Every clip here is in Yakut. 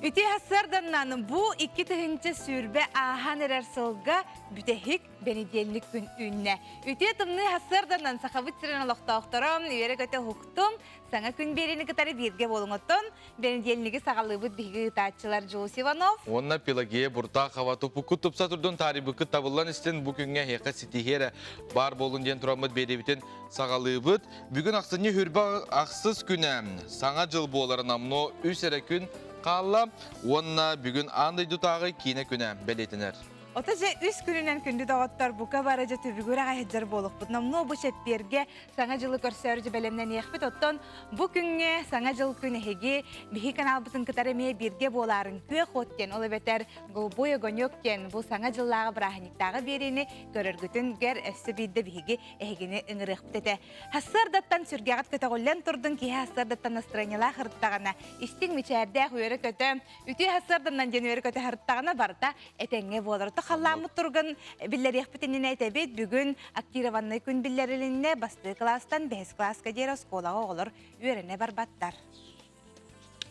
Үтүө сарсыарданнан бу 2020 ааһан эрэр сылга бүтэһик бэнидиэнньик күн үүннэ. Үтүө тымныы сарсыарданан Сахабыт сирин олохтоохторо үөрэ-көтө уһуктум, саҥа күн биэриини кытары бииргэ буолуҥ. Оттон бэнидиэнньиги саҕалыыбыт биһиги ыытааччылар Дьулус Иванов. Уонна Пелагея Буртахова туппуккут тупса турдун таарыйбыккыт табыллан истин бу күҥҥэ эһиэхэ ситиһии эрэ баар буолун диэн тураммыт биэриибитин саҕалыыбыт. Бүгүн ахсынньы хүрбэ ахсыс күнэ Саҥа дьыл буоларын амно үс эрэ күн хаалла уонна бүгүн аан дойдутааҕы киинэ күнэ бэлиэтэнэр. Ото дьэ үс күнүнэн күндү доҕоттор бука бары дьэ түбүгүрэ аҕай буолукпут. Номнуо бу чэппиэргэ Саҥа дьылы көрсөөрү дьэ бэлэмнэниэхпит. Оттон бу күҥҥэ Саҥа дьыл күн эһиги биһи каналбытын кытары эмиэ бииргэ буолаарын күөх от диэн, ол эбэтэр Голубой огонек диэн бу Саҥа дьыллааҕы бырааһынньыктааҕы биэриини көрөргүтүн гэр өссө биирдэ биһиги эһигини ыҥырыахпыт этэ. Сарсыардаттан сүргэҕит көтөҕүллэн турдун, киһи сарсыардаттан настроениелаах ырыттаҕына, истиҥ мичээрдээх үөрэ-көтө, үтүө сарсыарданан диэн үөрэ-көтө ырыттаҕына барыта этэҥҥэ буолар. Ото халлааммыт туругун биллэриэхпит иннинэ этэбит. Бүгүн актированнай күн биллэрилиннэ, бастыы кылаастан бэһис кылааска диэри оскуолаҕа оҕолор үөрэнэ барбаттар.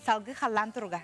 Салгыы халлаан туруга.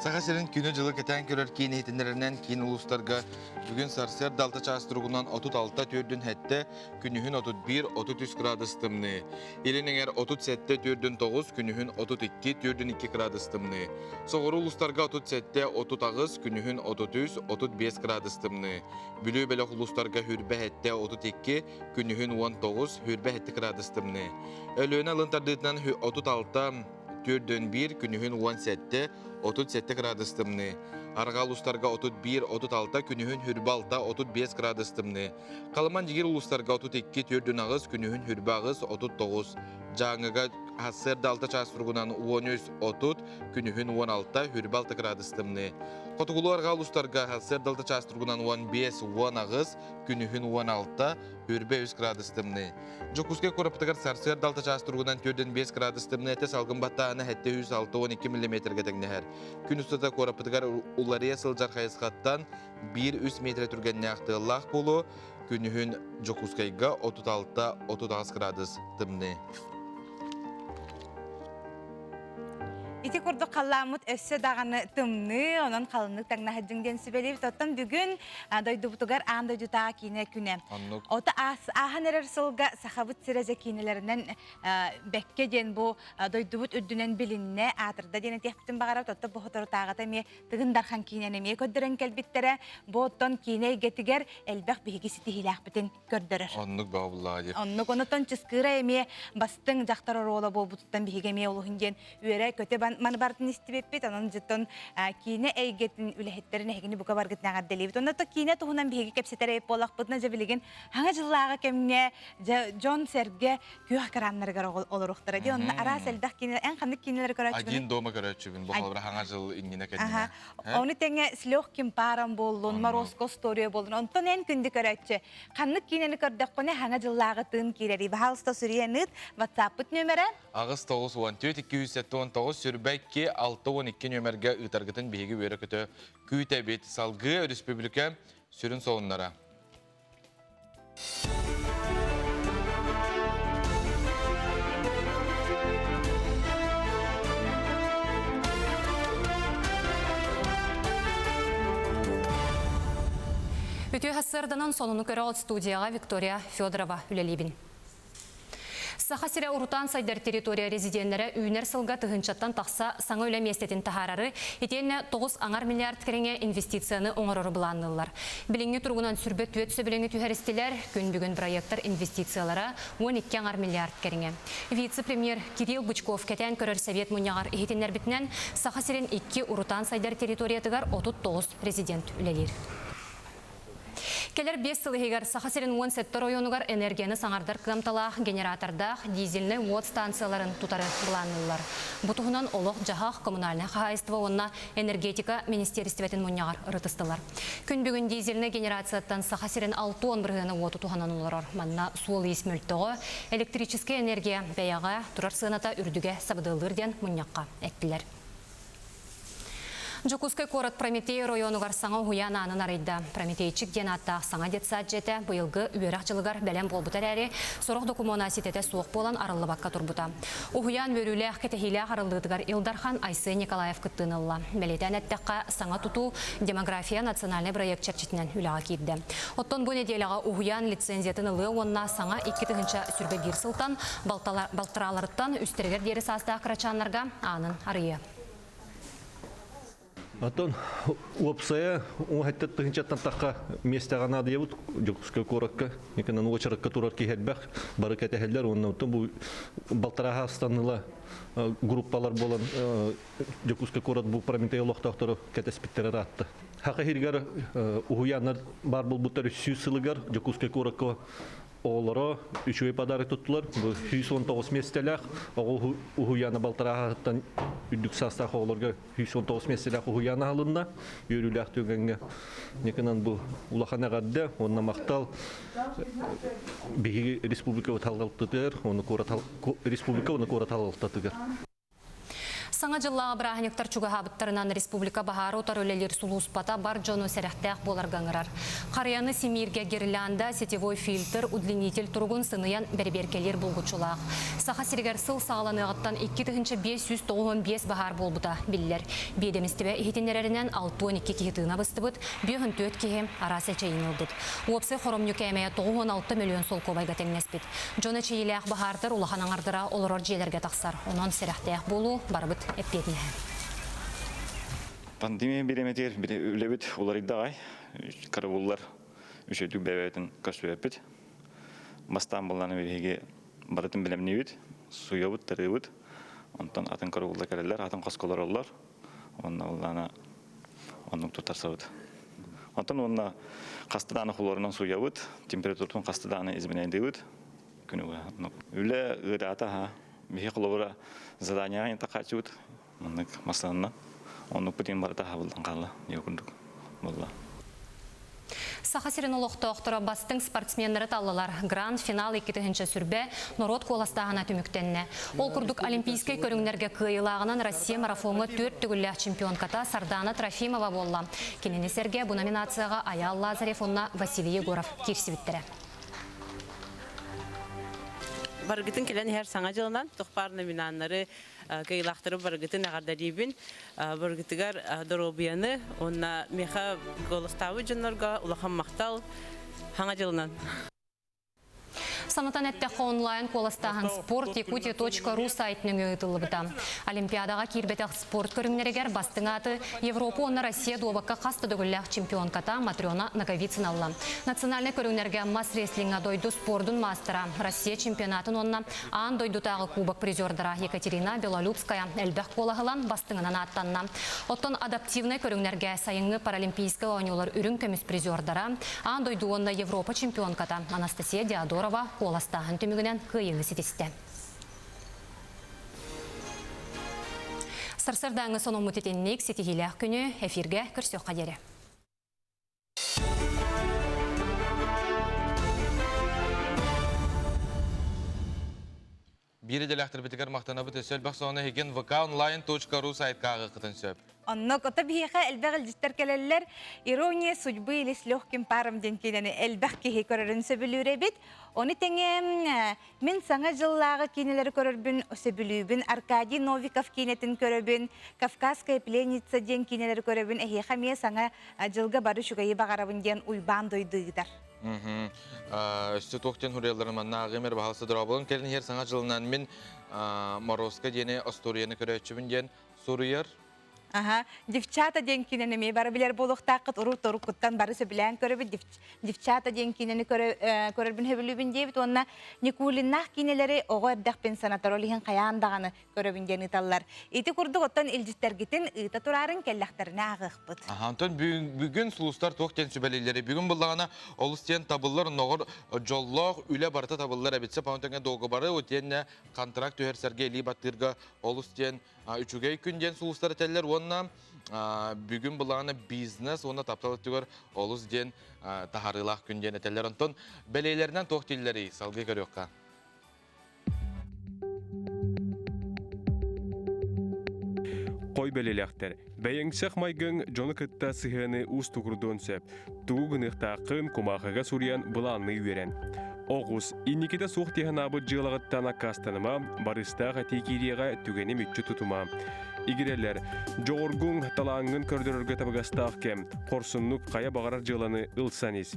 Саха сирин күнү-дьылы кэтээн көрөр киин иһитиннэрэринэн киин улуустарга бүгүн сарсыарда 6 чаас туругунан 36 төрдүн сэттэ, күнүһүн 31, 33 градус тымныы. Илин эҥэр 37 төрдүн 9, күнүһүн 32, төрдүн 2 градус тымныы. Соҕуруу улуустарга 37, 38, күнүһүн 33, 35 градус тымныы. Бүлүү бөлөх улуустарга хүрбэ 7, 32, күнүһүн 19, хүрбэ 7 градус тымныы. Өлүөнэ ылын тардыытынан 36, 41, күнүһүн 17, 37 градус тымныы. Арҕаа улуустарга 31, 36, күнүһүн хүрбэ 6, 35 градус тымныы. Халыман Дьигир улуустарга 32, 48, күнүһүн хүрбэ 8, 39. Дьааҥыга сарсыарда 6 чаас туругунан 13, 30, күнүһүн 16, хүрбэ 6 градус тымныы. Хотугулуу арҕаа улуустарга сарсыарда 6 чаас туругунан 15, 18, күнүһүн 16, хүрбэ 3 градус тымныы. Дьокуускай куораппытыгар сарсыарда 6 чаас туругунан 4,5 градус тымныы этэ салгын баттааһына 762 миллиметргэ тэҥнэһэр. Күн устата куораппытыгар уларыйа сылдьар хайысхаттан 1-3 метрэ түргэннээх тыаллаах буолуо. Күнүһүн Дьокуускайга 36-38 градус тымныы. Ити курдук халлааммыт өссө даҕаны тымныы, онон халыннык таҥнаһыдьыҥ диэн сүбэлиибит. Оттон бүгүн дойдубутугар аан дойдутааҕы киинэ күнэ. Оннук. Ото ааһан эрэр сылга Сахабыт сирэ дьэ киинэлэринэн бэккэ диэн бу дойдубут үрдүнэн билиннэ, аатырда диэн этиэхпитин баҕарабыт. Оттон бу соторутааҕыта эмиэ Тыгын Дархан киинэни эмиэ көрдөрөн кэлбиттэрэ. Бу оттон киинэ эйгэтигэр элбэх биһиги ситиһиилээхпитин көрдөрөр. Оннук баҕабыллаҕа диир. Оннук онутон Чыскыыра эмиэ бастыҥ дьахтар оруола буолбутуттан биһиги эмиэ олуһун диэн үөрэ-көтө маны барытын истибиппит. Онон дьиттон киинэ эйгэтин үлэһиттэрин эһигини бука баргытын эҕэрдэлиибит. Онно то киинэ туһунан биһиги кэпсэтэр эбит буоллахпытына дьэ билигин хаҥа дьыллааҕы кэмҥэ дьэ дьон-сэргэ күөх экраннарыгар олоруохтара дии. Онно араас элбэх киинэ эн ханнык киинэлэри көрөөччүгүнүй? Один дома көрөөччүбүн. Бу холобура хаҥа дьыл иннинэ кэннинэ. Ону тэҥэ с легким паром буоллун, Морозко история буоллун. Онтон эн күндү көрөөччү, ханнык киинэни көрдөххүнэ хаҥа дьыллааҕы тыын киирэрий? Баһаалыста суруйан ыыт. WhatsApp-пыт нүөмэрэ 8 9 14 279 сүрбэ 2 612 нүөмэргэ ыытаргытын биһиги үөрэ-көтө күүтэбит. Салгыы өрөспүүбүлүкэ сүрүн солуннара. Үтүө сарсыарданан сонуну көрө студияҕа Виктория Федорова үлэлиибин. Саха сирэ урутаан сайдар территория резиденнэрэ үүнэр сылга тыһыынчаттан тахса саҥа үлэ миэстэтин таһаарары, итиэннэ 9,5 миллиард кэриҥэ инвестицияны оҥорору былаанныыллар. Билиҥҥи туругунан сүрбэ түөрт сөбүлэҥи түһэристилэр, күн бүгүн проектар инвестициялара 12,5 миллиард кэриҥэ. Вице-премьер Кирилл Бычков кэтээн көрөр совет мунньаҕар иһитиннэрбитинэн, Саха сирин икки урутаан сайдар территориятыгар 39 резидент үлэлиир. Кэлэр биэс сыл иһигэр Саха сирин 17 оройуонугар энергияны саҥардар кыамталаах генератордаах дизельнэй уот станцияларын тутары былаанныыллар. Бу туһунан олох-дьаһах, коммунальнай хаһаайыстыба уонна энергетика министиэристибэтин мунньаҕар ырытыстылар. Күн бүгүн дизельнэй генерацияттан Саха сирин 60 бырыһыана уоту туһанан олорор. Манна суол-иис мөлтөҕө, электрическэй энергия бэйэҕэ турар сыаната үрдүгэ сабыдыаллыыр диэн мунньахха эттилэр. Дьокуускай куорат Прометей оройуонугар саҥа уһуйаан аанын арыйда. Прометейчик диэн ааттаах саҥа детсад дьиэтэ быйылгы үөрэх дьылыгар бэлэм буолбута эрээри, сорох докумуона ситэтэ суох буолан арыллыбакка турбута. Уһуйаан үөрүүлээх, кэтэһиилээх арыллыытыгар Ил Дархан Айсен Николаев кыттыыны ылла. Бэлиэтээн эттэххэ, саҥа тутуу Демография национальнай бырайыак чэрчитинэн үлэҕэ киирдэ. Оттон бу нэдиэлэҕэ уһуйаан лицензиятын ылыа уонна саҥа 2021 сылтан балтарааларыттан үстэригэр диэри саастаах кырачааннарга аанын арыйыа. Оттон уопсайа уҥа тыһыынчаттан тахха миэстэҕэ наадыйабыт Дьокуускай куоракка. Никанан уочаракка турар киһи элбэх, бары кэтэһэллэр уонна оттон бу балтараа станыла группалар буолан Дьокуускай куорат бу Прометей олохтоохтору кэтэспиттэрэ ыраатта. Хаха иһигэр уһуйааннар баар буолбуттар 300 сылыгар Дьокуускай куоракка оҕолоро үчүгэй подарок туттулар. Бу 119 миэстэлээх оҕо уһуйаана балтарааһыттан үрдүк саастаах оҕолорго 119 миэстэлээх уһуйаан аһылынна. Үөрүүлээх түгэҥҥэ Никынан бу улахан эҕэрдэ уонна махтал биһиги республикабыт халалтытыгар, уонна куорат республика уонна куорат халалтатыгар. Саҥа дьыллааҕы бырааһынньыктар чугаһаабыттарынан республика баһаары утары үлэлиир сулууспата бар дьону сэрэхтээх буоларга ыҥырар. Харыйаны симииргэ гирлянда, сетевой фильтр, удлинитель туругун сыныйан бэрэбиэркэлиир булгуччулаах. Саха сиригэр сыл саҕаланыаҕыттан 2595 баһаар буолбута биллэр. Биэдэмистибэ иһитиннэрэринэн 62 киһи тыына быстыбыт, 54 киһи араас эчэйиини ылбыт. Уопсай хоромньу кээмэйэ 96 мөлүйүөн солкуобайга тэҥнэспит. Дьон эчэйиилээх баһаардар улахан аҥардара олорор дьиэлэргэ тахсар. Онон сэрэхтээх буолуу барыбыт эппиэтинэһэ. Пандемия бириэмэтигэр үлэбит уларыйда аҕай. Карауллар үчүгэйдик бэйэбитин көрсүбэппит. Бастаан буллааны биһиги барытын бэлэмниибит, суйабыт, тарыыбыт. Онтон атын карауллар кэлэллэр, атын хоско олороллор. Онно буллаана оннук туттарсабыт. Онтон уонна хаста дааны хлорунан сууйабыт, температуратын хаста дааны изменяйдыыбыт. Күнүгэ үлэ ыараата аха. Биһи холобура заданияҕа тахааччыбыт маннык масланна. Оннук бутин барыта хабылдан хаалла диye курдук буолла. Саха сирин олохтоохторо бастыҥ спортсменнары таллылар. Гранд-финал 2000 сүрбэ норуот куоластааһына түмүктэннэ. Ол курдук олимпийскай көрүҥнэргэ кыайыылааҕынан Россия марафоҥҥа түөрт төгүллээх чемпионката Сардана Трофимова буолла. Кинини сэргэ бу номинацияҕа Айаал Лазарев уонна Василий Егоров киирсибиттэрэ. Барыгытын кэлэн иһэр саҥа дьылынан туох баар номинаннары кыайыылаахтары барыгытын эҕэрдэлиибин. Барыгытыгар доруобуйаны уонна миэхэ куоластаабыт дьоннорго улахан махтал. Саҥа дьылынан! Санатан эттэххэ, онлайн куоластааһын sportyakutia.ru сайт нөҥүө ыытыллыбыта. Олимпиадаҕа киирбэтэх спорт көрүҥнэригэр бастыҥ ааты Европа уонна Россия дуобакка хас да төгүллээх чемпионката Матрена Ноговицына ылла. Национальнай көрүҥнэргэ мас-рестлиҥҥэ дойду спордун маастара, Россия чемпионатын уонна Аан дойдутааҕы кубок призердара Екатерина Белолюбская элбэх куолаһылан бастыҥынан ааттанна. Оттон адаптивнай көрүҥнэргэ сайыҥҥы паралимпийскай оонньуулар үрүҥ көмүс призердара, аан дойду уонна Европа чемпионката Анастасия Диодорова куоластааһын түмүгүнэн кыайыыны ситистэ. Сарсыардааҥҥы сонуммут итинник ситиһиилээх күнү эфиргэ көрсүөххэ диэри. Биир идэлээхтэрбитигэр махтанабыт өссө элбэх сонуна эһигин vkonline.ru сайтка ааҕыаххытын сөп. Оннук, ото биһиэхэ элбэх илдьиттэр кэлэллэр. Ирония судьбы или с легким паром диэн киинэни элбэх киһи көрөрүн сөбүлүүр эбит. Ону тэҥэ мин Саҥа дьыллааҕы киинэлэри көрөрбүн сөбүлүүбүн. Аркадий Новиков киинэтин көрөбүн, Кавказская пленница диэн киинэлэри көрөбүн. Эһиэхэ эмиэ Саҥа дьылга бары үчүгэйи баҕарабын диэн Уйбаан дойду ыытар. Өссө туох диэн суруйалларын манна ааҕыым эрэ баһаалыста дорооболон кэлин иһэр Саҥа дьылынан мин Морозко диэни остуоруйаны көрөөччүбүн диэн суруйар. Аха, Девчата диэн киинэни эмиэ бары билэр буолуохтааххыт. Урут уруккуттан бары сөбүлээн көрөбүт. Девчата диэн киинэни көрөрбүн сөбүлүүбүн диэбит уонна Никулиннаах киинэлэри оҕо эрдэхпин санатар, ол иһин хайаан даҕаны көрөбүн диэн ыыталлар. Ити курдук оттон илдьиттэргитин ыыта тураарын кэллэхтэринэ ааҕыахпыт. Аха, онтон бүгүн сулустар туох диэн сүбэлииллэрий? Бүгүн буллаҕына олус диэн табыллар, онноҕор дьоллоох үлэ барыта табыллар эбит. Сөп, онтон дуогабары утиэннэ контракт түһэрсэргэ илии баттыырга олус диэн үчүгэй күн диэн сулустар этэллэр уонна бүгүн былаана бизнес уонна таптал өттүгэр олус диэн таһаарыылаах күн диэн этэллэр. Онтон бэлиэлэринэн туох дииллэрий? Салгыы көрүөххэ. Хой бэлиэлээхтэр. Бэйэҥсэх майгыҥ дьону кытта сыһыаны уустугурдуон сөп. Тугу гыныахтааххын кумаахыга суруйан былаанныы үөрэн. Оҕус, инникитэ суох дии санаабыт дьыалаҕыттан аккаастаныма, барыстаах этии киириэҕэ түгэни мүччү тутума. Игирэлэр, дьоҕургуҥ, талааҥҥын көрдөрөргө табыгастаах кэм, хорсуннук хайа баҕарар дьыаланы ылсан ис.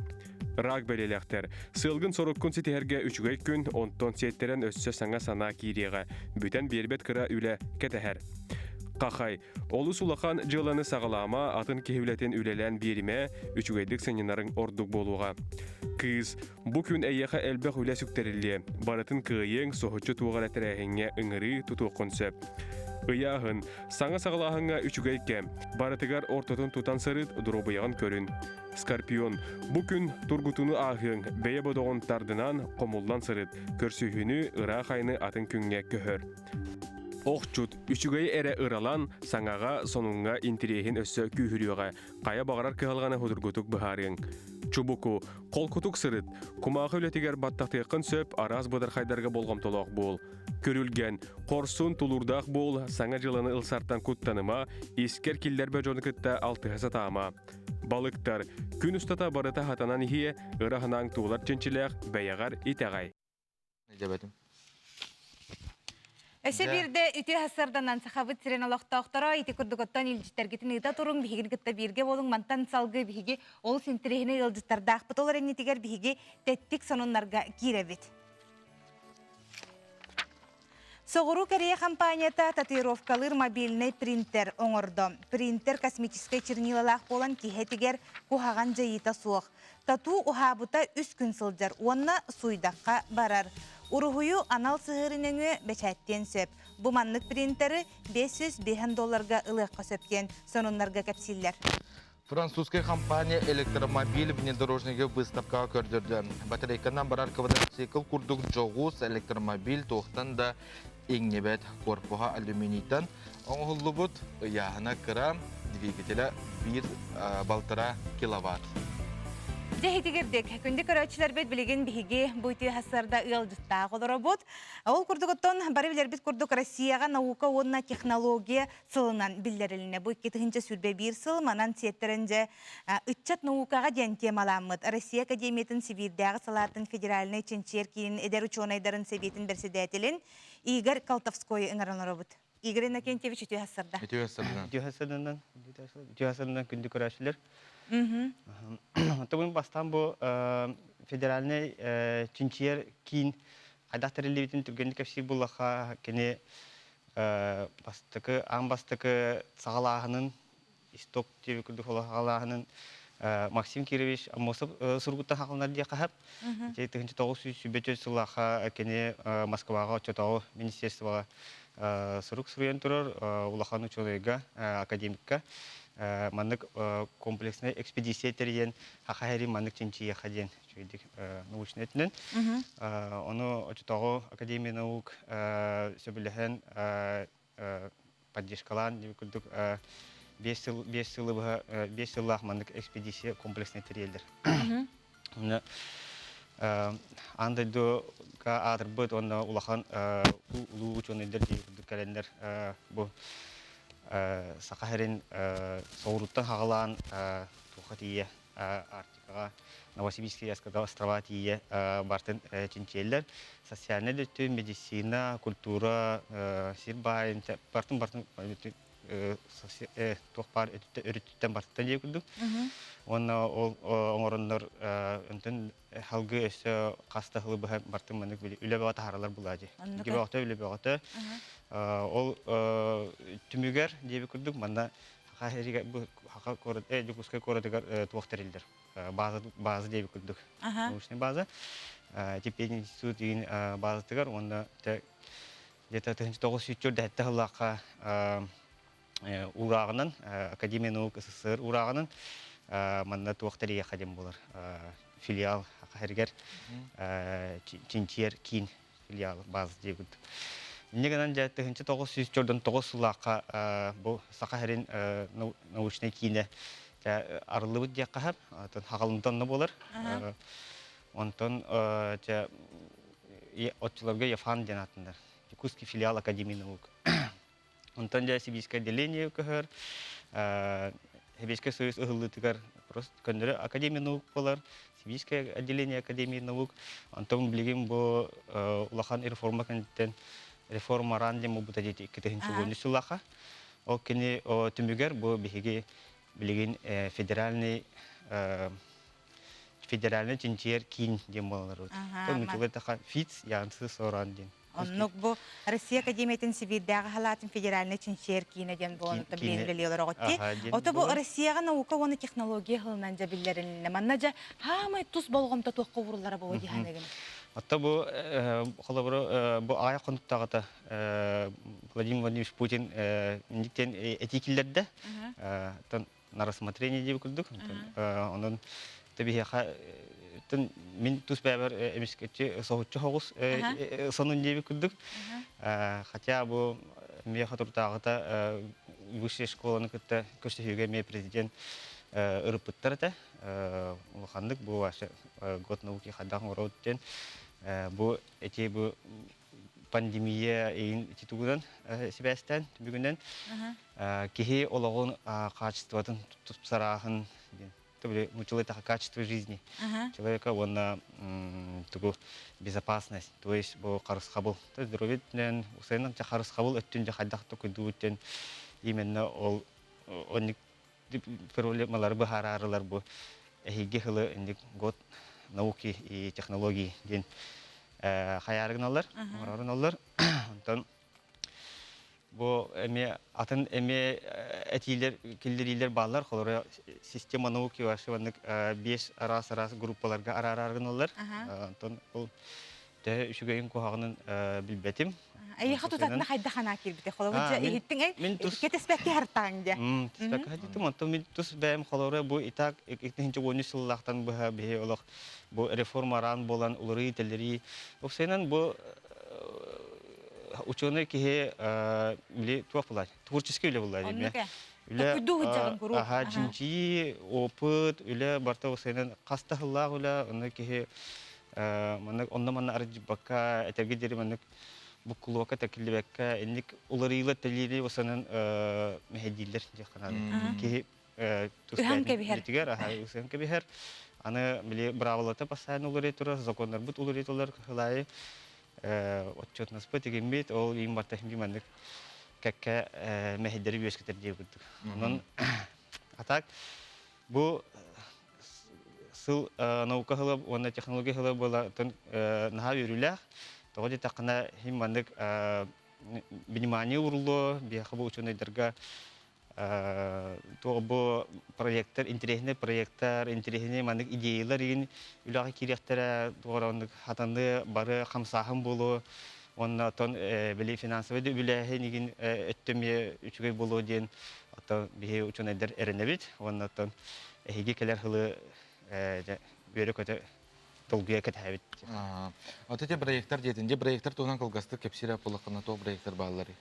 Рак бэлиэлээхтэр, сыалгын-соруккун ситиһэргэ үчүгэй күн, онтон сиэттэрэн өссө саҥа санаа киириэҕэ, бүтэн биэрбэт кыра үлэ кэтэһэр. Хахай, олус улахан дьыаланы саҕалаама, атын киһи үлэтин үлэлээн биэримэ, үчүгэйдик сынньанарыҥ ордук буолуоҕа. Кыыс, бу күн эйиэхэ элбэх үлэ сүктэриллиэ, барытын кыайыаҥ, соһуччу туох эрэ тэрээһиҥҥэ ыҥырыы тутуоххун сөп. Ыйааһын, саҥа саҕалааһыҥҥа үчүгэй кэм, барытыгар ортотун тутан сырыт, доруобуйаҕын көрүн. Скорпион, бу күн тургутууну ааһыаҥ, бэйэ бодоҕун тардынан, хомуллан сырыт, көрсүһүүнү, ыраах айаны атын күҥҥэ көһөр. Охчут, үчүгэйи эрэ ыралан, саҥаҕа, сонуҥҥа интириэһин өссө күүһүрүөҕэ, хайа баҕарар кыһалҕаны судургутук быһаарыаҥ. Чубуку, холкутук сырыт, кумаахы үлэтигэр баттатыаххын сөп, араас быдархайдарга болҕомтолоох буол. Күрүлгэн, хорсун, тулуурдаах буол, саҥа дьыланы ылсартан куттаныма, искэр киллэрбэ дьону кытта алтыһа сатаама. Балыктар, күн устата барыта хатанан иһиэ, ыра санааҥ туолар чинчилээх, бэйэҕэр итэҕэй. Дьэбэтим. Өссө биирдэ үтүө сарданан сахабыт сирин олохтоохторо ити курдук оттон илдьиттэргитин ыыта туруҥ, биһигини кытта бииргэ буолуҥ. Мантан салгыы биһиги олус интэриэһинэй ыалдьыттардаахпыт. Ол эрэннитигэр биһиги тэттик сонуннарга киирэбит. Соҕуруу Корея компанията татуировкалыыр мобильнай принтер оҥордо. Принтер космическай чернилалаах буолан киһи этигэр куһаҕан дьайыыта суох. Тату уһаабыта үс күн сылдьар уонна суйдахха барар. Уруһуйу анал сыһыары нөҥүө бэчээттиэн сөп. Бу маннык принтеры 505 долларга ылыахха сөп диэн сонуннарга кэпсииллэр. Французскай компания электромобиль внедорожнига выставкаҕа көрдөрдө. Батарейканан барар квадроцикл курдук дьоҕус электромобиль туохтан да иҥнибэт. Корпуһа алюминийтан оҥоһуллубут, ыйааһына кыра, двигателэ биир балтараа киловатт. Дьэ иһитигирдик, күндү көрөөччүлэрбит билигин биһиги бу үтүө сарсыарда ыалдьыттаах олоробут. Ол курдук оттон бары билэрбит курдук Россияҕа наука уонна технология сылынан биллэрилиннэ. Бу 2021 сыл манан сиэттэрэн дьэ ыччат наукаҕа диэн темаламмыт Россия Академиятын Сибиирдээҕи салаатын федеральнай чинчийэр киинин эдэр учуонайдарын сэбиэтин бэрэссэдээтэлин Игорь Колтовскойу ыҥыран олоробут. Игорь Иннокентьевич үтүө сарда. Үтүө сарда. Үтүө сарданан, үтүө сарданан күндү көрөөччүлэр. Оттон бастаан бу федеральнай чинчийэр киин хайдах тэриллибитин түргэнник кэпсиир буллахха кини бастакы аан бастакы саҕалааһынын исток диэби курдук саҕалааһынын Максим Кирович Аммосов суругуттан хаалынар диэххэ сөп. Ити 1924 сыллаахха кини Москваҕа оччотооҕу министерствоҕа сурук суруйан турар улахан учуонайга, академикка маннык комплекснай экспедиция тэрийэн Саха сирин маннык чинчийиэххэ диэн үчүгэйдик научнай өттүнэн. Ону оччотооҕу Академия наук сөбүлэһэн поддержкалаан диэбит курдук 5 сыл 5 сылы быһа 5 сыллаах маннык экспедиция комплекснай тэрийэллэр. Онно аан дойдуга аатырбыт уонна улахан улуу учуонайдар диэбит курдук кэлэннэр бу Саха сирин соҕурууттан хаҕалаан туохха тиийэ Арктикаҕа Новосибирскай острова тиийэ бартын чинчийэллэр. Социальнай да өттүн, медицина, культура, сир баайын бартын бартын туох баар өрүттүттэн бартыттан диэ курдук. Уонна ол оҥороннор онтон халгы өссө хас да сылы быһа бартын маннык үлэ бөҕө таһааралар булаадьы. Икки бөҕөтө, үлэ бөҕөтө. Ол түмүгэр диэбит курдук манна Саха сиригэр бу Саха куорат, Дьокуускай куоратыгар туох тэриллэр? База, база диэбит курдук. Научный база. Типпиэн институт деген базатыгар уонна где-то 1947 сыллаахха урааҕынан, Академия наук СССР урааҕынан манна туох тэрийиэххэ диэн буолар. Филиал Саха сиригэр чинчийэр киин филиал база диэбит. Инньэ гынан дьэ 1949 сыллаахха бу Саха сирин научнай киинэ арыллыбыт диэххэ сөп. Хаҕалымта онно буолар. Онтон дьэ оччолорго ЯФАН диэн ааттанар. Якутский филиал Академии наук. Онтон дьэ Сибиирскэй отделение көһөр, Сэбиэскэй Союз ыһыллыытыгар просто көннөрү Академия наук буолар, Сибиирскэй отделение Академии наук. Онтон билигин бу улахан реформа кэнниттэн реформа ран диэн буолбута диэти 2010 сыллаахха. Ол кини түмүгэр бу биһиги билигин федеральный федеральный чинчийэр киин диэн буолалар. Оннук ФИЦ Янцы Соран диэн. Оннук бу Россия Академиятын Сибиирдээҕи халаатын федеральнай чинчийэр киинэ диэн буолан билиэн үлэлии олороҕут дии. Ото бу Россияҕа наука уонна технология сылынан дьэ биллэрилиннэ. Манна дьэ хаамай тус болҕомто туохха ууруллара буолуо дии саныыгын? Отто бу холобуру бу аҕай хонуктаҕыта Владимир Владимирович Путин инниктен этии киллэрдэ. На рассмотрение диэбит курдук. Онон биһиэхэ мин тус бэйэбэр эмискэччи соһуччу соҕус сонун диэбит курдук. Хотя бу миэхэ туртааҕыта высшая школаны кытта көрсүһүүгэ эмиэ президент ырыппыттар этэ. Улаханнык бу вообще год науки хайдах оҥоробут диэн бу эти бу пандемия иин ити тугунан сибээстээн түмүгүнэн киһи олоҕун хаачыстыбатын тупсарааһын диэн нууччалыы качество жизни человека уонна тугу безопасность то есть бу харысхабыл то есть здоровье өттүнэн усайынан харысхабыл өттүн дьэ хайдах токуйдуут именно ол онник проблемалары быһаараарылар бу эһиги хылы инник год науки и технологии диэн хайаарыгыналлар оҥорорун онтон бу эмиэ атын эмиэ этиилэр киллэриилэр бааллар холоро система науки вообще маннык биэс араас араас группаларга араараргыналлар онтон ол төһө үчүгэйин куһаҕанын билбэтим. Эйиэхэ тутатына хайдах анаа киирбите? Холобур, дьэ, иһиттиҥ эй, кэтэспэккэ хартааҥ дьэ. Түспэккэ хатитым, онтон мин тус бэйэм холобура бу итак 2013 сыллаахтан быһа биһи олох бу реформа араан буолан уларыы-тэлэрии. Уопсайынан бу ученый киһи били туох булар? Творческий үлэ булар диме. Үлэ аха чинчии, опыт, үлэ барта уопсайынан хаста сыллаах үлэ, онно киһи маннык онно-манна арыдьыбакка, этэргэ диэри маннык буккулуокка тэкиллибэккэ, инник уларыйыылар тэлиири осанан мэһэйдииллэр диэххэ наада. Киһи тус бэйэтин аха ыһан кэбиһэр. Аны били быраабылата постоянно уларыйа турар, законнарбыт уларыйа турар кыһылаайы отчетнаспыт тигиммит, ол иин барта маннык кэккэ мэһэйдэри үөскэтэр диye курдук. Онон а так бу сыл наука сыла уонна технология сыла буолатын наһаа үөрүүлээх. Тоҕо диэтэххинэ, иһин маннык внимание ууруллуо, биһиэхэ бу учуонайдарга туох бу проекттар, интэриэһинэй проекттар, интэриэһинэй маннык идеялар игин үлэҕэ киириэхтэрэ, туох оннук хатаныы бары хамсааһын буолуо уонна оттон били финансовай да үбүлээһин игин өттө эмиэ үчүгэй буолуо диэн оттон биһи учуонайдар эрэнэбит уонна оттон эһиги кэлэр сылы үөрэ-көтө долгуйа кэтэһэбит. Вот эти проекттар диэтин, дьэ проекттар туһунан кылгастык кэпсиир буоллаххына туох проекттар баалларый?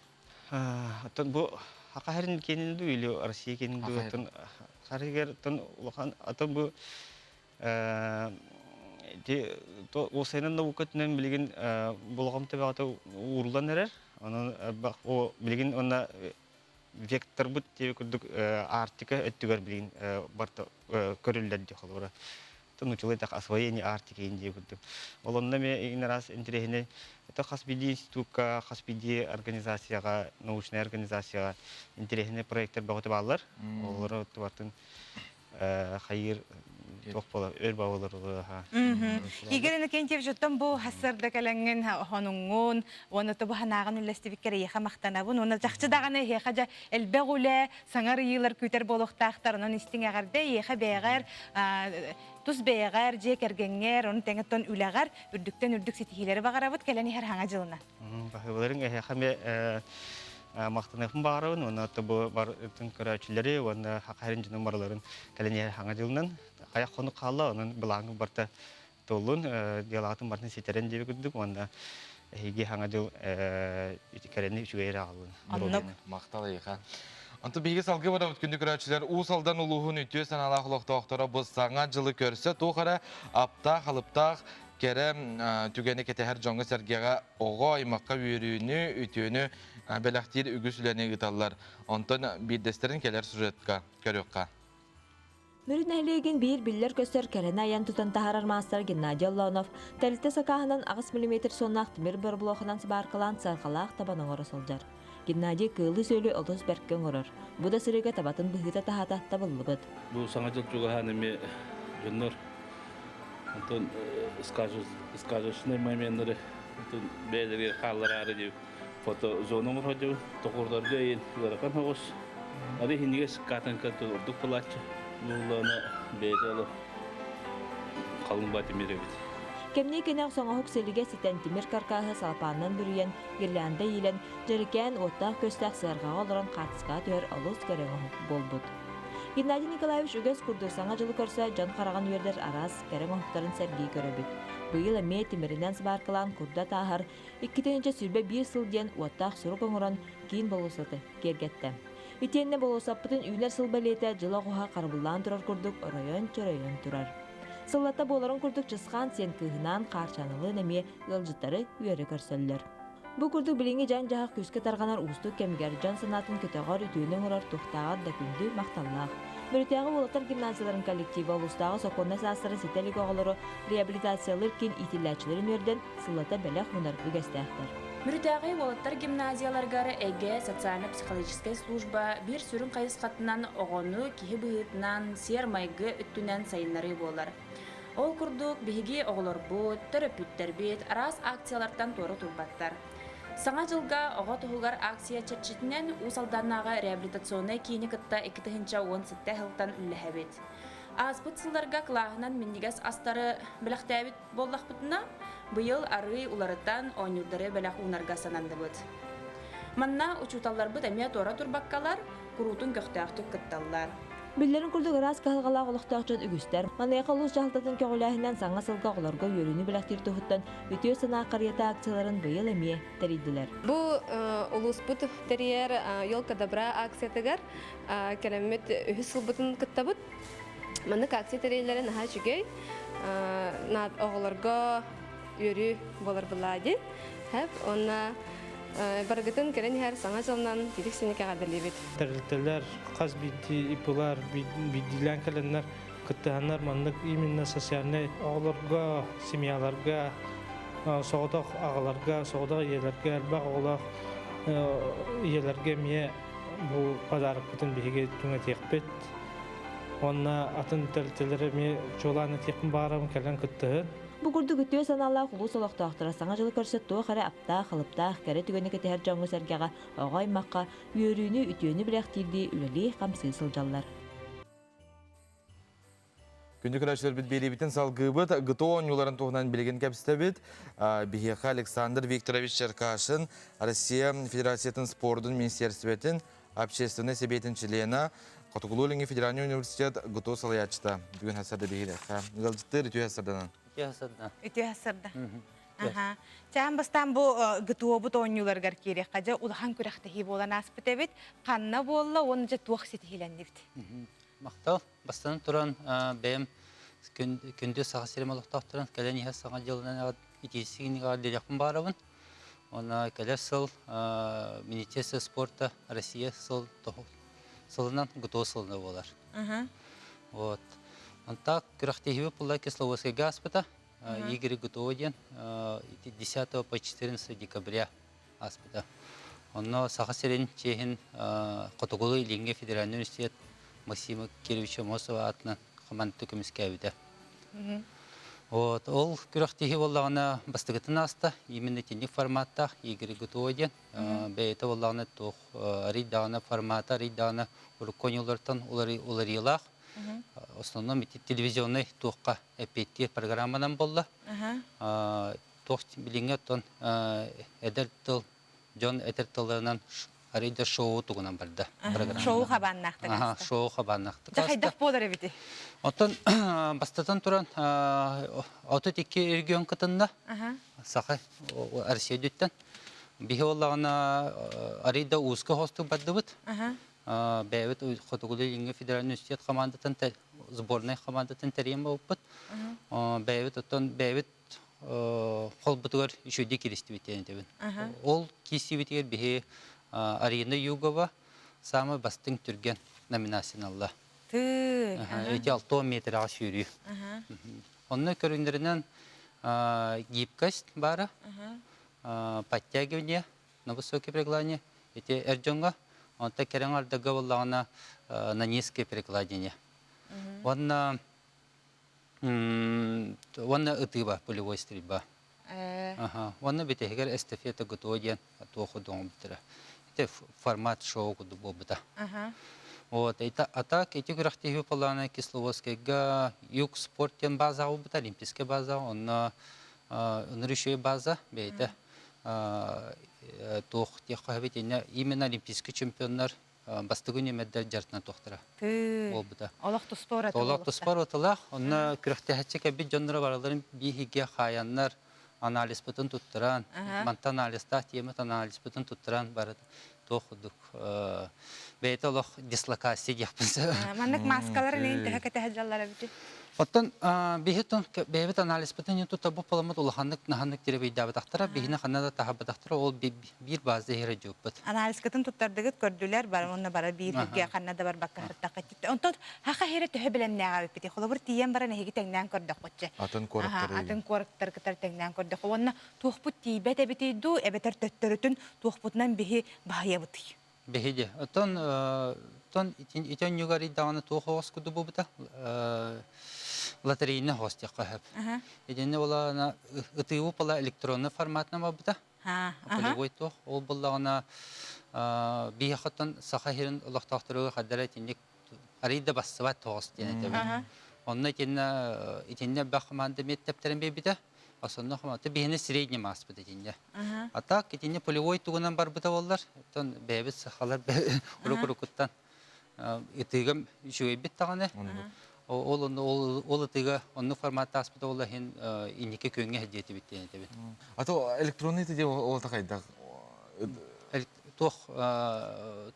Оттон бу Саха сирин киэнин дуу или Россия киэнин дуу оттон харыгар оттон улахан оттон бу ити уопсайынан наука өттүнэн билигин болҕомто бөҕөтө ууруллан эрэр. Онон билигин уонна векторбут диэби курдук Арктика өттүгэр билигин барыта көрүллэр дии холобура. Нууччалыы так освоение Арктики диye курдук. Ол онно эмиэ ин араас интэриэһинэй это хас биирдии институкка, хас биирдии организацияҕа, научнай организацияҕа интэриэһинэй проекттар бөҕөтө бааллар. Олору барытын хайыыр туох буолар өр баалар Игорь Иннокентьевич, оттон бу хассарда кэлэҥҥин хонуҥҥун уонна тобу санааҕын үллэстибиккэр эйиэхэ махтанабын уонна чахчы даҕаны эһиэхэ дьэ элбэх үлэ, саҥа арыйыылар күүтэр буолуохтаахтар. Онон истиҥ эҕэрдэ эйиэхэ бэйэҕэр, тус бэйэҕэр, дьиэ кэргэҥҥэр, ону тэҥэ оттон үлэҕэр үрдүктэн үрдүк ситиһиилэри баҕарабыт кэлэн иһэр хаҥа дьылына. Баһыыбаларыҥ эһиэхэ эмиэ махтаныахпын баҕарабын уонна бу барытын көрөөччүлэри уонна хахайрын дьонун барыларын кэлэн иһэр хаҥа дьылынан хайах хонук хаалла онон былааҥҥы барыта туоллун дьыалаҕытын барытын ситэрэн диэби курдук уонна эһиги хаҥа дьыл кэрэни үчүгэй эрэ аҕаллын. Оннук. Махтал эйиэхэ. Онтон биһиги салгыы барабыт күндү көрөөччүлэр Уус Алдан улууһун үтүө санаалаах олохтоохторо бу саҥа дьылы көрсө туох эрэ аптаах алыптаах кэрэ түгэни кэтэһэр дьоҥҥо-сэргэҕэ оҕо аймахха үөрүүнү, үтүөнү бэлэхтиир үгүс үлэни ыыталлар. Онтон биирдэстэрин кэлэр сюжетка көрүөххэ. Мүрү нэһилиэгин биир биллэр-көстөр кэрэни айан тутан таһаарар маастар Геннадий Оллонов тэрилтэ сакааһынан 8 мм суоннаах тимир боробулуоханан сыбааркалаан сыарҕалаах табан оҥоро сылдьар. Геннадий кыылы-сүөлү олус бэркэ оҥорор. Бу да сырыыга табатын быһыыта-таһаата табыллыбыт. Бу саҥа дьыл чугаһаан эмиэ дьоннор онтон сказочный моменнары бэйэлэригэр хааллараары диэбит фотозона оҥорор Тоҕурдарга иин ыарахан соҕус. Ары иһинигээс катанка ордук палааччы. Буоллаҕына бэйэтэ олох халыҥ баа тимир эбит. Кэмниэ кэнэх соҥоһук силигэ ситэн тимир каркааһы салапаанынан бүрүйэн, гирлянда иилэн, дьэрикээн уоттаах-күөстээх сыарҕаҕа олорон хаартыскаҕа түһэр олус кэрэ оҥоһук буолбут. Геннадий Николаевич үгэс курдук Саҥа дьылы көрсө дьон хараҕын үөрдэр араас кэрэ оҥоһуктарын сэргии көрөбүт. Быйыл эмиэ тимиринэн сыбааркалаан курдат ааһар 2021 сыл диэн уоттаах сурук оҥорон киин болуоссаты киэргэттэ. Итиэннэ болуоссаппытын үүнэр сыл бэлиэтэ дьыл оҕуһа харабыллаан турар курдук оройон-чөрөйөн турар. Сыллата буоларын курдук Чысхаан сиэн кыыһынаан Хаарчааналыын эмиэ ыалдьыттары үөрэ көрсөллөр. Бу курдук билиҥҥи дьаҥ-дьаһах күүскэ тарҕанар уустук кэмигэр дьон санаатын көтөҕөр, үтүөнү оҥорор туохтааҕар да күндү, махталлаах. Мүрүтээҕи уолаттар гимназияларын коллектива улуустааҕы сокуоннай саастарын ситэ илик оҕолору реабилитациялыыр киин иитиллээччилэрин үөрдэн, сыллата бэлэх уунар үгэстээхтэр. Мүрүтээҕи уолаттар гимназияларыгар эйгэ социально-психологическай служба биир сүрүн хайысхатынан оҕону киһи быһыытынан сиэр-майгы өттүнэн сайыннарыы буолар. Ол курдук, биһиги оҕолорбут, төрөппүттэрбит араас акциялартан туора турбаттар. Саҥа дьылга оҕо туһугар акция чэрчитинэн Уус Алданнааҕы реабилитационнай киини кытта 2017 сылтан үллэһэбит. Ааспыт сылларга кылааһынан минньигэс астары бэлэхтээбит буоллахпытына, быйыл арыый уларытан оонньуурдары бэлэх уунарга сананныбыт. Манна учууталларбыт эмиэ туора турбаккалар, куруутун көхтөөхтүк кытталлар. Биллэрин курдук ыраас кыһалҕалаах олохтоох дьон үгүстэр. Маныаха улуус дьаһалтатын көҕүлээһинэн саҥа сылга оҕолорго үөрүүнү бэлэхтиир туһуттан үтүө санаа харыйата акцияларын быйыл эмиэ тэрийдилэр. Бу улууспут тэрийэр Елка добра акциятыгар кэлэммит үһүс сылбытын кыттабыт. Маннык акция тэрийэллэрэ наһаа үчүгэй. Оҕолорго үөрүү буолар былаа дии. Хэп уонна барыгытын кэлэн иһэр саҥа дьылынан титик синик эҕэрдэлиибит. Тэрилтэлэр хас биирдии ИП-лар биирдиилээн кэлэннэр кыттыһаннар маннык именно социальнай оҕолорго, семьяларга, соҕотох аҕаларга, соҕотох ийэлэргэ, элбэх оҕолоох ийэлэргэ эмиэ бу подарокпытын биһиги түҥэтиэхпит. Уонна атын тэрилтэлэри эмиэ чуолаан этиэхпин баҕарабын кэлэн кыттыһын. Бу курдук үтүө санаалаах улуус олохтоохторо Саҥа дьылы көрсө туох эрэ аптаах, алыптаах кэрэ түгэни кэтэһэр дьоҥҥо-сэргэҕэ, оҕо аймахха үөрүүнү, үтүөнү бэлэхтиирдии үлэлии-хамсыы сылдьаллар. Күндү көрөөччүлэрбит биэриибитин салгыыбыт. ГТО оонньууларын туһунан билигин кэпсэтэбит. Биһиэхэ Александр Викторович Черкашин, Россия Федерациятын спордун министерствотын общественнай сэбиэтин чилиэнэ, Хотугулуу-Илиҥҥи федеральнай университет ГТО салайааччыта. Бүгүн хасарда биһиэхэ. Ыалдьыттыыр үтүө хасарданан. Үтүө хасарда. Үтүө хасарда. Аха. Чаан бастаан бу ГТО-бут оонньууларыгар киириэххэ дьэ улахан күрэхтэһии буолан ааспыт эбит. Ханна буолла уонна дьэ туох ситиһилэннибит? Махтал. Бастатан туран бэйэм күндү Саха сирим олохтоохторун кэлэн иһэр Саҥа дьылынан итиисигин дириэхпин баарабын. Уонна кэлэр сыл Министерство спорта Россия сыл сылынан ГТО сылына буолар. Вот. Онтак күрэхтэһиибит буолла Кисловодскайга ааспыта. Игорь ГТО диэн 10 по 14 декабря ааспыта. Онно Саха сирин чиэһин Хотугулуу-Илиҥҥи федеральнай университет Максима Кировича Аммосова аатынан хамаандата көмүскээбитэ. Вот, ол күрэхтэһии буоллаҕына бастакытын ааста, именно итинник форматтаах Игорь ГТО диэн. Бэйэтэ буоллаҕына туох арыйдаҕына формата арыйдаҕына урукку оонньуулартан уларыйыылаах. Основном ити телевизионнай туохха эппиэттиир программанан буолла. Туох билиҥҥи оттон эдэр тыл дьон этэр тылларынан арый да шоу тугунан барда. Шоу хабааннаахтык аста. Шоу хабааннаахтык аста. Хайдах буолар эбити? Оттон бастатан туран 32 регион кытынна. Саха Россия дүттен. Биһи оллаҕына арый да ууска хостук бардыбыт. Бэйэбит Хотугулуу-Илиҥҥи федеральный университет командатын сборнай командатын тэрийэн буолбуппут. Бэйэбит оттон бэйэбит холбутугар үчүгэйдик киристибит диэн этэбин. Ол киирсиибитигэр биһи Арина Югова самый бастыҥ түргэн номинацияны ылла. Тыы. Эти 6 метраҕа сүүрүү. Онно көрүҥнэринэн гибкость баара, подтягивание на высокие перекладине, эти эр дьоҥҥо, онтон кэрэҥ ардыга буоллаҕына на низкие перекладине. Уонна уонна ытыыба, пулевой стрельба. Уонна бүтэһигэр эстафета ГТО диэн туох оҥорбуттара. Ити формат шоу курдук буолбута. Вот, это, а так, эти күрэхтэһии полана Кисловодскайга Юг спорт диэн базаҕа буолбута, олимпийскай база, онно ынырык база бэйэтэ туох диэххэ эбит именно олимпийский чемпионнар бастакы нүөмэрдэр дьарытынан туохтара буолбута. Олох туспа ураты Олох туспа уратылаах. Онно күрэхтэһээччи кэлбит дьонноро барыларын бииһигэ хаайаннар анализпытын туттаран, мантан анализтаах тиэмэт анализпытын туттаран бары туох курдук бэйэтэ олох дислокация диэхпин сөп. Маннык маскалар илин төһө кэтэһэ дьаллар эбити? Оттон биһи бэйэбит анализпытын туттарбыт буоламмыт улаханнык наһаннык тирэбийдаабатахтара, биһини ханна да таһарбатахтара, ол биир база иһэрэ дьууппут. Анализкытын туттардыгыт көрдүлэр, бар онно бара биир сиргэ ханна да барбакка сырыттахха. Онтон хаха иһэрэ төһө бэлэмнээҕэ эбиппит. Холобур тиийэн баран эһиги тэҥнээн көрдөххүтчэ. Атын куораттары. Атын куораттары кытары тэҥнээн көрдөххө. Уонна туохпут тиийбэт эбитий дуу, эбэтэр төттөрүтүн туохпутунан биһи баһыйабытый? Биһиги. Оттон тон ити онньугар ыйдаҕына туох оҕус курдук буолбута лотерейный хоос диэххэ сөп. Итиннэ буолаана ытыыбы буола электронный форматынан барбыта. Полевой туох ол буоллаҕына биһиэхэ Саха сирин олохтоохторугар хардара итинник арый да бассыбат тоҕус диэн этэбин. Онно итиннэ итиннэ элбэх команда миэттэптэрин биэрбитэ. Основной команда биһини средний ааспыт итиннэ. А так итиннэ полевой тугунан барбыта боллар. Оттон бэйэбит сахалар урук-урукуттан ытыгым үчүгэйбит даҕаны. Ол ол ол ытыга оннук форматта ааспыта ол иһин инники күөҥҥэ сылдьыа диэн этэбин. А то электронный ити ол хайдах туох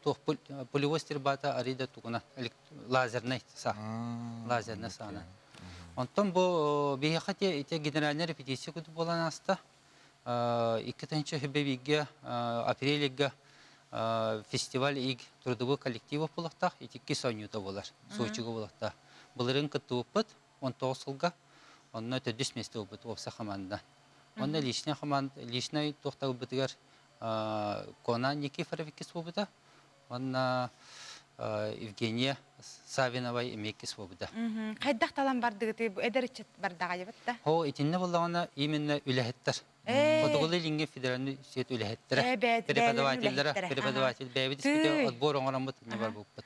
туох пулевой стрельбата арыйда тугунан лазерный са лазерный саана. Онтон бу биһиэхэ те ити генеральный репетиция курдук буолан ааста. 2021 апрельга фестиваль иг трудовой коллективов буолуохтаах, икки оонньуута буолар, Сочига буолуохтаах. Былырыын кыттыбыппыт 19 сылга, онно төрдүс миэстэ ылбыт уопсай хамаанда. Онно личный команда, личный туохта ылбытыгар Конан Никифоров иккис буолбута. Уонна Евгения Савинова эмиэ иккис буолбута. Хайдах талан бардыгытый бу эдэр ыччат бардаҕа дьабыт да? О, итиннэ буоллаҕына именно үлэһиттэр. Хотугулуу Илиҥҥи федеральный свет үлэһиттэрэ. Преподавателлэрэ, преподаватель бэйэбит испите отбор оҥороммут инне барбыппыт.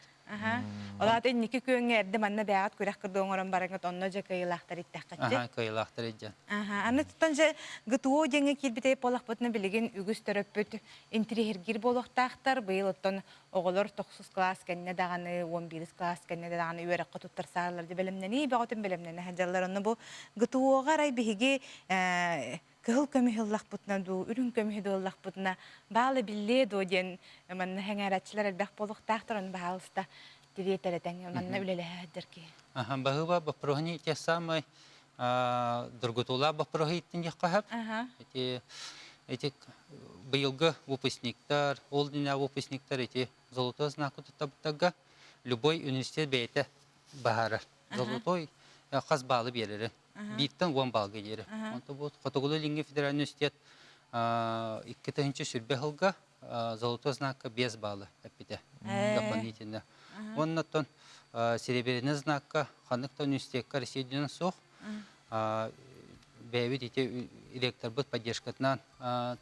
Ол аата инники күөҥҥэ эрдэ манна бэйэҕит күрэх кырдыы оҥорон бараҥҥыт онно дьэ кыайыылаахтар иттэххитчи. Аха, кыайыылаахтар идьэн. Аха, аны туттан дьэ ГТО диэҥҥэ киирбит буоллахпытына билигин үгүс төрөппүт интириэһиргиир буолуохтаахтар. Быйыл оттон оҕолор тохсус кылаас кэннэ даҕаны, 11 кылаас кэннэ даҕаны үөрэххэ туттарсааллар дьэ бэлэмнэнии бөҕөтүн бэлэмнэнэ сылдьаллар. Онно бу ГТО-ҕа арай биһиги кыһыл көмүһү ыллахпытына дуу, үрүҥ көмүһү дуу ыллахпытына баал эбиллиэ дуо диэн манна сэҥээрээччилэр элбэх буолуохтаахтар, ону баһаалыста тириэтэрэтэн манна үлэлэһэ сылдьар киһи. Баһыыба боппуруоһуни те самый доргутуулаах боппуруоһу иттин диэххэ сөп. Ити ити быйылгы выпускниктар, ол динэ выпускниктар ити золотой знаку туттабыттарга любой университет бэйэтэ баһаарар. Золотой хас баалы биэрэрин. Бииртэн 10 баалга диэри. Онто бу Хотугулуу-Илиҥҥи федеральный университет 2020 сылга золотой знакка 5 баалы эппитэ дополнительно. Оннотон серебряный знакка ханнык да университекка Россия суох. Бэйэбит ити ректорбыт поддержкатынан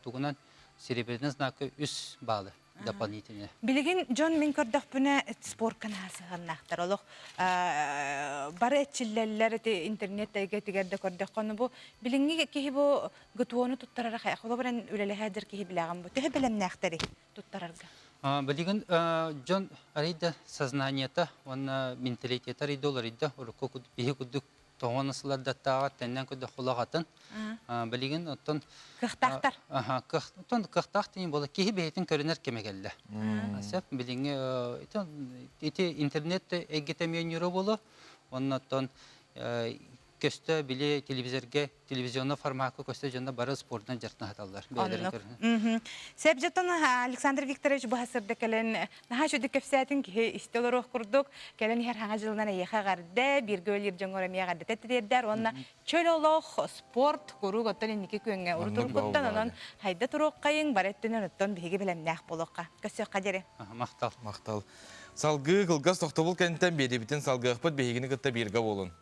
тугунан серебряный знакка 3 баалы дополнительно. Билигин дьон мин көрдөхпүнэ спорка наһаа сыһыаннаахтар. Олох бары эрчиллэллэр ити интернет эйгэтигэр да көрдөххө бу билиҥҥи киһи бу ГТО-ну туттарара холобур эн үлэлэһэ киһи билэҕин бу төһө бэлэмнээхтэри туттарарга? Билигин дьон арыйда сознаниета уонна менталитета арыйда уларыйда урукку биһи курдук тоҥон сылардаттааҕар тэннэн көрдөх улаҕатын билигин оттон кыахтаахтар оттон кыахтаах тиин буола киһи бэйэтин көрүнэр кэмэ кэллэ сөп билиҥҥи ити интернет эйгэтэ эмиэ ньура буолуо уонна оттон. көстө били телевизорга телевизионный формакка көстө дьонно бары спордунан дьарыктана саталлар. Бэйэлэрин Оннук. көрүнэн. Мгм. Сөп дьоттон Александр Викторович бу сырда кэлэн наһаа үчүгдүк кэпсээтин киһи истэ олоруох курдук кэлэн иһэр хаҥа дьылынан эйиэхэ эҕэрдэ бииргэ үлэлиир дьоҥҥор эмиэ эҕэрдэтэ тириэрдэр уонна чөл олох спорт куруук оттон инники күөҥҥэ урут Оннук уруккуттан онон буолла. хайда туруоххайыҥ бары өттүнэн оттон биһиги бэлэмнээх буолуохха көрсүөххэ диэри Махтал. Махтал. Салгыы кылгас тохтобул кэнниттэн биэриибитин салгыахпыт биһигини кытта бииргэ буолун.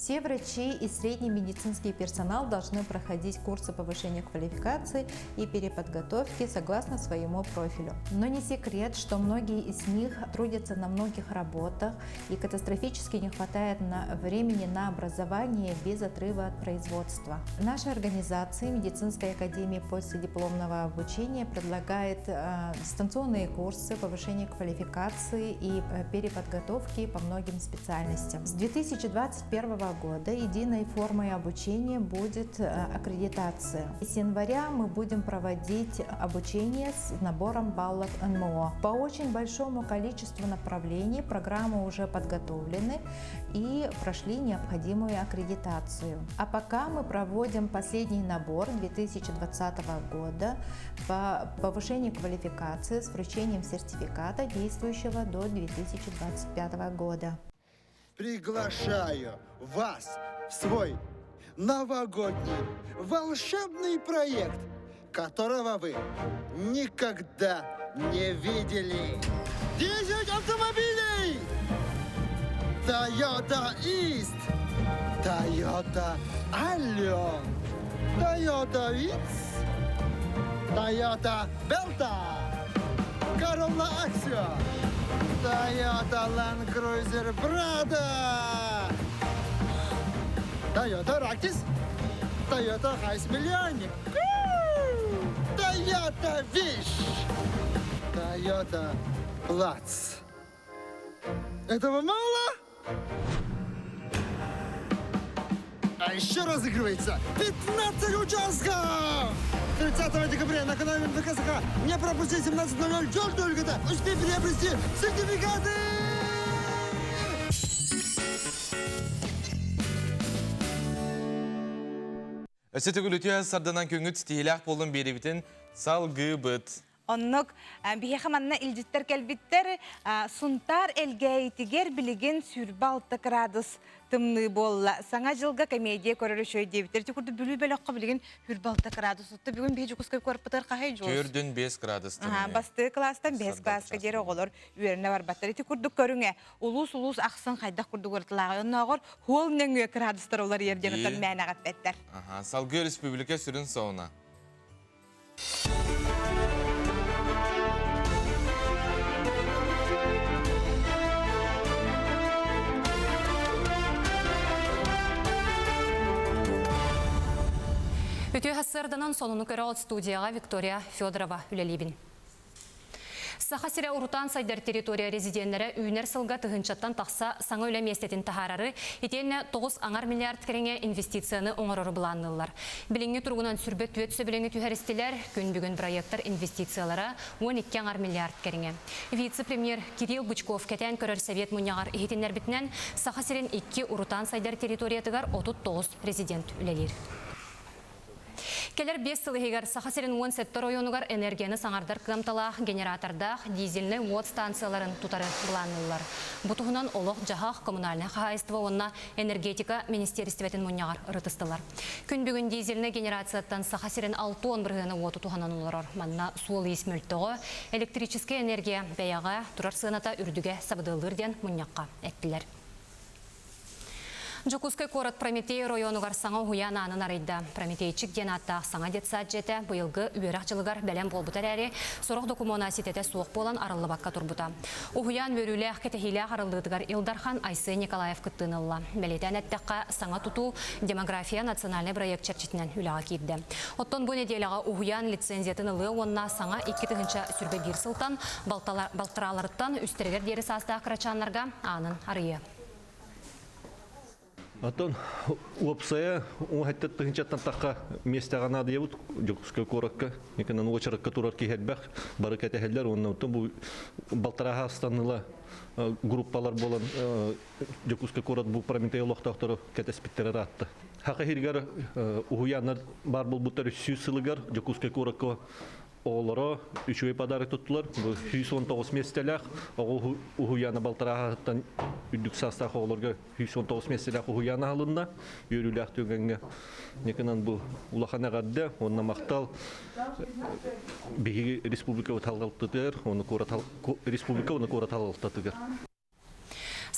Все врачи и средний медицинский персонал должны проходить курсы повышения квалификации и переподготовки согласно своему профилю. Но не секрет, что многие из них трудятся на многих работах и катастрофически не хватает на времени на образование без отрыва от производства. Наша организация Медицинская академия последипломного обучения предлагает э, дистанционные курсы повышения квалификации и э, переподготовки по многим специальностям. С 2021 года единой формой обучения будет э, аккредитация. С января мы будем проводить обучение с набором баллов НМО. По очень большому количеству направлений программы уже подготовлены и прошли необходимую аккредитацию. А пока мы проводим последний набор 2020 года по повышению квалификации с вручением сертификата, действующего до 2025 года. Приглашаю вас в свой новогодний волшебный проект, которого вы никогда не видели. 10 автомобилей! Toyota East, Toyota Allion, Toyota Vitz, Toyota Belta, Corolla Axio, Toyota Land Cruiser Prado, Toyota Ractis, Toyota Hiace Миллионник, Toyota Wish, Toyota Platz. Этого мало? А еще разыгрывается 15 участков! 30 декабря на канале МВК Саха не пропусти 17.00 ждешь только-то успей приобрести сертификаты! Өссө төгүл үтүө сарданан күҥҥүт ситиһиилээх буоллун биэрибитин салгыыбыт. Оннук биһиэхэ манна илдьиттэр кэлбиттэр. Сунтаар Элгээйитигэр билигин 26 градус тымныы буолла. Саҥа дьылга комедия көрөр үчүгэй диэбиттэр. Ити курдук Бүлүү бөлөххө билигин 26 градус. Отто бүгүн биһи Дьокуускай куораппытыгар хаһай дьуос? Төрдүн 5 градус тымныы. Бастыы кылаастан 5 кылааска диэри оҕолор үөрэнэ барбаттар. Ити курдук көрүҥэ улуус-улуус ахсын хайдах курдук уратылааҕый. Оннооҕор хуол нөҥүө градустар уларыйар диэн оттон мээнэҕэ эппэттэр. Салгыы республика сүрүн сауна. Үтүө сарсыарданан сонуну көрө студияға Виктория Федорова үлэлиибин. Саха сирэ урутаан сайдар территория резиденнэрэ үүнэр сылга тыһыынчаттан тахса саҥа үлэ миэстэтин таһаарары, итиэннэ 9,5 миллиард кэриҥэ инвестицияны оҥорору былаанныыллар. Билиҥҥи туругунан сүрбэ түөрт сөбүлэҥи түһэристилэр, күн бүгүн бырайыактар инвестициялара 12,5 миллиард кэриҥэ. Вице-премьер Кирилл Бычков кэтээн көрөр совет мунньаҕар иһитиннэрбитинэн, Саха сирин икки урутаан сайдар территориятыгар 39 резидент үлэлиир. Кэлэр биэс сыл иһигэр Саха сирин 17 оройуонугар энергияны саҥардар кыамталаах генератордаах дизельнэй уот станцияларын тутары былаанныыллар. Бу туһунан олох-дьаһах, коммунальнай хаһаайыстыба уонна энергетика министиэристибэтин мунньаҕар ырытыстылар. Күн бүгүн дизельнэй генерацияттан Саха сирин 60 бырыһыана уоту туһанан олорор. Манна суол-иис мөлтөҕө, электрическэй энергия бэйэҕэ турар сыаната үрдүгэ сабыдыаллыыр диэн мунньахха эттилэр. Дьокуускай куорат Прометей оройуонугар саҥа уһуйаан аанын арыйда. Прометейчик диэн ааттаах саҥа детсад дьиэтэ быйылгы үөрэх дьылыгар бэлэм буолбута эрээри, сорох докумуона ситэтэ суох буолан арыллыбакка турбута. Уһуйаан үөрүүлээх, кэтэһиилээх арыллыытыгар Ил Дархан Айсен Николаев кыттыыны ылла. Бэлиэтээн эттэххэ, саҥа тутуу Демография национальнай бырайыак чэрчитинэн үлэҕэ киирдэ. Оттон бу нэдиэлэҕэ уһуйаан лицензиятын ылыа уонна саҥа 2021 сылтан балтарааларыттан үстэригэр диэри саастаах кырачааннарга аанын арыйыа. Оттон уопсайа уһаттан тыһынчаттан тахха миэстэҕэ наадыйабыт Дьокуускай куоракка. Никанан уочаракка турар киһи элбэх, бары кэтэһэллэр уонна оттон бу балтараа станыла группалар буолан Дьокуускай куорат бу Прометей олохтоохтору кэтэспиттэрэ ыраатта. Хаха иһигэр уһуйааннар баар буолбуттар 300 сылыгар Дьокуускай куоракка оҕолоро үчүгэй подарок туттулар. Бу 119 миэстэлээх оҕо уһуйаана балтарааһыттан үрдүк саастаах оҕолорго 119 миэстэлээх уһуйаан аһылынна. Үөрүүлээх түгэҥҥэ Никынан бу улахан эҕэрдэ уонна махтал биһиги республикабыт халалтытыгар, уонна куорат республика уонна куорат халалтатыгар.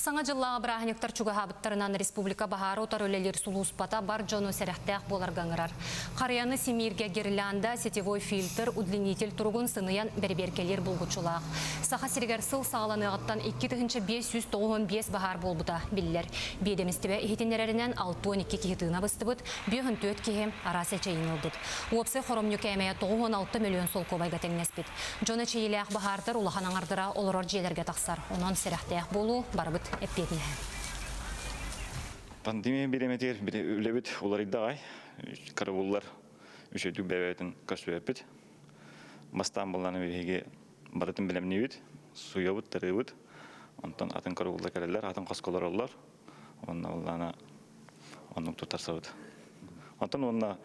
Саҥа дьыллааҕы бырааһынньыктар чугаһаабыттарынан республика баһаары утары үлэлиир сулууспата бар дьону сэрэхтээх буоларга ыҥырар. Харыйаны симииргэ гирлянда, сетевой фильтр, удлинитель туругун сыныйан бэрэбиэркэлиир булгуччулаах. Саха сиригэр сыл саҕаланыаҕыттан 2595 баһаар буолбута биллэр. Биэдэмистибэ иһитиннэрэринэн 62 киһи тыына быстыбыт, 54 киһи араас эчэйиини ылбыт. Уопсай хоромньу кээмэйэ 96 мөлүйүөн солкуобайга тэҥнэспит. Дьон эчэйиилээх баһаардар улахан аҥардара олорор дьиэлэргэ тахсар. Онон сэрэхтээх буолуу барыбыт эппиэтинэһэ. Пандемия бириэмэтигэр үлэбит уларыйда аҕай. Карауллар үчүгэй бэйэбитин көрсүбэппит. Бастаан булланы биһиги барытын бэлэмниибит, суйабыт, тарыыбыт. Онтон атын карауллар кэлэллэр, атын хоско олороллор. Онно буллаана оннук туттарсабыт. Онтон уонна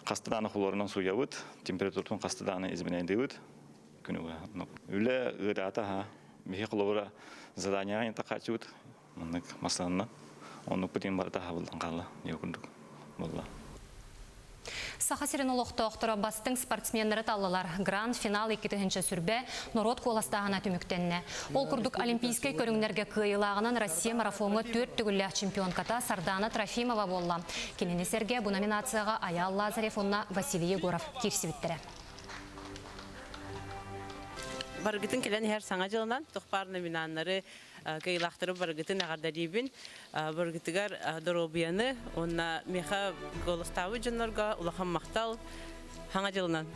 хаста дааны хлорунан сууйабыт, температуратын хаста дааны изменяйдыыбыт. Күнүгэ үлэ ыараата аха. Биһи холобура заданияҕа интахааччыбыт маннык масланна. Оннук бутин барыта хабылдан хаалла диye курдук буолла. Саха сирин олохтоохторо бастыҥ спортсменнары таллылар. Гранд-финал 2000 сүрбэ норуот куоластааһына түмүктэннэ. Ол курдук олимпийскай көрүҥнэргэ кыайыылааҕынан Россия марафоҥҥа түөрт төгүллээх чемпионката Сардана Трофимова буолла. Кинини сэргэ бу номинацияҕа Айаал Лазарев уонна Василий Егоров киирсибиттэрэ. Барыгытын кэлэн иһэр саҥа дьылынан туох баар номинаннары кыайыылаахтары барыгытын эҕэрдэлиибин. Барыгытыгар доруобуйаны уонна миэхэ куоластаабыт дьоннорго улахан махтал. Саҥа дьылынан!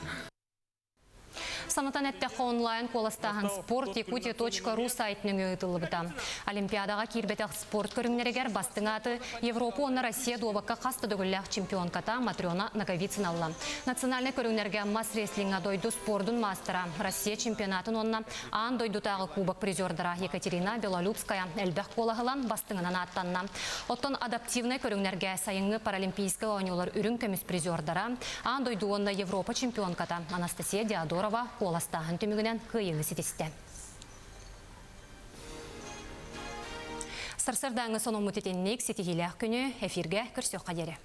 Санатан эттэххэ, онлайн куоластааһын спортякутия.ру сайт нөҥүө ыытыллыбыта. Олимпиадаҕа киирбэтэх спорт көрүҥнэригэр бастыҥ ааты Европа уонна Россия дуобакка хас да төгүллээх чемпионката Матрена Ноговицына ылла. Национальнай көрүҥнэргэ мас-рестлиҥҥа дойду спордун маастара, Россия чемпионатын уонна аан дойдутааҕы кубок призердара Екатерина Белолюбская элбэх куолаһылан бастыҥынан ааттанна. Оттон адаптивнай көрүҥнэргэ сайыҥҥы паралимпийскай оонньуулар үрүҥ көмүс призердара, аан дойду уонна Европа чемпионката Анастасия Диодорова куоластааһын түмүгүнэн кыайыыны ситистэ. Сарсыардааҥҥы сонуммут итинник ситиһиилээх күнү эфиргэ көрсүөххэ диэри.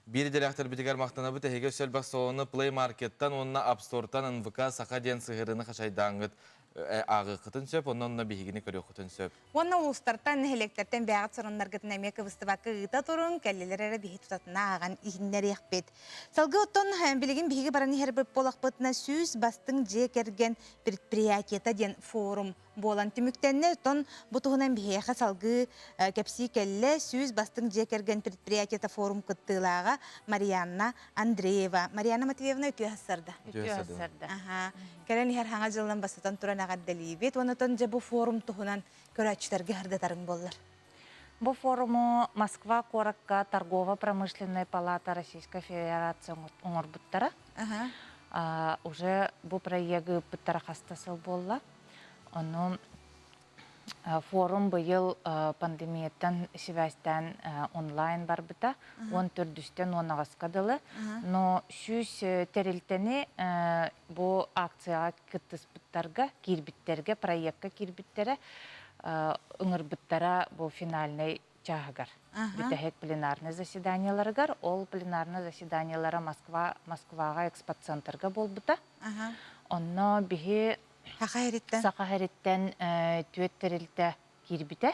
Биир идэлээхтэрбитигэр махтанабыт эһиги өссө элбэх солону Play Market-тан уонна App Store-тан НВК Саха диэн сыһыарыыны хачайдааҥҥыт ааҕыаххытын сөп, онно онно биһигини көрүөххүтүн сөп. Уонна улуустартан, нэһилиэктэртэн бэйэҕит суруннаргытын эмиэ кыбыстыбакка ыыта туруҥ, кэллилэр эрэ биһи тутатына ааҕан иһиннэриэхпит. Салгыы оттон билигин биһиги баран иһэрбит буолахпытына 100 бастыҥ дьиэ кэргэн предприятиета диэн форум буолан түмүктэннэ. Оттон бу туһунан биһиэхэ салгыы кэпсии кэллэ 100 бастыҥ дьиэ кэргэн предприятиета форум кыттыылааҕа Марианна Андреева. Марианна Матвеевна үтүө сарда. Үтүө сарда. Аха. Кэлэн иһэр хаҥа дьылынан бастатан туран эҕэрдэлиибит. Онотон дьэ бу форум туһунан көрөөччүлэргэ сырдатарыҥ буоллар. Бу форуму Москва куоракка торгово-промышленная палата Российской Федерации оҥорбуттара. Уже бу проегы ыыппыттара хаста сыл буолла. Ону форум быйыл пандемияттан сибээстээн онлайн барбыта. Он төрдүстэн он аҕыска дылы. Но 100 тэрилтэни бу акцияҕа кыттыспыттарга, киирбиттэргэ, проекка киирбиттэрэ ыҥырбыттара бу финальнай чааһыгар. Бүтэһик пленарнай заседаниеларыгар, ол пленарнай заседаниелара Москва, Москваҕа экспоцентрга буолбута. Онно биһи Саха Сириттэн түөрт тэрилтэ киирбитэ.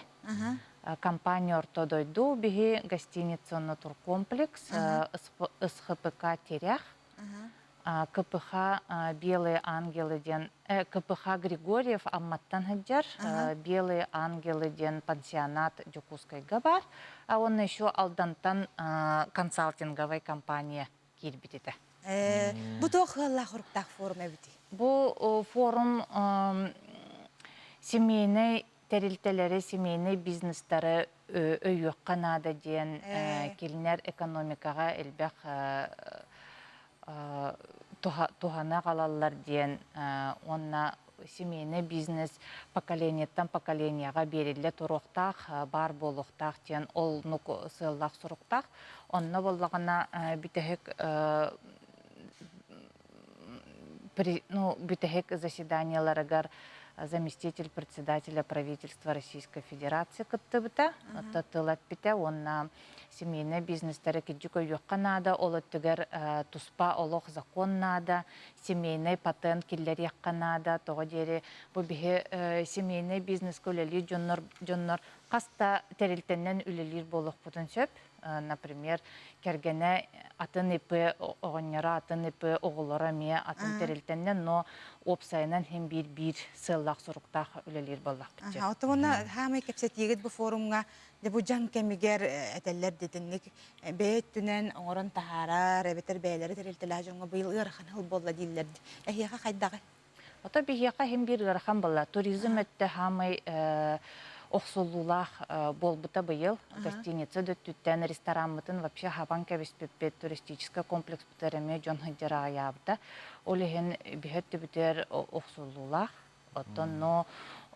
Компания Орто дойду биһи гостиницаны туркомплекс, СХПК Терях, КПХ Белые ангелы диэн КПХ Григорьев Амматтан сылдьар Белые ангелы диэн пансионат Дьокуускайга баар. А уонна еще Алдантан консалтинговай компания киирбит этэ. Бу туох ыаллаах-хоруктаах форум эбитий? Бу форум семейнай тэрилтэлэри, семейнай бизнестары өйүөххэ наада диэн кинилэр экономикаҕа элбэх туһаны аҕалаллар диэн уонна семейный бизнес поколениеттан поколениеҕа биэриллэ туруохтаах, баар буолуохтаах диэн олнук сыаллаах суруктаах. Онно буоллаҕына бүтэһик ну, бүтэһик заседаниеларыгар заместитель председателя правительства Российской Федерации кыттыбыта, тыл эппитэ уонна семейный бизнестары кирдьик өйүөххэ наада, ол өттүгэр туспа олох закон наада, семейный патент киллэриэххэ наада, тоҕо диэри бу биһи семейный бизнеске үлэлиир дьоннор, дьоннор хас да тэрилтэннэн үлэлиир буолуохпутун сөп. Например, кэргэнэ атын ИП оҕонньоро, атын ИП оҕолоро эмиэ атын тэрилтэннэн, но уопсайынан иһин биир-биир сыаллаах-соруктаах үлэлиир буоллахпыт. Отуна хаамай кэпсэтиигит бу форумҥа Дьэ бу дьаҥ кэмигэр этэллэр дитинник бэйэ өттүнэн оҥорон таһаарар эбэтэр бэйэлэрэ тэрилтэлээх дьоҥҥо быйыл ыарахан сыл буолла дииллэр. Эһиэхэ хайдаҕый? Ото биһиэхэ иһин биир ыарахан буолла. Туризм өттө хаамай охсуллуулаах буолбута быйыл. Гостиница өттүттэн рестораммытын вообще хабан кэбиспиппит, туристическай комплекспытыгар эмиэ дьон сылдьар аҕыйаабыта. Ол иһин биһи өттүбүтүгэр охсуллуулаах. Оттон но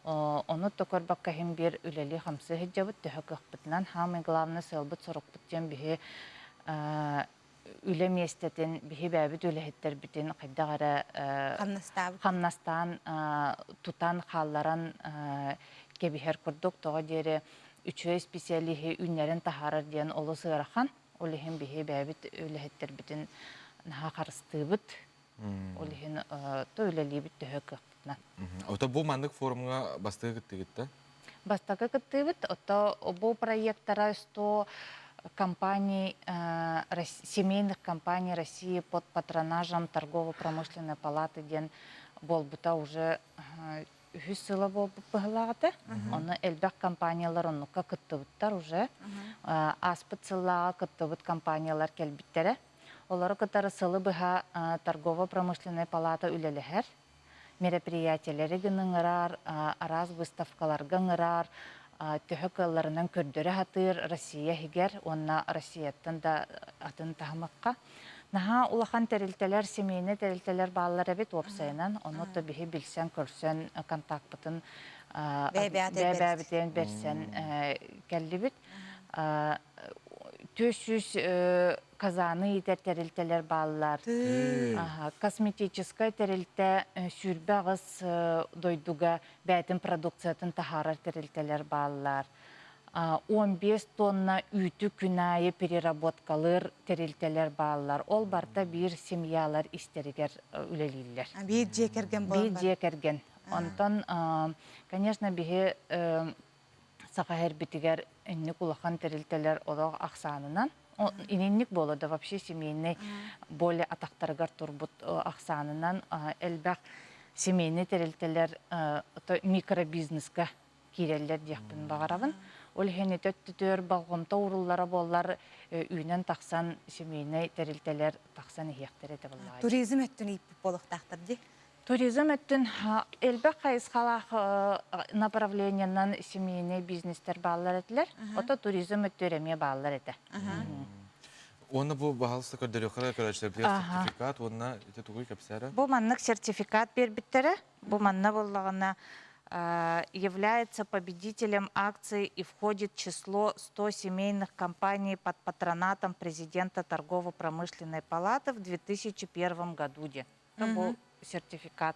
ону да көрбөккө иһин биир үлэлии-хамсыы сылдьабыт, төһө кыахпытынан. Самый главный сыалбыт-сорукпут диэн биһи үлэ миэстэтин, биһи бэйэбит үлэһиттэрбитин хайдах эрэ хамнастаан тутан, хаалларан кэбиһэр курдук. Тоҕо диэри үчүгэй специалиһы үүннэрэн таһаарар диэн олус ыарахан. Ол иһин биһи бэйэбит үлэһиттэрбитин наһаа харыстыыбыт. Ол иһин то үлэлиибит төһө кыахпытынан. Ото бу маннык форумҥа бастакы кыттыгыт да? Бастакы кыттыыбыт. Ото бу проектара 100 компаний, семейных компаний России под патронажем торгово-промышленной палаты диэн буолбута уже үһүс сыла буолбут быһылааҕыта. Ону элбэх компаниялар оннукка кыттыбыттар уже. Ааспыт сыллааҕы кыттыбыт компаниялар кэлбиттэрэ. Олору кытары сылы быһа торгово-промышленнай палата үлэлэһэр. Мероприятиелэри гыныҥырар, араас выставкаларга ыҥырар, төһө кыалларынан көрдөрө сатыыр Россия иһигэр уонна Россияттан да атын таһымыкка. Наһаа улахан тэрилтэлэр, семейнэй тэрилтэлэр бааллар эбит уопсайынан. Ону то биһи билсэн-көрсөн контакпытын бэйэ-бэйэбитин бэрсэн кэллибит. 400 казаны иитэр тэрилтэлэр бааллар. Косметическай тэрилтэ 28 дойдуга бэйэтин продукциятын таһаарар тэрилтэлэр бааллар. 15 тонна үүтү күн аайы переработкалыыр тэрилтэлэр бааллар. Ол барыта биир семьялар истэригэр үлэлииллэр. Биир дьиэ кэргэн Биир дьиэ кэргэн. Онтон, конечно, биһи саха эрбитигэр инник улахан тэрилтэлэр олох ахсаанынан ининник буола да вообще семейный более атахтарыгар турбут ахсаанынан элбэх семейный тэрилтэлэр микробизнеска киирэллэр диэхпин баҕарабын. Ол иһин ити өттүтүөр болҕомто ууруллара буоллар үүнэн тахсан семейный тэрилтэлэр тахсан иһиэхтэрэ этэ буоллаҕа. Туризм өттүн ииппит буолуохтаахтар дии. Туризм өттүн элбэх хайысхалаах направлениенан семейный бизнестер бааллар этилэр. Ото туризм өттүгэр эмиэ бааллар этэ. Уонна бу баһалыста көрдөрүөххэ көрөөччүлэрбитигэр сертификат уонна ити тугуй кэпсээрэ? Бу маннык сертификат биэрбиттэрэ. Бу манна буоллаҕына является победителем акции и входит в число 100 семейных компаний под патронатом президента торгово-промышленной палаты в 2001 году. Бу сертификат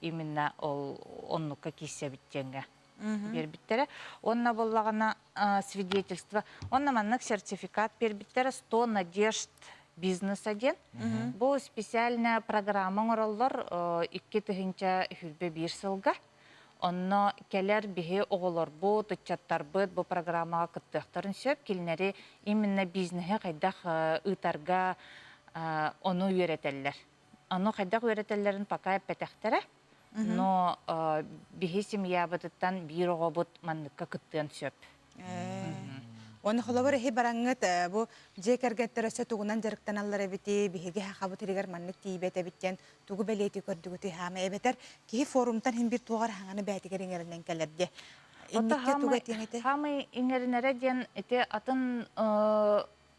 именно ол оннукка киирсэбит диэҥҥэ биэрбиттэрэ. Онно буоллаҕына свидетельство. Онно маннык сертификат биэрбиттэрэ 100 надежд бизнеса диэн. Бу специальная программа оҥороллор 2021 сылга. Онно кэлэр биһи оҕолорбут, ыччаттарбыт бу программаҕа кыттыахтарын сөп. Кинилэри именно бизнеһи хайдах ыытарга ону үөрэтэллэр. Ону хайдах үөрэтэллэрин пока эппэтэхтэрэ. Но биһи семьябытыттан биир оҕобут манныкка кыттыан сөп. Оны холобур эһи бараҥҥыт бу дьиэ кэргэттэр өссө тугунан дьарыктаналлар эбити, биһиги хахабыт иригэр маннык тиийбэт эбит диэн тугу бэлиэтии көрдүгүтүй хаама эбэтэр киһи форумтан хин бир туоҕар хаҥаны бээтигэр иҥэринэн кэлэр диэ. Инникке тугу этиэҥ этэ? Хаамай иҥэринэрэ диэн ити атын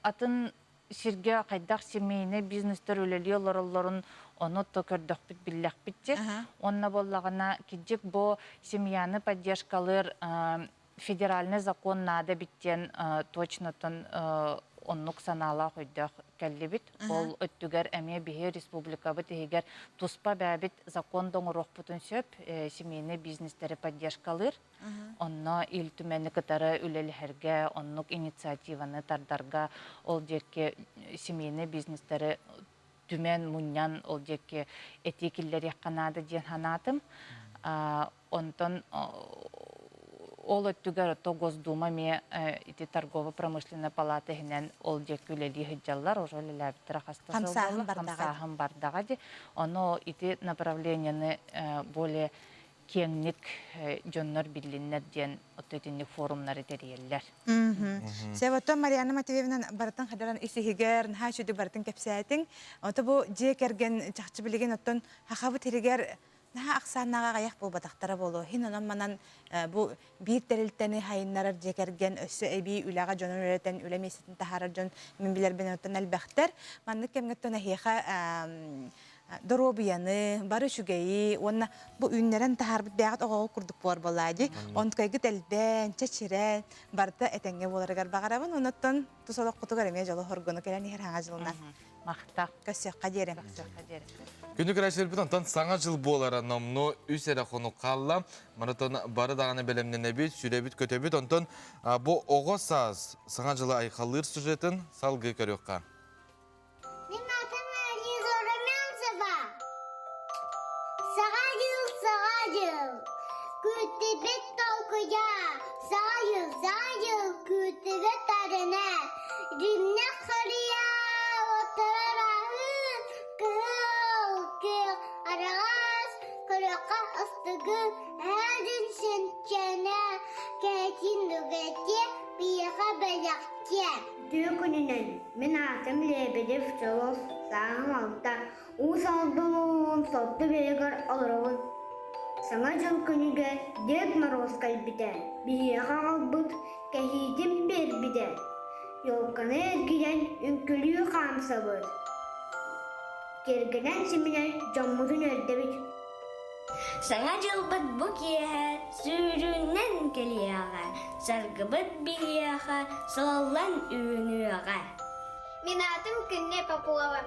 атын сиргэ хайдах семейный бизнестер үлэлии олороллорун ону то көрдөхпүт биллэхпит дии. Онно буоллаҕына кидьик бу семьяны поддержкалыыр федеральный закон наада эбит диэн точнотон оннук санаалаах өйдөөх кэллибит. Ол өттүгэр эмиэ биһи республикабыт иһигэр туспа бэйэбит закон да оҥоруохпутун сөп, семейный бизнестэри поддержкалыыр. Онно Ил Түмэни кытары үлэлэһэргэ, оннук инициативаны тардарга, ол диэки семейный бизнестэри түмэн, мунньан, ол диэки этии киллэриэххэ наада диэн санаатым. Онтон ол өттүгэр ото Госдума эмиэ ити торгово-промышленная палата иһинэн ол диэки үлэлии сылдьаллар, уже үлэлээбиттэрэ хаста сыл буолла, хамсааһын бардаҕа дии. Ону ити направлениены более киэҥник дьоннор биллиннэр диэн отто итинник форумнары тэрийэллэр. Себото Марианна Матвеевна барытын хадаран ис-иһигэр, наһаа үчүгэй барытын кэпсээтиҥ. Ото бу дьиэ кэргэн чахчы билигин оттон хахабыт иригэр наһаа ахсааннаах аҕыйах буолбатахтара буолуо. Иһин онон манан бу биир тэрилтэни хайыннарар дьиэ кэргэн өссө эбии үлэҕэ дьонун үлэтэн үлэ миэстэтин таһаарар дьон мин билэрбин оттон элбэхтэр. Маннык кэмҥэ оттон эһиэхэ доруобуйаны, бары үчүгэйи уонна бу үүннэрэн таһаарбыт бэйэҕит оҕоҕо курдук буолар буоллаа дии. Онтукайгыт элбээн, чэчирэн, барыта этэҥҥэ буоларыгар баҕарабын. Онуттан тус олоххутугар эмиэ дьолу-соргуну кэлэн иһэр хаҥа дьылынан. Махта. Көрсүөххэ диэри. Көрсүөххэ диэри. Күнү көрөөччүлэрбит онтон саҥа жыл буолара номнуо үс эрэ хонук хаалла. Маратон бары даҕаны бэлэмнэнэбит, сүрэбит көтөбүт. Онтон бу оҕо саас саҥа дьылы айхаллыыр сюжетын салгыы көрүөххэ. Мин атым Лиза Румянцева. Саҥа дьыл, саҥа дьыл, күүттүбүт толкуйа, саҥа дьыл, саҥа дьыл, күүттүбүт арына, Дьүннэх харыйа, оттор аһыы, кыһыл, күөх, араҕас, көрүөххэ астыгы, эһээ дьин синчэнэ, кээтин нүгэтиэ, биһиэхэ бэлэхтиэ. Үтүө күнүнэн! Мин аатым Лебедев Чолос, сааһым алта, Уус Алдан улууһун Сотту биэрэгэр олоробун. Саҥа дьыл күнүгэр Дед Мороз кэлбитэ, биһиэхэ аҕалбыт кэһиитин биэрбитэ. Елканы эргийэн үҥкүлүү хаамсабыт, киэргэнэн симинэн дьоммутун үөрдэбит. Саҥа дьылбыт бу киэһэ сүүрүүнэн кэлиэҕэ, саргыбыт биһиэхэ салаллан үүнүөҕэ. Мин аатым Күннэй Попова,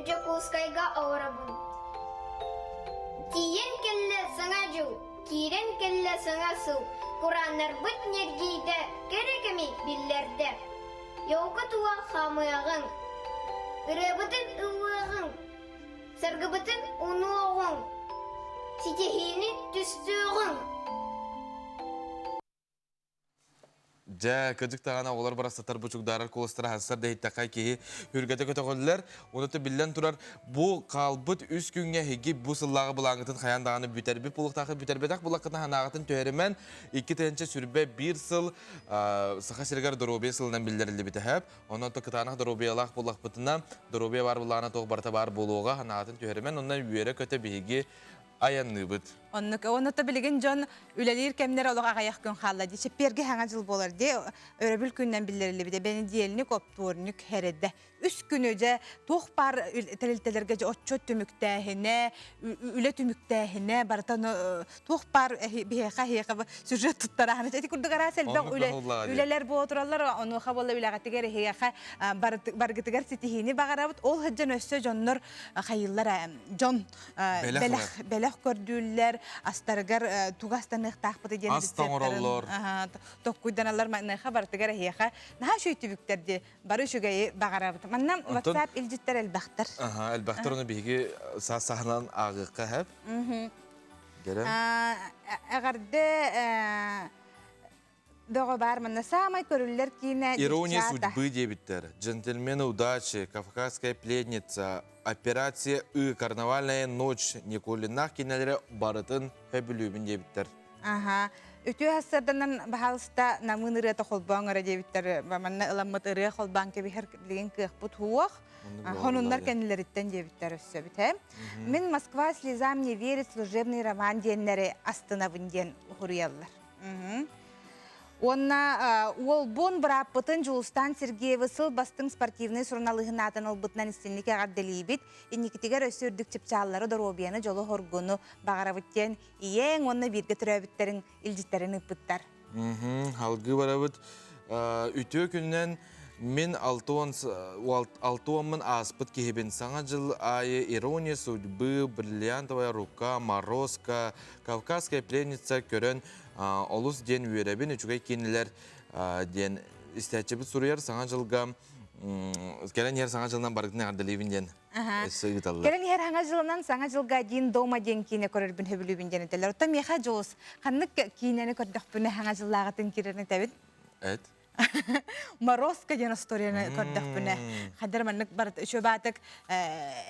Дьокуускайга олоробун. Тиийэн кэллэ Саҥа дьыл, киирэн кэллэ Саҥа сыл, курааннарбыт ньиргийдэ, кэрэ кэми биллэрдэ. Елка тула хаамыаҕыҥ, ырыабытын ыллыаҕыҥ, Саргыбытын унуоҕуҥ, ситиһиини түстүөҕүҥ! Дьэ, кырдьык даҕаны оҕолор барахсаттар бучугдаарар куоластара хассар да иһиттэххэ киһи үргэтэ көтөҕүллэр. Онута биллэн турар, бу хаалбыт үс күҥҥэ эһиги бу сыллааҕы былааҥҥытын хайаан даҕаны бүтэрбит буолуохтааххыт, бүтэрбэтэх булаххытына санааҕытын түһэримэн, 2021 сыл Саха сиригэр доруобуйа сылынан биллэриллибитэ сөп. Онон то кытаанах доруобуйалаах буоллахпытына, доруобуйа баар буоллаҕына туох барыта баар буолуоҕа, санаатын түһэримэн, онон үөрэ-көтө биһиги айанныыбыт. Оннук. Онно билигин дьон үлэлиир кэмнэр олох аҕыйах күн хаалла дии. Чэппиэргэ саҥа дьыл буолар дии. Өрөбүл күнүнэн биллэриллибитэ. Бэнидиэлник, оптуорньук, хэрэдэ. Үс күнү дьэ туох баар тэрилтэлэргэ дьэ отчуот түмүктээһинэ, үлэ түмүктээһинэ барыта туох баар биһиэхэ эһиэхэ сюжет туттараһын ити курдук араас элбэх үлэ үлэлэр буола тураллар онуоха буолла үлэҕитигэр эһиэхэ баргытыгар ситиһиини баҕарабыт ол сылдьан өссө дьоннор хайыыллар дьон бэлэх бэлэх көрдүүллэр астарыгар туга астаныахтаахпыты диэн ас тоҥороллор токкуйданаллар маныаха барытыгар эһиэхэ наһаа үчүгэй түбүктэр дии бары үчүгэйи баҕарабыт. Манна WhatsApp илдьиттэр элбэхтэр. Аха, элбэхтэр ону биһиги саас-саһынан ааҕыахха хэп. Гэрэн. Эҕэрдэ бөҕө бар манна саамай көрүллэр киинэ Ирония судьбы диэбиттэр. Джентльмены удачи, Кавказская пленница, Операция Ы, Карнавальная ночь, Никулиннаах кинилэри барытын хөбүлүүбүн диэбиттэр. Аха. Үтүө сарсыарданан баһаалыста намыын ырыата холбооҥ эрэ диэбиттэр. Манна ыламмыт ырыа холбоон кэбиһэр билигин кыахпыт суох. Хонуннар кэннилэриттэн диэбиттэр өссө эбит. Мин Москва слезам не верит служебный роман диэннэри астынабын диэн уһуруйаллар. Уонна уолбун бырааппытын Дьулустаан Сергеевы сыл бастыҥ спортивнай суруналыыһын аатын ылбытынан истинник эҕэрдэлиибит. Инникитигэр өссө үрдүк чыпчааллары, доруобуйаны, дьолу-соргуну баҕарабыт диэн ийэҥ уонна бииргэ төрөөбүттэриҥ илдьиттэрин ыыппыттар. Алгыы барабыт. Үтүө күнүнэн мин 60-мын ааспыт киһибин. Саҥа дьыл аайы «Ирония судьбы», «Бриллиантовая рука», «Морозко», «Кавказская пленница» көрөн олус диэн үөрэбин, үчүгэй киинэлэр диэн истээччибит суруйар. Саҥа дьылга кэлэн иһэр саҥа дьылынан барытын эҕэрдэлиибин диэн өссө ыыталлар. Кэлэн иһэр саҥа дьылынан саҥа дьылга один дома диэн киинэ көрөрбүн сөбүлүүбүн диэн этэллэр. Оттон миэхэ Дьулус, ханнык киинэни көрдөхпүнэ саҥа дьыллааҕытын киирэн этэбин? Эт. Морозко диэн историяны көрдөхпүнэ, хадыр маннык барыт үчүбаатык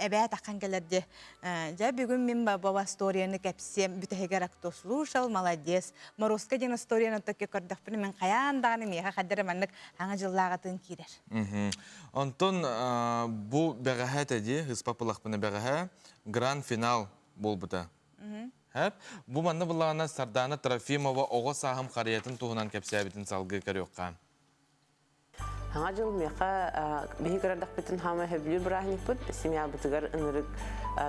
эбээ таххан кэлэр дии. Дьэ бүгүн мин баба историяны кэпсиэм бүтэһигэр кто слушал, молодец. Морозко диэн историяны токи көрдөхпүнэ мин хайаан даҕаны миэхэ хадыр маннык саҥа дьыллааҕытын киирэр. Онтон бу бэҕэһээ этэ дии, ыспаппылахпына бэҕэһээ гранд-финал буолбута. Хэп. Бу манна былаана Сардаана Трофимова оҕо сааһым харыйатын туһунан кэпсээбитин салгыы көрүөххэ. Саҥа дьыл миэхэ биһи көрөрдөхпүтүн хаама сөбүлүүр бырааһынньыкпыт семьябытыгар ынырык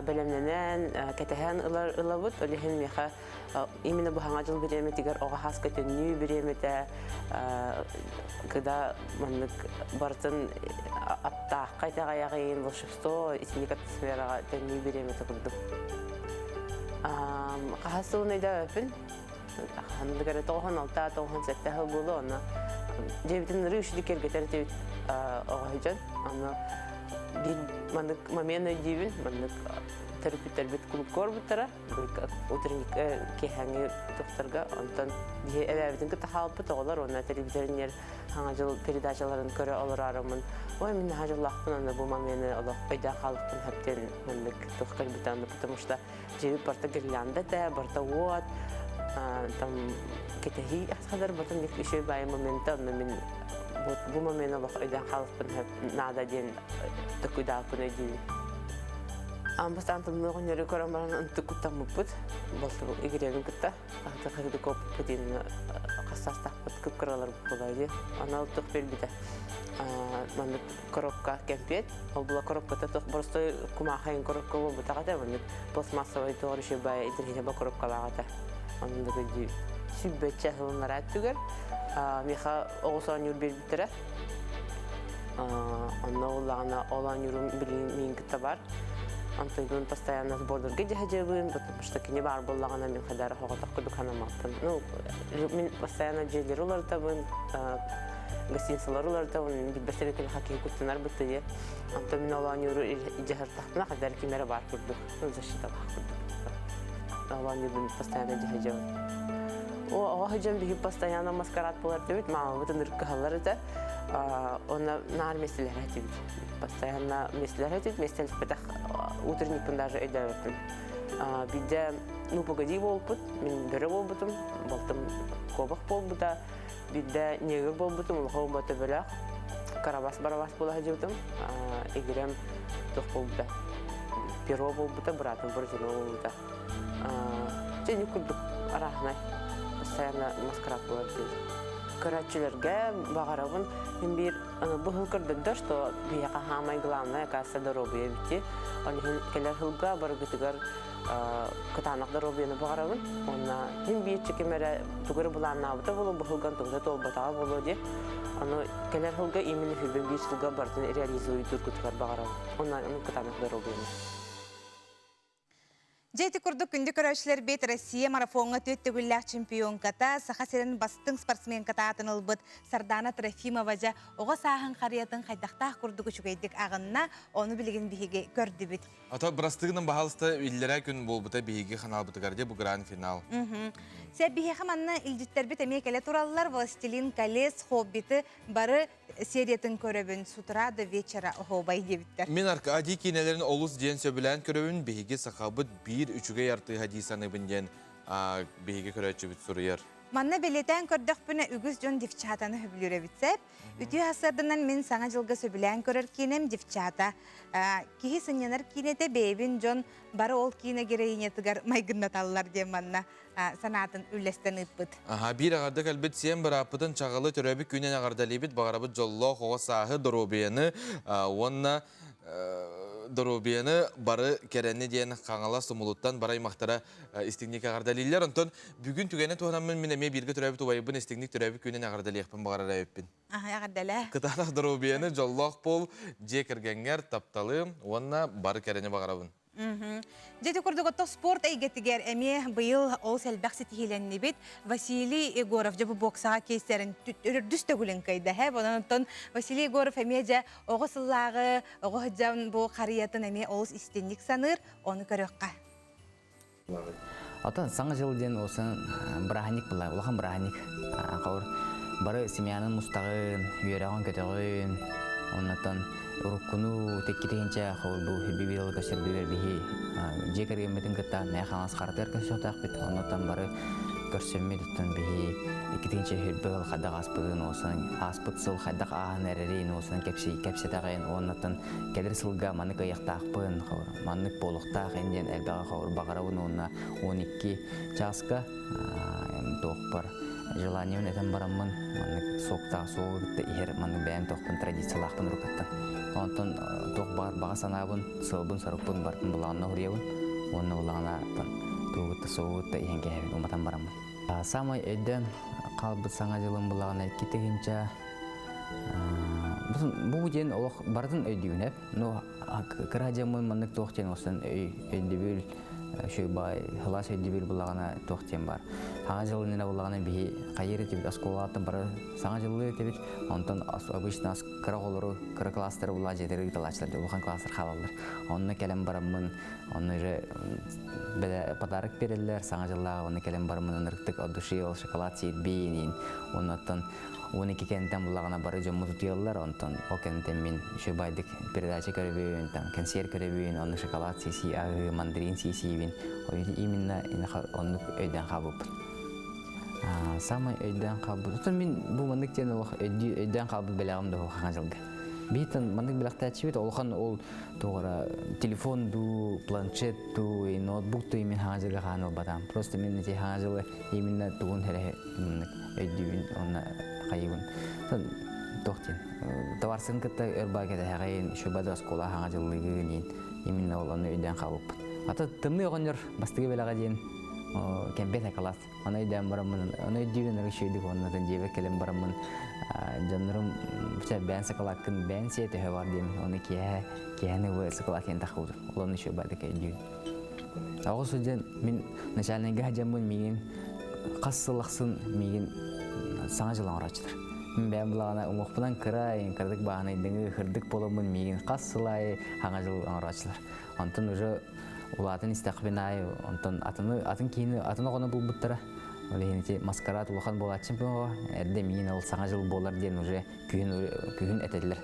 бэлэмнэнэн, кэтэһэн ылар ылабыт. Ол иһин миэхэ именно бу саҥа дьыл бириэмэтигэр оҕо хааска төннүү бириэмэтэ кыда маннык барытын аптаахха итэҕэйэҕин, волшебство итинник атмосфераҕа төннүү бириэмэтэ курдук. Хаһыс сылын өйдөөбөппүн. Ханнык эрэ 96 97 сыл буолуо, онно дьиэбитин ырыы үчүгэй киэргэтэр этибит оҕо сылдьан. Онно биир маннык момент өйдүүбүн, маннык төрөппүттэрбит клубка барбыттара. Утренник киэһээҥҥи тохторго онтон биһи эбээбитин кытта хаалбыт оҕолор уонна телевизорнер Саҥа дьыл передачаларын көрө олорорумун ой мин наһаа дьоллоохпун аны бу момены олох өйдөөн хаалыахпын сөптөн маннык туох кэлбитэ аны потому что дьиэбит барыта гирлянда этэ барыта уот там кэтэһии хадar батан еще баай момента онно мин бу момены олох өйдөөн хаалыахпын сөп наада диэн төкүйдааппын өйдүүбүн. Аан бастаан тымныы оҕонньору көрөн баран ынтык куттаммыппыт. Болту игиребин кытта хахыды коппут диэн хастаастаахпыт кып-кыралар буолар дии. Анал тух биэрбитэ. Маннык коробка кэмпиэт. Ол була коробката тух боростой кумаахайын коробка буолбутаҕа этэ. Маннык пластмассовай туох еще бай интеллигентэ ба коробкалаах этэ. Оннук дии сүүрбэччэ сылыннара түгэр. Миэхэ оҕус оонньуур биэрбиттэрэ. Онно улаҕана ол оонньуурум билигин миин кытта бар. Онтон постоянно сбордарга дьаһадьабын, потому что кини баар буоллаҕына мин хадара хоҕотох курдук санаммаппын. Ну, мин постоянно дьиэлэри уларытабын, гостиницалары уларытабын, билбэстэри күн хакиһи куттанар быттыйы. Онтон мин ол оонньууру дьаһартахпына хадара ким эрэ баар курдук, ну, защиталаах курдук. Ол оонньуурбун постоянно дьаһадьабын. Оҕо сылдьан биһи постоянно маскарад буолар этибит, маамабыт ынырык кыһаллар этэ. Онно наар миэстэлэһэр этибит. Постоянно миэстэлэһэр этибит, миэстэлэспэтэх утренникпын даже өйдөөбөппүн. Биирдэ ну погоди буолбут, мин бөрө буолбутум, балтым куобах буолбута, биирдэ негр буолбутум, улахан уба төбөлөөх, карабас-барабас буола сылдьыбытым, игирэм туох буолбута, перо буолбута, быраатым Бородино буолбута. Дьэ, курдук арааһынай постоянно маскарад буолар диэн. Көрөөччүлэргэ баҕарабын мин биир бу сыл көрдөрдө, что биһиэхэ хаамай главное, оказывается, доруобуйа эбити. Ол иһин кэлэр сылга барыгытыгар кытаанах доруобуйаны баҕарабын. Уонна мин биир чеким эрэ тугу эрэ былааннаабыта буолуо, бу сылган тугу да туолбатаҕа буолуо диye. Ону кэлэр сылга именно хүлбүн биир сылга барытын реализуйдуургутугар баҕарабын. Уонна кытаанах доруобуйаны. Дьэ ити курдук күндү көрөөччүлэрбит Россия марафоҥҥа түөрт төгүллээх чемпионката, Саха сирин бастыҥ спортсменката аатын ылбыт Сардана Трофимова дьэ оҕо сааһын харыйатын хайдахтаах курдук үчүгэйдик аҕынна, ону билигин биһиги көрдүбүт. Ата бырастыгынан баһаалыста иллэрээ күн буолбута биһиги ханаалбытыгар дьэ бу гранд-финал. Сэ биһиэхэ манна илдьиттэрбит эмиэ кэлэ тураллар Властелин колец, Хоббиты бары сериятын көрөбүн с утра до вечера оһуобай диэбиттэр. Мин Аркадий киинэлэрин олус диэн сөбүлээн көрөбүн, биһиги сахабыт биир үчүгэй артыыһа дии саныыбын диэн биһиги көрөөччүбүт суруйар. Манна бэлиэтээн көрдөхпүнэ үгүс дьон девчатаны сөбүлүүр эбит сэп. Үтүө сарсыарданан мин Саҥа дьылга сөбүлээн көрөр киинэм Девчата. Киһи сынньанар киинэтэ бэйэбин дьон бары ол киинэ героинятыгар майгыннаталлар диэн манна санаатын үллэстэн ыыппыт. Аха, биир аҕарда кэлбит сиэн бырааппытын чаҕылы төрөөбүт күнүн эҕэрдэлиибит, баҕарабыт дьоллоох оҕо сааһы, доруобуйаны уонна доруобуйаны бары кэрэни диэн Хаҥалас тумулуттан бары аймахтара истиҥник эҕэрдэлииллэр. Онтон бүгүн түгэни туһанаммын мин эмиэ бииргэ төрөөбүт убайбын истиҥник төрөөбүт күнүн эҕэрдэлиэхпин баҕарар эбиппин. Эҕэрдэлээ. Кытаанах доруобуйаны, дьоллоох буол, дьиэ кэргэҥҥэр тапталы уонна бары кэрэни баҕарабын. Дьэ ити курдук ото спорт эйгэтигэр эмиэ быйыл олус элбэх ситиһиилэннибит. Василий Егоров дьэ бу боксаҕа кейстерин төрдүс төгүлүн кыайда. Һэ, онон оттон Василий Егоров эмиэ дьэ оҕо сыллааҕы оҕо сылдьан бу харыйатын эмиэ олус истинник саныыр, ону көрүөххэ. Оттон Саҥа дьыл диэн уосан бырааһынньык буолла, улахан бырааһынньык. Холобур, бары семьянын мустаҕын, үөрэҕин көтөҕүн, оннуттан уруккуну тиккитигинчэ холобур бу бибиэл көсөрбүгэр биһи дьиэ кэргэммитин кытта Мэйэ Хаҥалас харатыгар көрсүөхтээхпит. Оннуттан бары көрсөммүт оттон биһи иккитинчэ хүрбэ сыл хайдах ааспытын уосан ааспыт сыл хайдах ааһан эрэрин уосан кэпсэтэҕин уоннаттан кэлэр сылга маннык ыйыахтаахпын маннык буолуохтаах ин диэн элбэҕи ховур баҕарабын уонна 12 чааска туохпар желаниебын этэн бараммын маннык суоктаах суолу кытта иһэр маннык бэйэм туохпун традициялаахпын уруккаттан онтон туох баар баҕа санаабын сыалбын сорукпун барытын былаанна уһуруйабын уонна улаҕана тугу кытта суолу кытта иһэн кэһэбин уматан бараммын самай өйдөөн хаалбыт саҥа дьылым былаҕана 2000 бу диэн олох барытын өйдүүбүн эп но кыра дьаммын маннык туох диэн осон өйдөбүл үчүгэй баай сылаас өйдөбүл буллаҕына туох диэн бар саҥа дьыл иннинэ буллаҕына биһи хайыыр этибит оскуолаҕа бары саҥа дьыллыы этибит онтон обычно кыра оҕолору кыра класстары буллаа дьиэтигэр ыыталааччылар улахан класстар хаалаллар онно кэлэн бараммын онно уже подарок береллер саҥа дьыллааҕы онно кэлэн бараммын ынырыктык от души ол шоколад сиирбиин оннуттан 12 кэнтэн буллаҕына бары дьоммут утуйаллар, онтон ол кэнтэн мин үчүгэй передача көрөбүн, там консерв көрөбүн, онно шоколад сиси аһыы, мандарин сиисиибин. Именно оннук өйдөөн хаалбыппын. Самай өйдөөн хаалбыт. Оттон мин бу маннык диэн олох өйдөөн хаалбыт бэлэҕим да хаҥа дьылга. Биһиттэн маннык бэлэхтээччибит улахан ол тугара телефон дуу, планшет дуу, ноутбук дуу мин хаҥа дьылга хаан ылбатам. Просто мин эти хаҥа дьылы именно тугун эрэ маннык өйдүүбүн уонна хайыбын туох диэн товарсын кытта өр баа кэтэһэҕин шуба да оскуола хаҥа дьыллыгын иин именно ол ону өйдөөн хаалбыппыт ата тымныы оҕонньор бастакы бэлэҕэ диэн кэмпиэт акалаат ону өйдөөн бараммын ону өйдүүбүн ырык үчүгэйдик уонна дьиэбэр кэлэн бараммын дьоннорум бэйэн сакалааккын бэйэн сиэ төһө бар диэмин ону киэһэ киэһэни бу сакалаат киэн тахыбытым ол ону үчүгэй баадык өйдүүбүн Оҕо сылдьан мин начальнайга сылдьаммын миигин хас сыл ахсын миигин саҥа дьыл оҥорооччулар. Мин бэйэм булаҕына уҥуохпунан кыра, кыратык бааһынайдыҥы, хырдык буоламмын миигин хас сыл аайы саҥа дьыл оҥорооччулар. Онтон уже улаатан истэхпин аайы онтон атыны атын киһини атын оҕону булбуттара. Ол иһин ити маскарад улахан буолааччым оҕо эрдэ миигин ол саҥа дьыл буолар диэн уже күһүн күһүн этэллэр.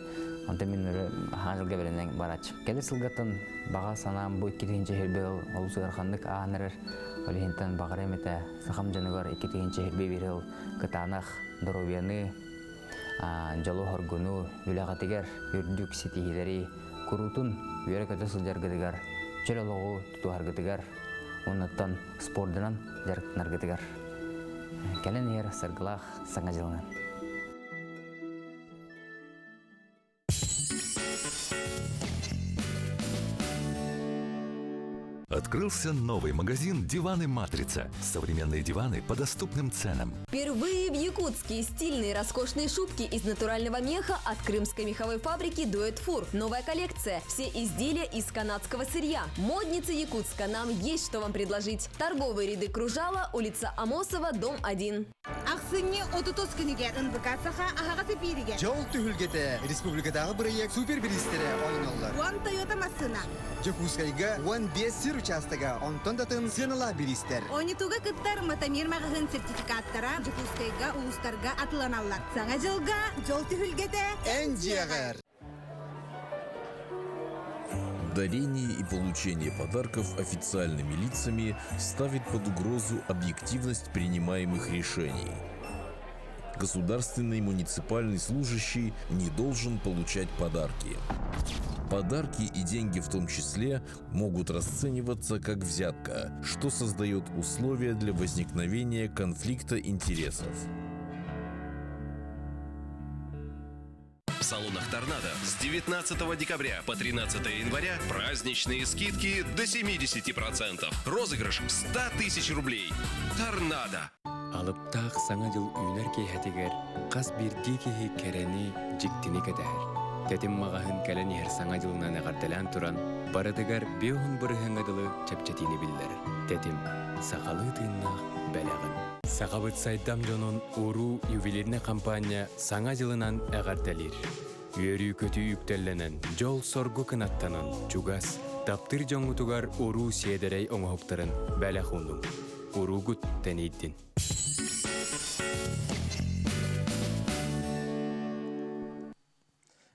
Онтон мин уже саҥа дьылга бэлэмнэн барааччым. Кэлэр сылгаттан баҕа санаам бу 2000 сирбэ олус ыараханнык ааһан эрэр. Ол иһинтэн баҕарыам этэ сахам дьонугар 2000 сирбэ биир сыл кытаанах доруобуйаны, дьолу-соргуну, үлэҕитигэр үрдүк ситиһиилэри куруутун үөрэ-көтө сылдьаргытыгар, чөл олоҕу тутуһаргытыгар, уоннаттан спордунан дьарыктанаргытыгар. Кэлэн иһэр саргылаах Саҥа дьылынан! Открылся новый магазин «Диваны Матрица». Современные диваны по доступным ценам. Впервые в Якутске стильные роскошные шубки из натурального меха от крымской меховой фабрики «Дуэт Фур». Новая коллекция. Все изделия из канадского сырья. Модница Якутска. Нам есть что вам предложить. Торговые ряды Кружала, улица Амосова, дом 1. Ахсынньы 30 күнүгэр НВК Саха аһаҕас эпииригэр. Дьол түһүлгэтэ республикатааҕы бырайыак супер бириистэрэ оонньоллор. Уон Тойота массыына. Дьокуускайга 15 сир учаастага, онтон да атын сыаналаах бириистэр. Оонньотууга кыттар Матамир маҕаһыын сертификаттара Дьокуускайга, улуустарга атыланаллар. Саҥа дьылга дьол түһүлгэтэ эн дьиэҕэр! Дарение и получение подарков официальными лицами ставит под угрозу объективность принимаемых решений. Государственный муниципальный служащий не должен получать подарки. Подарки и деньги в том числе могут расцениваться как взятка, что создает условия для возникновения конфликта интересов. В салонах «Торнадо» с 19 декабря по 13 января праздничные скидки до 70%. Розыгрыш 100 тысяч рублей. «Торнадо». Алыптаах Саҥа дьыл үүнэр киэһэтигэр хас биирдии киһи кэрэни, дьиктини кэтэһэр. Тэтим маҕаһыын кэлэн иһэр Саҥа дьылынан эҕэрдэлээн туран, барытыгар биэһун бырыһыаҥҥа дылы чэпчэтиини биллэрэр. Тэтим, сахалыы тыыннаах бэлэҕин. Сахабыт сайдам дьонун уруу ювелирнай хампаанньа Саҥа дьылынан эҕэрдэлиир. Үөрүү-көтүү үктэллэнэн, дьол-соргу кынаттанан, чугас, таптыыр дьоҥҥутугар уруу сиэдэрэй оҥоһуктарын бэлэх уунуҥ. Уруугут тэнийдин.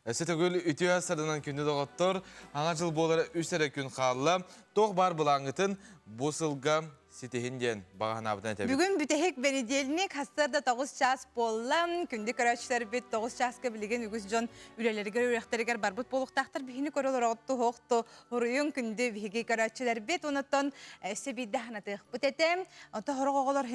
Өссө төгүл үтүө сарынан күндү доҕоттор, Аҥа дьыл буолара үс эрэ күн хаалла. Туох баар былааҥҥытын бу сылга ситиһин диэн баҕа санаабытын этэбит. Бүгүн бүтэһик бэнидиэлинньик сарсыарда 9 чаас буолла. Күндү көрөөччүлэрбит 9 чааска билигин үгүс дьон үлэлэригэр үөрэхтэригэр барбыт буолуохтаахтар. Биһини көрө олороҕут туһуруйуҥ күндү биһиги көрөөччүлэрбит. Онуттан өссө биирдэ санатыахпыт этэ. Онто сорох оҕолор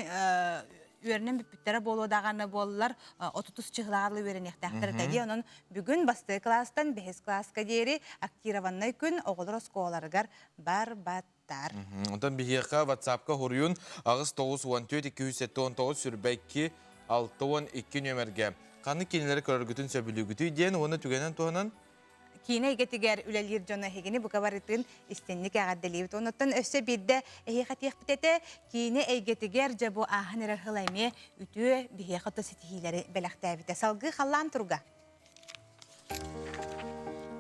үөрэнэн бүппүттэрэ буолуо даҕаны буоллар отутус чыһылаҕар үөрэниэхтээхтэр этэ дии. Онон бүгүн бастакы кылаастан бэһис кылааска диэри актированнай күн оҕолор оскуолаларыгар барбаттар. Онтон биһиэхэ WhatsApp-ка хуруйун 8 94 279 сүрбэ 2 62 нүөмэргэ ханнык кинилэри көрөргүтүн сөбүлүүгүтүй диэн уонна түгэнэн туһанан киинэ эйгэтигэр үлэлиир дьоно эһигини бука барытын истинник эҕэрдэлиибит. Онуттан өссө биирдэ эһиэхэ этиэхпит этэ, киинэ эйгэтигэр дьэ бу ааһан эрэр сыл эмиэ үтүө биһиэхэ то ситиһиилэри бэлэхтээбитэ. Салгыы халлаан туруга.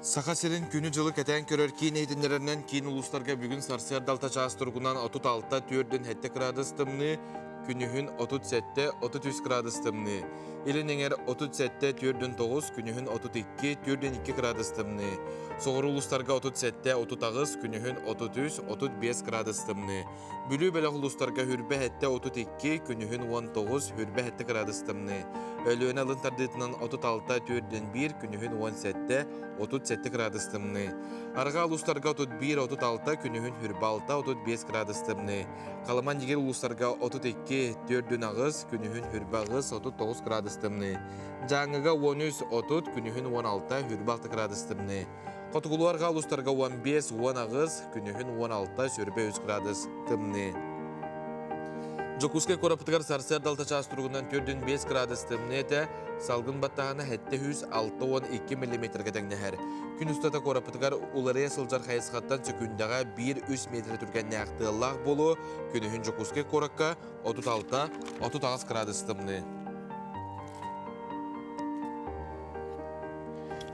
Саха сирин күнү-дьылы кэтээн көрөр киин иһитиннэрэринэн киин улуустарга бүгүн сарсыарда алта чаас туругунан 36 4 7 кыраадыс тымныы, күнүһүн 37 33 кыраадыс тымныы. Илин эҥэр 37 49, күнүһүн 32 42 кыраадыс тымныы. Соҕуруу улуустарга 37 38, күнүһүн 33 35 кыраадыс тымныы. Бүлүү бөлөх улуустарга хүрбэ 7 32, күнүһүн 19 хүрбэ 7 кыраадыс тымныы. Өлүөнэ алын тардыытынан 36 41, күнүһүн 17 37 кыраадыс тымныы. Арҕаа улуустарга 31 36, күнүһүн хүрбэ 6 35 кыраадыс тымныы. Халыман Нигер улуустарга 32, 4 8, күнүһүн хүрбэ 8, 39 градус тымныы. Дьааҥыга 13, 30, күнүһүн 16, хүрбэ 6 градус тымныы. Хотугулуу-арҕаа улуустарга 15, 18, күнүһүн 16, сүрбэ 3 градус тымныы. Дьокуускай куораппытыгар сарсыарда алта чаас туругунан 4,5 градус тымныы этэ, салгын баттаһына 762 миллиметргэ тэҥнэһэр. Күн устата куораппытыгар уларыйа сылдьар хайысхаттан сөкүүндэҕэ 1-3 миэтэрэ түргэннээх тыаллаах буолуо, күнүһүн Дьокуускай куоракка 36-38 градус тымныы.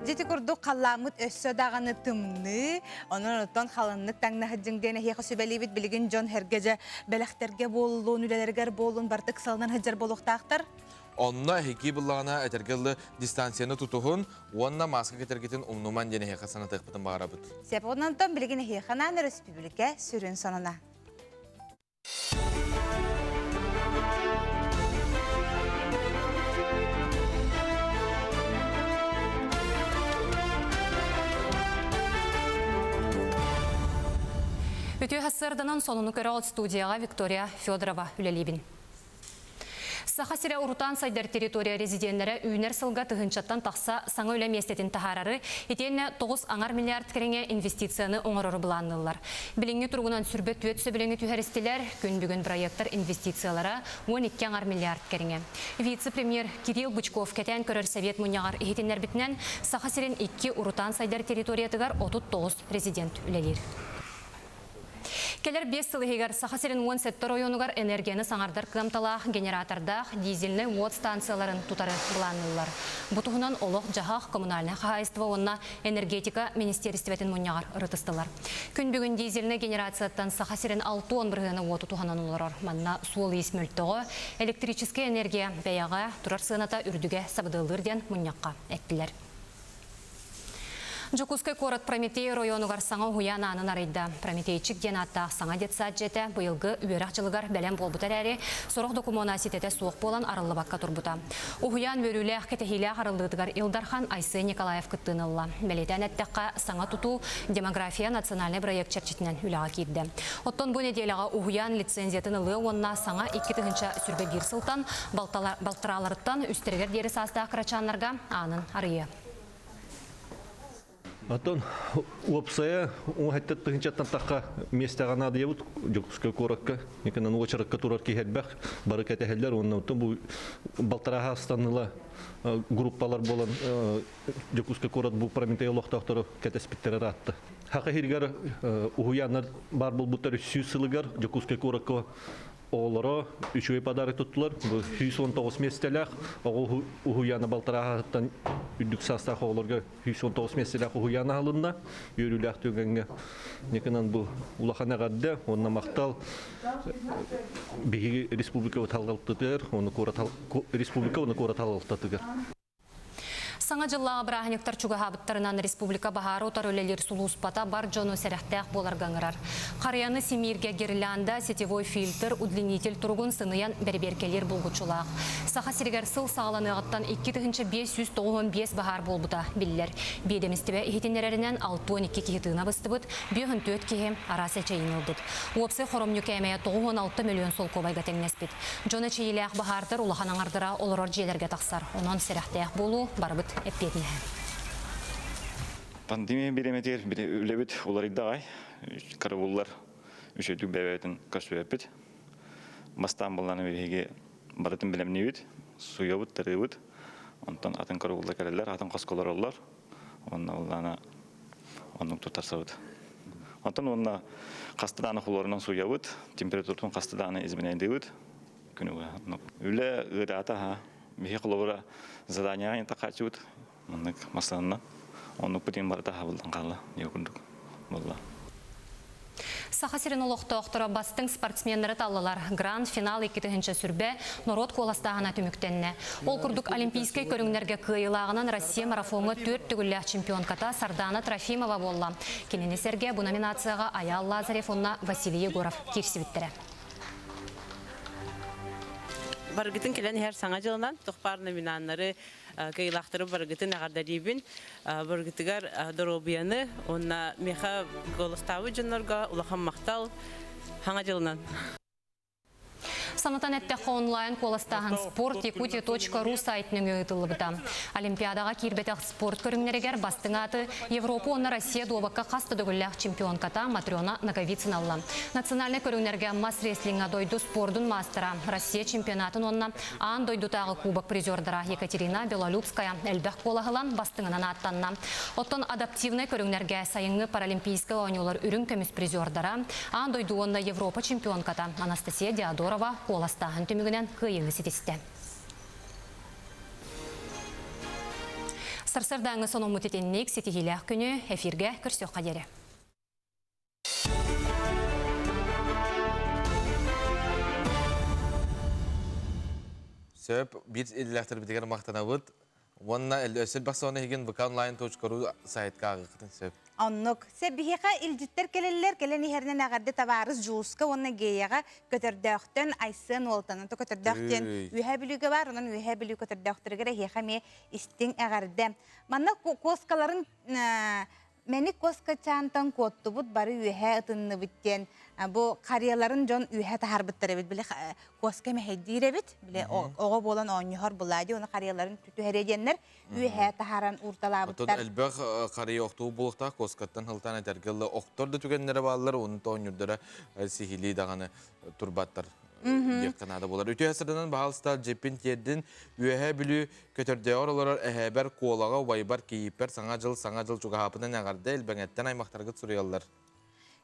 Дьити курдук халлааммыт өссө даҕаны тымныы, онон оттон халыннык таҥнаһыдьыҥ диэн эһиэхэ сүбэлиибит. Билигин дьон сэргэ бэлэхтэргэ буоллун, үлэлэригэр буоллун бартык салынан сылдьар буолуохтаахтар. Онно эһиги буллаҕына этэргэ дылы дистанцияны тутуһун уонна мааска кэтэргитин умнуман диэн эһиэхэ санатыахпытын баҕарабыт. Сөп, онон билигин эһиэхэ анаан өрөспүүбүлүкэ сүрүн сонуна. Үтүө сарсыарданан сонуну көрөҕүт студияҕа Виктория Федорова үлэлиибин. Саха сирэ урутаан сайдар территория резиденнэрэ үүнэр сылга тыһыынчаттан тахса саҥа үлэ миэстэтин таһаарары, итиэннэ тоҕус аҥар миллиард кэриҥэ инвестицияны оҥорору былаанныыллар. Билиҥҥи туругунан сүрбэ түөрт сөбүлэҥи түһэристилэр, күн бүгүн бырайыактар инвестициялара 12 аҥар миллиард кэриҥэ. Вице-премьер Кирилл Бычков кэтээн көрөр совет мунньаҕар иһитиннэрбитинэн, Саха сирин икки урутаан сайдар территориятыгар 39 резидент үлэлиир. Кэлэр биэс сыл иһигэр Саха сирин 17 оройуонугар энергияны саҥардар кыамталаах генератордаах дизельнай уот станцияларын тутары былаанныыллар. Бу туһунан олох-дьаһах, коммунальнай хаһаайыстыба уонна энергетика министиэристибэтин мунньаҕар ырытыстылар. Күн бүгүн дизельнай генерацияттан Саха сирин 60 бырыһыана уоту туһанан олорор. Манна суол-иис мөлтөҕө, электрическэй энергия бэйэҕэ турар сыаната үрдүгэ сабыдыаллыыр диэн мунньахха эттилэр. Дьокуускай куорат Прометей оройуонугар саҥа уһуйаан аанын арыйда. Прометейчик диэн ааттаах саҥа детсад дьиэтэ быйылгы үөрэх дьылыгар бэлэм буолбута эрээри, сорох докумуона ситэтэ суох буолан арыллыбакка турбута. Уһуйаан үөрүүлээх, кэтэһиилээх арыллыытыгар Ил Дархан Айсен Николаев кыттыыны ылла. Бэлиэтээн эттэххэ, саҥа тутуу Демография национальнай бырайыак чэрчитинэн үлэҕэ киирдэ. Оттон бу нэдиэлэҕэ уһуйаан лицензиятын ылыа уонна саҥа 2021 сылтан балтарааларыттан үстэригэр диэри саастаах кырачааннарга аанын арыйыа. Оттон уопсайа уҥа тыһыынчаттан тахха миэстэҕэ наадыйабыт Дьокуускай куоракка. Никанан уочаракка турар киһи элбэх, бары кэтэһэллэр уонна оттон бу балтараа ыла группалар буолан Дьокуускай куорат бу Прометей олохтоохтору кэтэспиттэрэ ыраатта. Хаха иһигэр уһуйааннар баар буолбуттар 300 сылыгар Дьокуускай куоракка Оҕолоро үчүгэй подарок туттулар. Бу 119 миэстэлээх оҕо уһуйаана балтарааһыттан үрдүк саастаах оҕолорго 119 миэстэлээх уһуйаан аһылынна. Үөрүүлээх түгэҥҥэ Никынан бу улахан эҕэрдэ уонна махтал биһиги республикабыт халалтытыгар, уонна куорат республика уонна куорат халалтатыгар. Саҥа дьыллааҕы бырааһынньыктар чугаһаабыттарынан республика баһаары утары үлэлиир сулууспата бар дьону сэрэхтээх буоларга ыҥырар. Харыйаны симииргэ гирлянда, сетевой фильтр, удлинитель туругун сыныйан бэрэбиэркэлиир булгуччулаах. Саха сиригэр сыл саҕаланыаҕыттан 2595 баһаар буолбута биллэр. Биэдэмистибэ иһитиннэрэринэн 62 киһи тыына быстыбыт, 54 киһи араас эчэйиини ылбыт. Уопсай хоромньу кээмэйэ 96 мөлүйүөн солкуобайга тэҥнэспит. Дьон эчэйиилээх баһаардар улахан аҥардара олорор дьиэлэргэ тахсар. Онон сэрэхтээх буолуу барыбыт эппиэтинэһэ. Пандемия бириэмэтигэр үлэбит уларыйда аҕай. Карауллар үчүгдүк бэйэбитин көрсүбэппит. Бастаан булланы биһиги барытын бэлэмниибит, суйабыт, тарыыбыт. Онтон атын карауллар кэлэллэр, атын хоско олороллор. Онно уллана оннук туттарсабыт. Онтон уонна хаста дааны хлорунан сууйабыт, температуратын хаста дааны изменяйдыыбыт. Күнүгэ үлэ ыараата аха. Биһи холобура заданияҕа такааччыбыт маннык масланна. Оннук бутин барыта хабылдан хаалла диye курдук буолла. Саха сирин олохтоохторо бастыҥ спортсменнары таллылар. Гранд-финал 2000 сүрбэ норуот куоластааһына түмүктэннэ. Ол курдук олимпийскай көрүҥнэргэ кыайыылааҕынан Россия марафоҥҥа түөрт төгүллээх чемпионката Сардана Трофимова буолла. Кинини сэргэ бу номинацияҕа Айаал Лазарев уонна Василий Егоров киирсибиттэрэ. Барыгытын кэлэн иһэр саҥа дьылынан тохпаар номинаннары кыайыылаахтары барыгытын эҕэрдэлиибин. Барыгытыгар доруобуйаны уонна миэхэ куоластаабыт дьоннорго улахан махтал. Саҥа дьылынан! Санатан эттэххэ, онлайн куоластааһын спортякутия.ру сайт нөҥүө ыытыллыбыта. Олимпиадаҕа киирбэтэх спорт көрүҥнэригэр бастыҥ ааты Европа уонна Россия дуобакка хас да төгүллээх чемпионката Матрена Ноговицына ылла. Национальнай көрүҥнэргэ мас-рестлиҥҥа дойду спордун маастара, Россия чемпионатын уонна Аан дойдутааҕы кубок призердара Екатерина Белолюбская элбэх куолаһылан бастыҥынан ааттанна. Оттон адаптивнай көрүҥнэргэ сайыҥҥы паралимпийскай оонньуулар үрүҥ көмүс призердара, аан дойду уонна Европа чемпионката Анастасия Диодорова куоластааһын түмүгүнэн кыайыыны ситистэ. Сарсыардааҥҥы сонуммут итинник ситиһиилээх күнү эфиргэ көрсүөххэ диэри. Сөп, биир иллээхтэрбитигэр махтанабыт. Уонна өссө элбэх сонун иһигин vkonline.ru сайтка ааҕыаххытын сөп. Оннук. Сөп биһиэхэ илдьиттэр кэлэллэр, кэлэн иһэринэн эҕэрдэ табаарыс Дьулуска уонна Геяҕа Көтөрдөөхтөн Айсен уолтан. Онто Көтөрдөөх диэн Үөһээ Бүлүүгэ баар, онон Үөһээ Бүлүү Көтөрдөөхтөрүгэр эһиэхэ эмиэ истиҥ эҕэрдэ. Манна куоскаларын Мэник куоскачаантан куоттубут бары үөһээ ытынныбыт диэн бу харыйаларын дьон үөһэ таһаарбыттар эбит. Били куоска мэһэйдиир эбит. Били оҕо буолан оонньоһор булаа дии, ону харыйаларын түһэрэ диэннэр үөһээ таһааран уурталаабыттар. Оттон элбэх харыйа охтуу буолуохтаах куоскаттан сылтаан этэргэ дылы охтор да түгэннэрэ бааллар, уонна оонньуурдара сиһилии даҕаны турбаттар диэххэ наада буолар. Үтүө сырданан баһаалыста дьиппин тиэрдин Үөһээ Бүлүү Көтөрдөөҕөр олорор эһээбэр Куолаҕа убайбар кийииппэр Саҥа дьыл Саҥа дьыл чугаһаапынан эҕэрдэ Илбэҥэттэн аймахтаргыт суруйаллар.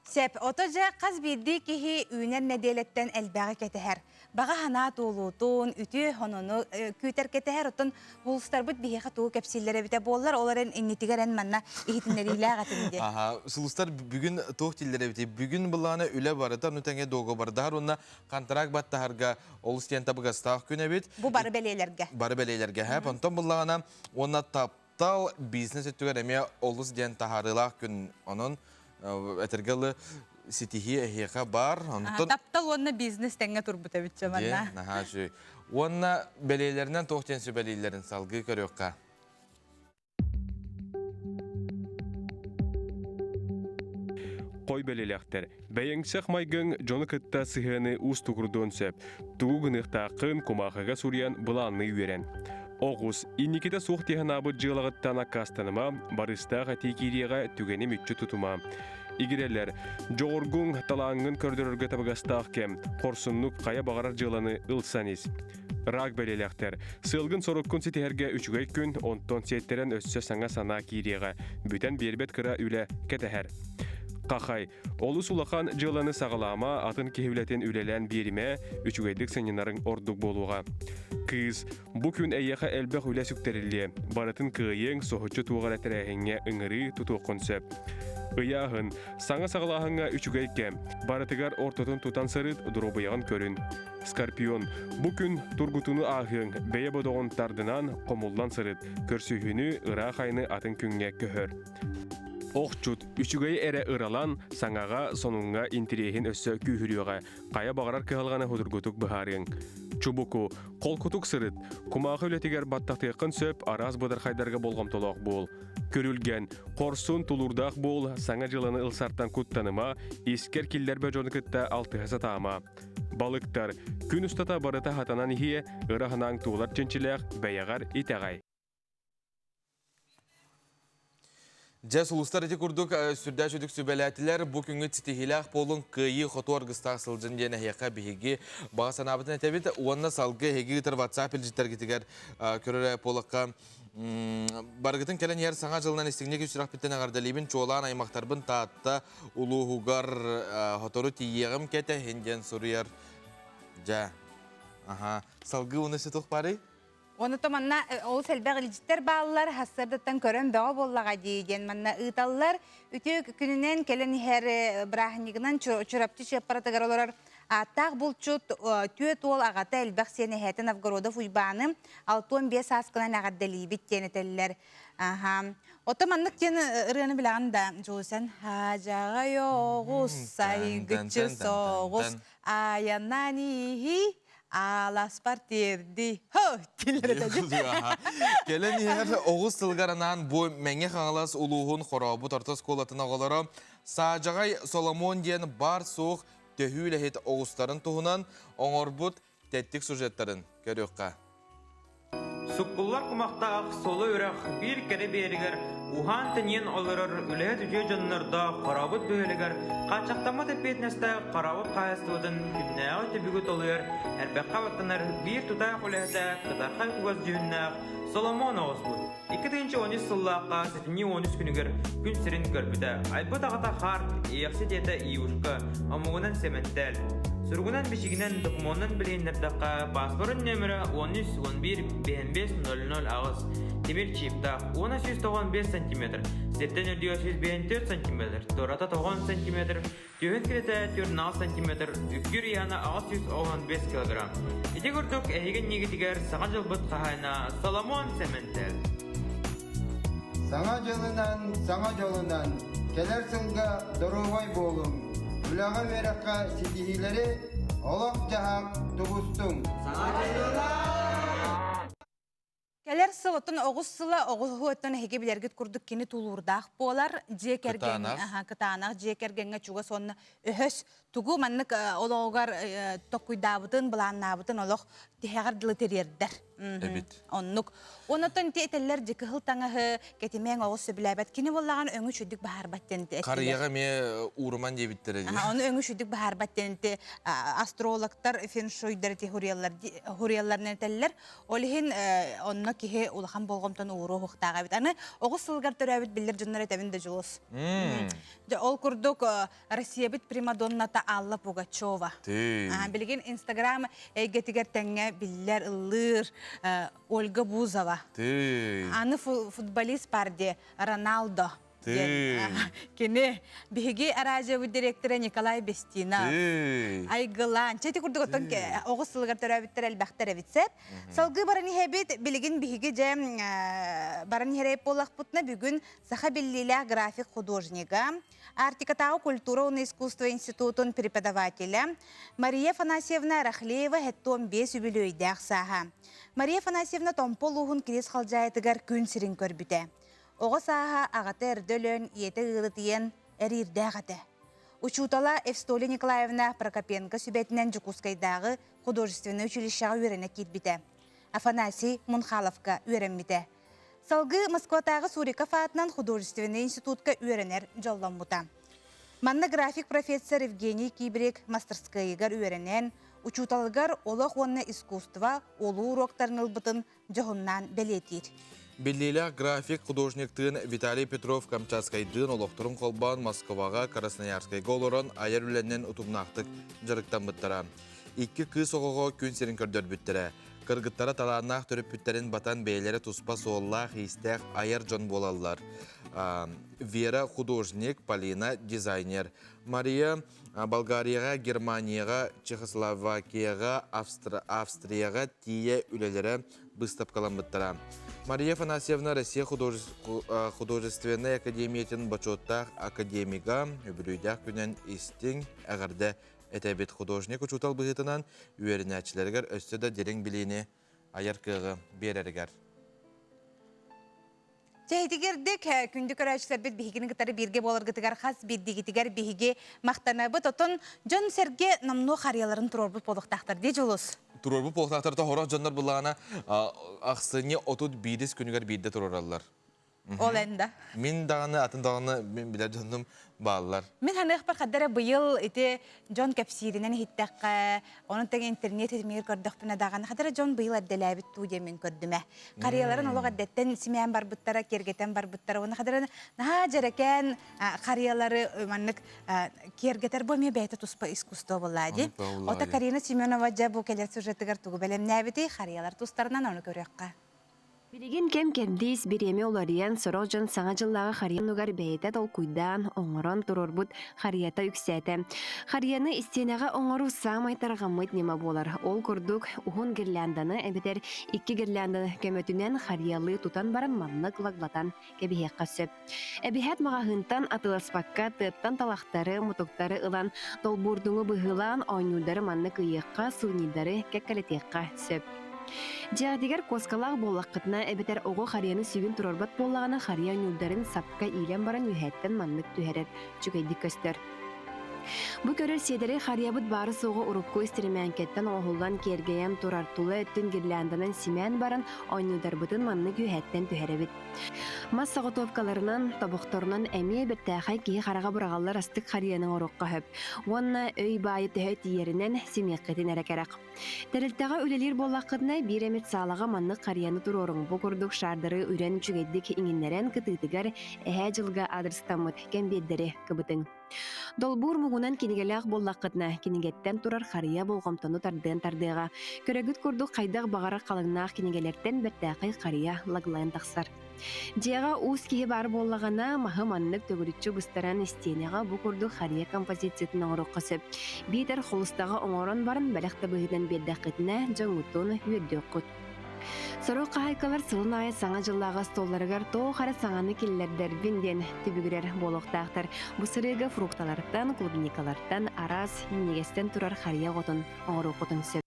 Сөп, ото дьэ хас биирдии киһи үүнэр нэдиэлэттэн элбэҕи кэтэһэр. Баҕа санаа туолуутун, үтүө хонону күүтэр кэтэһэр. Оттон сулустарбыт биһиэхэ тугу кэпсииллэр эбитэ буоллар, ол эрэн иннитигэр эн манна иһитиннэриилээх этиҥ диэн. Аха, сулустар бүгүн туох дииллэр эбитий? Бүгүн былаана үлэ барыта, ону тэҥэ дуогабардаһар уонна контракт баттаһарга олус диэн табыгастаах күн эбит. Бу бары бэлиэлэргэ. Бары бэлиэлэргэ. Һэ, онтон буллаҕына уонна тап Таптал бизнес өттүгэр эмиэ олус диэн таһаарыылаах күн. Онон этэргэ дылы ситиһии эһиэхэ баар. Онтон Таптал уонна бизнес тэҥҥэ турбут эбит манна. Наһаа үчүгэй. Уонна бэлиэлэринэн туох диэн сүбэлииллэрин салгыы көрүөххэ. Хой бэлиэлээхтэр. Бэйэҥсэх майгыҥ дьону кытта сыһыаны уустугурдуон сөп. Тугу гыныахтааххын кумаахыга суруйан былаанныы үөрэн. Оҕус, инникитэ суох дии санаабыт дьыалаҕыттан аккаастаныма, барыстаах этии киириэҕэ түгэни мүччү тутума. Игирэлэр, дьоҕургуҥ, талааҥҥын көрдөрөргө табыгастаах кэм, хорсуннук хайа баҕарар дьыаланы ылсан ис. Рак бэлиэлээхтэр, сыалгын-соруккун ситиһэргэ үчүгэй күн, онтон сиэттэрэн өссө саҥа санаа киириэҕэ, бүтэн биэрбэт кыра үлэ кэтэһэр. Хахай, олус улахан дьыаланы саҕалаама, атын киһи үлэтин үлэлээн биэримэ, үчүгэйдик сынньанарыҥ ордук буолуоҕа. Кыыс, бу күн эйиэхэ элбэх үлэ сүктэриллиэ, барытын кыайыаҥ, соһуччу туох эрэ тэрээһиҥҥэ ыҥырыы тутуоххун сөп. Ыйааһын, саҥа саҕалааһыҥҥа үчүгэй кэм, барытыгар ортотун тутан сырыт, доруобуйаҕын көрүн. Скорпион, бу күн тургутууну ааһыаҥ, бэйэ бодоҕун тардынан, хомуллан сырыт, көрсүһүүнү ыраах айаны атын күҥҥэ көһөр. Охчут, үчүгэйи эрэ ыралан, саҥаҕа, сонуҥҥа интириэһин өссө күүһүрүөҕэ, хайа баҕарар кыһалҕаны судургутук быһаарыаҥ. Чубуку, холкутук сырыт, кумаахы үлэтигэр баттатыаххын сөп, араас быдархайдарга болҕомтолоох буол. Күрүлгэн, хорсун, тулуурдаах буол, саҥа дьыланы ылсартан куттаныма, искэр киллэрбэ дьону кытта алтыһа сатаама. Балыктар, күн устата барыта хатанан иһиэ, ыра санааҥ туолар чинчилээх, бэйэҕэр итэҕэй. Дьэ, сулустар ити курдук сүрдээх үчүгдүк сүбэлээтилэр. Бу күҥҥүт ситиһиилээх буолуҥ, кыайыы хоту аргыстаах сылдьын диэн эһиэхэ биһиги баҕа санаабытын этэбит. Уонна салгыы эһиги ыытар WhatsApp илдьиттэргитигэр көрөр буоллахха, барыгытын кэлэн иһэр саҥа дьылынан истиҥник сүрэхпиттэн эҕэрдэлиибин. Чуолаан аймахтарбын Таатта улууһугар сотору тиийиэҕим кэтэһин диэн суруйар. Дьэ, аха. Салгыы уонна өссө туох баарый? Ону то манна олус элбэх илдьиттэр бааллар, хассардаттан көрөн бөҕө буоллаҕа дии диэн манна ыыталлар. Үтүө күнүнэн кэлэн иһэр бырааһынньыгынан Чурапчы Чыаппаратыгар олорор ааттаах булчут түөрт уол аҕата элбэх сиэн эһээтэ Новгородов Уйбааны 65 сааскынан эҕэрдэлиибит диэн этэллэр. Аха. Ото маннык диэн ырыаны билэҕин да, Дьулусан? Хаадьаҕай оҕус, сайгыччы соҕус, айанан иһий, Ааласпар тиэрди. Хо! Кэлэн иһэр оҕус сылыгар анаан бу Мэҥэ Хаҥалас улууһун Хорообут орто оскуолатын оҕолоро Саадьаҕай Соломон диэн баар-суох төһүү үлэһит оҕустарын туһунан оҥорбут тэттик сюжеттарын көрүөххэ. Суккуллар кумахтаах Соло үрэх биир кэрэ биэригэр уһаан-тэнийэн олорор үлэһит үтүө дьоннордоох Хорообут бөһүөлэгэр хааччахтаммат эппиэтинэстээх Хорообут хаһаайыстыбатын күннээҕи түбүгү толуйар, эрбэххэ баттанар биир тутаах үлэһитэ кытархай кугас дьүһүннээх Соломон оҕуспут. 2013 сыллаахха сэтинньи 13 күнүгэр күн сирин көрбүтэ. Айбыт аҕата Харт, Иэхси диэтэ Иушка, омугунан Сэмэнтэл. Суругунан-бичигинэн, докумуонунан билиһиннэрдэххэ, пааспарын нөмөрө 13 11 55 00 8, тимир чиптаах, 10 195 сантиметр, сиртэн үрдүгэ 154 сантиметр, туората 90 сантиметр, түһүн килэтэ 46 сантиметр, үккүр ыйаана 815 килограмм. Ити курдук эһиги иннигитигэр Саҥа дьылбыт хаһаайына Соломон Сэмэнтэл. Саҥа дьылынан, саҥа дьолунан, кэлэр сылга доруобай буолуҥ, үлэҕэ-үөрэххэ ситиһиилэри, олох-дьаһах тубустуҥ! Саҥа дьылынан! Кэлэр сыл оттон оҕус сыла оҕуһу оттон эһиги билэргит курдук кини тулуурдаах буолар дьиэ кэргэҥҥэ кытаанах дьиэ кэргэҥҥэ чугас уонна өһөс тугу маннык олоҕугар токкуйдаабытын былааннаабытын олох тиһэҕэр дылы тириэрдэр эбит оннук онотон ити этэллэр дьи кыһыл таҥаһы кэтимэҥ оҕус сөбүлээбэт кини буоллаҕын өҥү үчүгдүк баһаарбат диэн этилэр харыйаҕа эмиэ ууруман диэбиттэрэ дии ону өҥү үчүгдүк баһаарбат диэн астрологтар феншуйдар ити хуриялларынан этэллэр Ол иһин онно киһи улахан болҕомтону ууруо уһуктаах эбит. Аны оҕус сылыгар төрөөбүт биллэр дьоннор этэбин да дьулус. Дьэ, ол курдук Россиябыт примадонната Алла Пугачева. Билигин Инстаграм эйгэтигэр тэҥҥэ биллэр ыллыыр Ольга Бузова. Аны футболист бар дии Роналдо. Кини биһиги араадьыйабыт директора Николай Бестинов. Айгылаан. Чэ ити курдук оттон оҕус сылыгар төрөөбүттэр элбэхтэр эбит сеп. Салгыы баран иһэбит. Билигин биһиги дьэ баран иһэрэй буоллахпытына бүгүн саха биллиилээх график художнига, Арктикатааҕы культура уонна искусство институтун преподавателэ Мария Афанасьевна Рахлеева 75 үбүлүөйдээх сааһа. Мария Афанасьевна Томпо улууһун Кириэс Халдьаайытыгар күн сирин көрбүтэ. Оҕо сааһа аҕата эрдэ өлөн, ийэтэ ыалытыйан эриирдээх этэ. Учуутала Евстолия Николаевна Прокопенко сүбэтинэн Дьокуускайдааҕы художественнай училищеҕа үөрэнэ киирбитэ. Афанасий Мунхаловка үөрэммитэ. Салгыы Москватааҕы Суриков аатынан художественнай институтка үөрэнэр дьолломмута. Манна график профессор Евгений Кибрик мастерскайыгар үөрэнэн, учууталыгар олох уонна искусство улуу уруоктарын ылбытын дьоһуннаан бэлиэтиир. Биллиилээх график художниктыын Виталий Петров Камчатскайдыын олохторун холбоон Москваҕа, Красноярскайга олорон айар үлэнэн утумнаахтык дьарыктаммыттара. Икки кыыс оҕоҕо күн сирин көрдөрбүттэрэ. Кыргыттара талааннаах төрөппүттэрин батан бэйэлэрэ туспа суоллаах-иистээх айар дьон буолаллар. Вера художник, Полина дизайнер. Мария Болгарияҕа, Германияҕа, Чехословакияҕа, Австрияҕа тиийэ үлэлэрэ быыстапкаламмыттара. Мария Афанасьевна Россия художественнай академиятын бочуоттаах академига үбүлүөйдээх күнэн истиҥ эҕэрдэ этэбит. Художник учуутал быһыытынан үөрэнээччилэригэр өссө да дириҥ билиини айар кыаҕы биэрэригэр. Чэһитигирдик күндү көрөөччүлэрбит биһигини кытары бииргэ буоларгытыгар хас биирдигитигэр биһиги махтанабыт. Отон дьон-сэргэ номнуо харыйаларын туруорбут буолуохтаахтар дии Дьулус. Туруорбут буолуохтаахтар хорох дьоннор былаана ахсынньы 31 күнүгэр биирдэ туруораллар. Ол эн да. Мин даҕаны, атын даҕаны мин билэр дьонум бааллар. Мин ханыахпар хаддара быйыл ити дьон кэпсииринэн иһиттэххэ, онон тэҥ интернет ситимигэр көрдөхпүнэ даҕаны хадара дьон быйыл эрдэлээбит туу диэн мин көрдүмэ. Харыйаларын олох эрдэттэн симээн барбыттара, киэргэтэн барбыттара. Уонна хадара наһаа дьэрэкээн харыйалары маннык киэргэтэр бу эмиэ бэйэтэ туспа искусство буоллаа дии. Ота Карина Семенова дьэ бу кэлэр сюжетыгар тугу бэлэмнээбитий, харыйалар тустарынан ону көрүөххэ. Билигин кэм-кэрдиис бириэмэ уларыйан, сорох дьон Саҥа дьыллааҕы харыйа оннугар бэйэтэ толкуйдаан, оҥорон туруорбут харыйата үксээтэ. Харыйаны истиэнэҕэ оҥоруу саамай тарҕаммыт ньыма буолар. Ол курдук, уһун гирлянданы эбэтэр икки гирлянданы көмөтүнэн харыйалыы тутан баран маннык лаглатан кэбиһиэххэ сөп. Эбиһээт маҕаһыынтан атыыласпакка, тыаттан талахтары, мутуктары ылан, долбуурдуҥу быһыылаан оонньуурдары маннык ыйыахха, сувенирдары кэккэлэтиэххэ сөп. Дьиэҕитигэр куоскалаах буоллаххытына эбэтэр оҕо харыйаны сүгүн туруорбат буоллаҕына харыйа ньуурдарын сапка иилэн баран үөһээттэн маннык түһэрэр үчүгэйдик көстөр. Бу көрөр сиэдэрэй харыйабыт баары-суоҕу урукку истиримээҥкэттэн оҥоһуллан киэргэйэн турар тула өттүн гирлянданан симээн баран оонньуурдарбытын маннык үөһээттэн түһэрэбит. Мас соҕотуопкаларынан, тобохторунан эмиэ бэртээхэй киһи хараҕа быраҕаллар астык харыйаны оҥоруохха сөп уонна өй баайы төһө тиийэринэн симиэххитин эрэ кэрэх. Тэрилтэҕэ үлэлиир буоллаххытына, биир эмит саалаҕа маннык харыйаны туруоруҥ. Бу курдук шаардары үрэн үчүгэйдик иҥиннэрэн кытыытыгар эһээ дьылга аадырыстаммыт кэмбиэрдэри кыбытыҥ. Долбуур муҥунан кинигэлээх буоллаххытына, кинигэттэн турар харыйа болҕомтону тардыан тардыаҕа. Көрөгүт курдук хайдах баҕарар халыҥнаах кинигэлэртэн бэртээхэй харыйа лаглайан тахсар. Дьиэҕэ уус киһи баар буоллаҕына, маһы маннык төгүрүччү быстаран истиэнэҕэ бу курдук харыйа композициятын оҥоруохха сөп. Биитэр холустаҕа оҥорон баран бэлэх да быһыытынан биэрдэххитинэ, дьоҥҥутун үөрдүөххүт. Сорох хаһаайкалар сылын аайы Саҥа дьыллааҕы остуолларыгар туох эрэ саҥаны киллэрдэрбин диэн түбүгүрэр буолуохтаахтар. Бу сырыыга фрукталартан, клубникалартан, араас минньигэстэн турар харыйа оҕотун оҥоруоххутун сөп.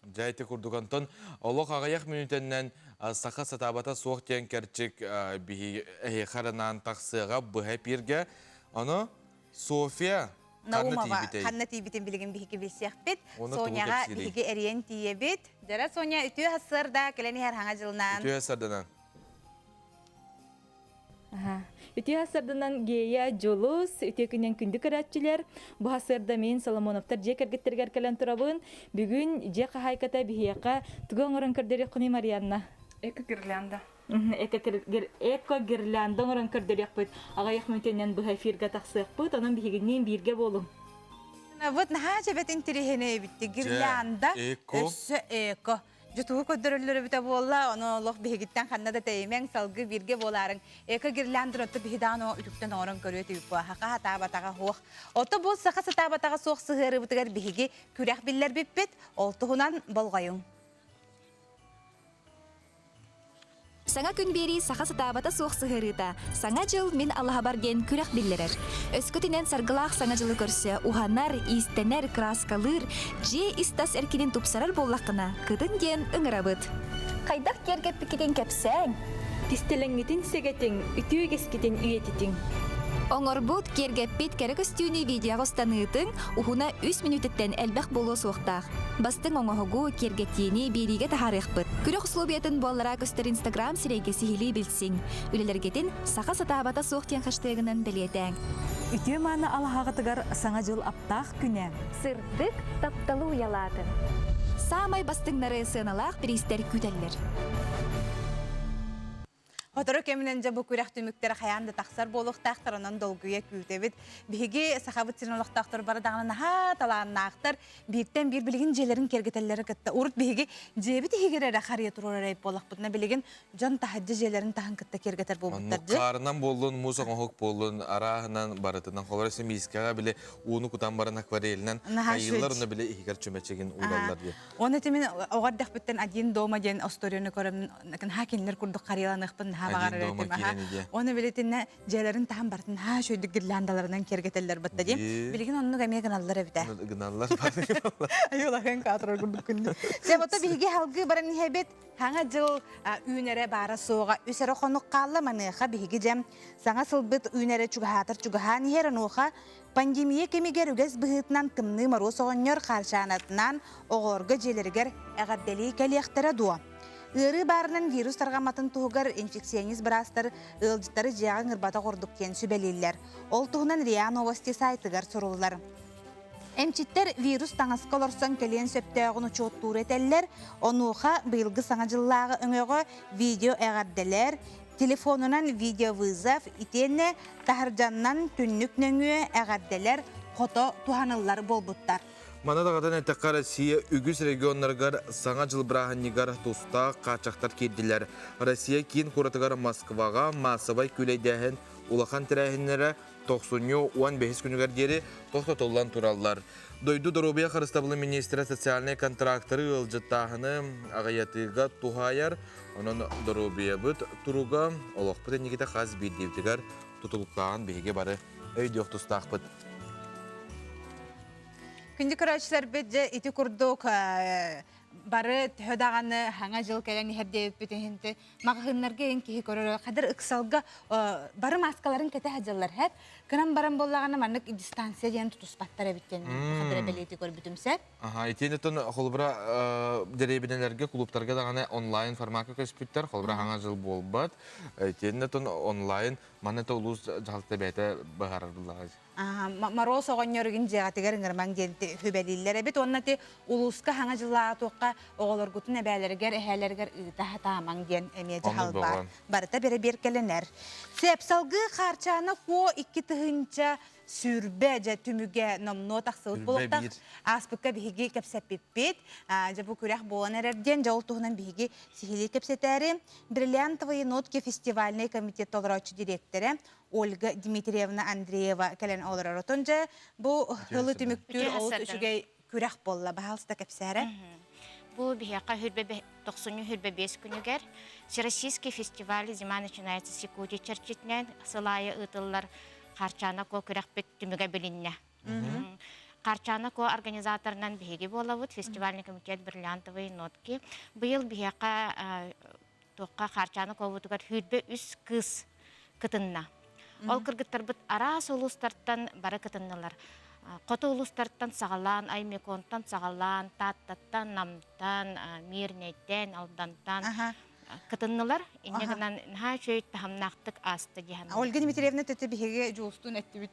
Дьэ ити курдук онтон олох аҕыйах мүнүүтэннэн саха сатаабата суох диэн кэрчик биһиги эһиэхэ анаан тахсыаҕа быһа эпииргэ. Ону Софья ханна Наумова тиийбитэй? ханна тиийбитин билигин биһиги билсиэхпит. Уонна тугу Соняҕа кэпсиирий? биһиги эрийэн тиийэбит. Дьара Соня үтүө сарсыарда кэлэн иһэр хаҥа дьылынан. Үтүө сарданан. Үтүө сарданан Гея Дьулус, үтүө күнүн күндү көрөөччүлэр. Бу сарда мин Соломоновтар дьиэ кэргиттэригэр кэлэн турабын. Бүгүн дьиэ хаһаайката биһиэхэ тугу оҥорон көрдөрүөххүнүй Марианна? Эко-гирлянда. Эко-гирлянда оҥорон көрдөрүөхпүт. Аҕыйах мүнүүтэнэн быһа эфиргэ тахсыахпыт. Онон биһигинниин бииргэ буолуҥ. Вот наһаа дьэбэт интириэһинэй эбитти. Гирлянда эко. өссө эко. Дьэ тугу көрдөрөллөр эбитэ буолла, ону олох биһигиттэн ханна да тэйимэҥ, салгыы бииргэ буолаарыҥ. Эко гирляндр отто биһи даҕаны үтүктэн оҥорон көрүө этибит буо. Саха сатаабатаҕа суох. Ото бу саха сатаабатаҕа суох сыһыарыыбытыгар биһиги күрэх биллэрбиппит. Ол туһунан болҕойуҥ. Саҥа күн биэрии саха сатаабата суох сыһыарыыта Саҥа дьыл мин алаһабар диэн күрэх биллэрэр. Өскөтүнэн саргылаах Саҥа дьылы көрсө уһанар, иистэнэр, кырааскалыыр, дьиэ ис-тас эркинин тупсарар буоллаххына, кытын диэн ыҥырабыт. Хайдах киэргэппиккитин кэпсээҥ. Кистэлэҥҥитин сэгэтиҥ, үтүө үгэскитин үйэтитиҥ. Оҥорбут, киэргэппит кэрэ көстүүнү видеоҕа устаныытыҥ уһуна үс мүнүүтэттэн элбэх буолуо суохтаах. Бастыҥ оҥоһугу, киэргэтиини биэриигэ таһаарыахпыт. Күрэх условиятын буоллара көстөр Инстаграм сирэйгэ сиһилии билсиҥ. Үлэлэргитин Саха сатаабата суох диэн хэштегынан бэлиэтээҥ. Үтүө мааны алаһаҕытыгар Саҥа дьыл аптаах күнэ! Сырдык тапталы уйалаатын! Саамай бастыҥнары сыаналаах бириистэр күүтэллэр. Сотору кэминэн дьэ бу күрэх түмүктэрэ хайаан да тахсар буолуохтаахтар, онон долгуйа күүтэбит. Биһиги Сахабыт сирин олохтоохтор бары даҕаны наһаа талааннаахтар, бииртэн биир билигин дьиэлэрин киэргэтэллэрэ кытта. Урут биһиги дьиэбит иһигэр эрэ харыйа туруорар эбит буоллахпытына, билигин дьон таһырдьа дьиэлэрин таһын кытта киэргэтэр буолбуттар Оннук хаарынан буоллун, муус оҥоһук буоллун, арааһынан барытынан. Холобура, миискэҕэ били ууну кутан баран акварелинэн хайыыллар, онно били иһигэр чүмэчигин уураллар диye. Оны мин оҕо эрдэхпиттэн Один дома диэн остуоруйаны көрөммүн наһаа кинилэр курдук харыйаланыахпын наһаа баҕарар этим. Оны билитиннэ дьиэлэрин таһан барытын наһаа үчүгэйдик гирляндаларынан киэргэтэллэр батта диэн. Билигин оннук эмиэ гыналлар эбитэ. Гыналлар. Айылаһын каатырар курдук күндү. Сэ бото биһиги халгыы баран иһэбит. Хаҥа дьыл үүнэрэ баара суоҕа үс эрэ хонук хаалла маныаха биһиги дьэм саҥа сылбыт үүнэрэ чугаһаатар чугаһаан иһэр онуоха Пандемия кэмигэр үгэс быһыытынан Тымныы Моруос оҕонньор Хаарчаанатынаан оҕолорго дьиэлэригэр эҕэрдэлии кэлиэхтэрэ дуо? Ыарыы баарынан вирус тарҕамматын туһугар инфекционист быраастар ыалдьыттары дьиэҕэ ыҥырбатах ордук диэн сүбэлииллэр. Ол туһунан РИА Новости сайтыгар суруллар. Эмчиттэр вирус таҥаска олорсон кэлиэн сөптөөҕүн учуоттуур этэллэр. Онуоха быйылгы Саҥа дьыллааҕы өҥөҕө видео эҕэрдэлэр, телефонунан видеовызов итиэннэ таһырдьаннан түннүк нөҥүө эҕэрдэлэр хото туһаныллар буолбуттар. Маны даҕатан эттэххэ, Россия үгүс регионнарыгар Саҥа дьыл бырааһынньыгар тустаах хааччахтар киирдилэр. Россия киин куоратыгар Москваҕа маассабай күүлэйдээһин улахан тэрээһиннэрэ тохсунньу 15 күнүгэр диэри тохтотуллан тураллар. Дойду доруобуйа харыстабылын министрэ социальнай контрактары ыалдьыттааһыны аҕыйатыыга туһаайар. Онон доруобуйабыт туруга олохпут инникитэ хас биирдиибитигэр тутулуктааҕын биһиги бары өйдүөх тустаахпыт. Күндү көрөөччүлэрбит дьэ ити курдук бары төһө даҕаны саҥа дьыл кэлэн иһэр диэбиппит иһин маҕаһыыннарга эн киһи көрөр хадыр ыксалга бары мааскаларын кэтэ сылдьаллар һэп кынан баран буоллаҕына маннык дистанция диэн тутуспаттар эбит диэн хадыр бэлиэтии көрбүтүм сөп Аха, итиэннэ оттон холобура дэриэбинэлэргэ, клубтарга даҕаны онлайн формакка көспүттэр, холобура хаҥа жыл буолбат. Итиэннэ оттон онлайн манна это улуус дьаһалта бэйэтэ быһаарар буллаҕа. Мороз оҕонньор игин дьиэҕитигэр ыҥырмаҥ диэн сүбэлииллэр эбит уонна ти улууска хаҥа дьыллааҕы туохха оҕолоргутун эбээлэригэр эһээлэригэр ыыта сатаамаҥ диэн эмиэ дьаһал баар барыта бэрэбиэркэлэнэр Сеп салгыы Хаарчаана Куо 2020 дьэ түмүгэ номнуо тахсыбыт буолуохтаах ааспыкка биһиги кэпсэппиппит дьэ бу күрэх буолан эрэр диэн дьэ ол туһунан биһиги сиһилии кэпсэтээри Бриллиантовые нотки фестивальный комитет толорооччу дириэктэрэ Ольга Дмитриевна Андреева кэлэн олорор. Отон дьэ бу ылы түмүктүүр олус үчүгэй күрэх буолла. Баһаалыста кэпсээрэ. Бу биһиэхэ хүрбэ тохсунньу хүрбэ биэс күнүгэр Всероссийский фестиваль «Зима начинается с Якутии» чэрчитинэн сыл аайы ыытыллар Харчаана Куо күрэхпит түмүгэ билиннэ. Харчаана Куо организаторынан биһиги буолабыт, фестивальный комитет «Бриллиантовые нотки». Быйыл биһиэхэ туохха Харчаана Куобутугар хүрбэ үс кыыс кытынна. Ол кыргыттарбыт араас улуустартан бары кытыннылар. Хоту улуустартан саҕалаан, Аймеконтан саҕалаан, Тааттаттан, Намтан, Мирнэйтэн, Алдантан кытыннылар. Инньэ гынан наһаа үчүгэй таһымнаахтык ааста дии саныыбын. Ольга Дмитриевна тете биһиги дьуустун эттибит.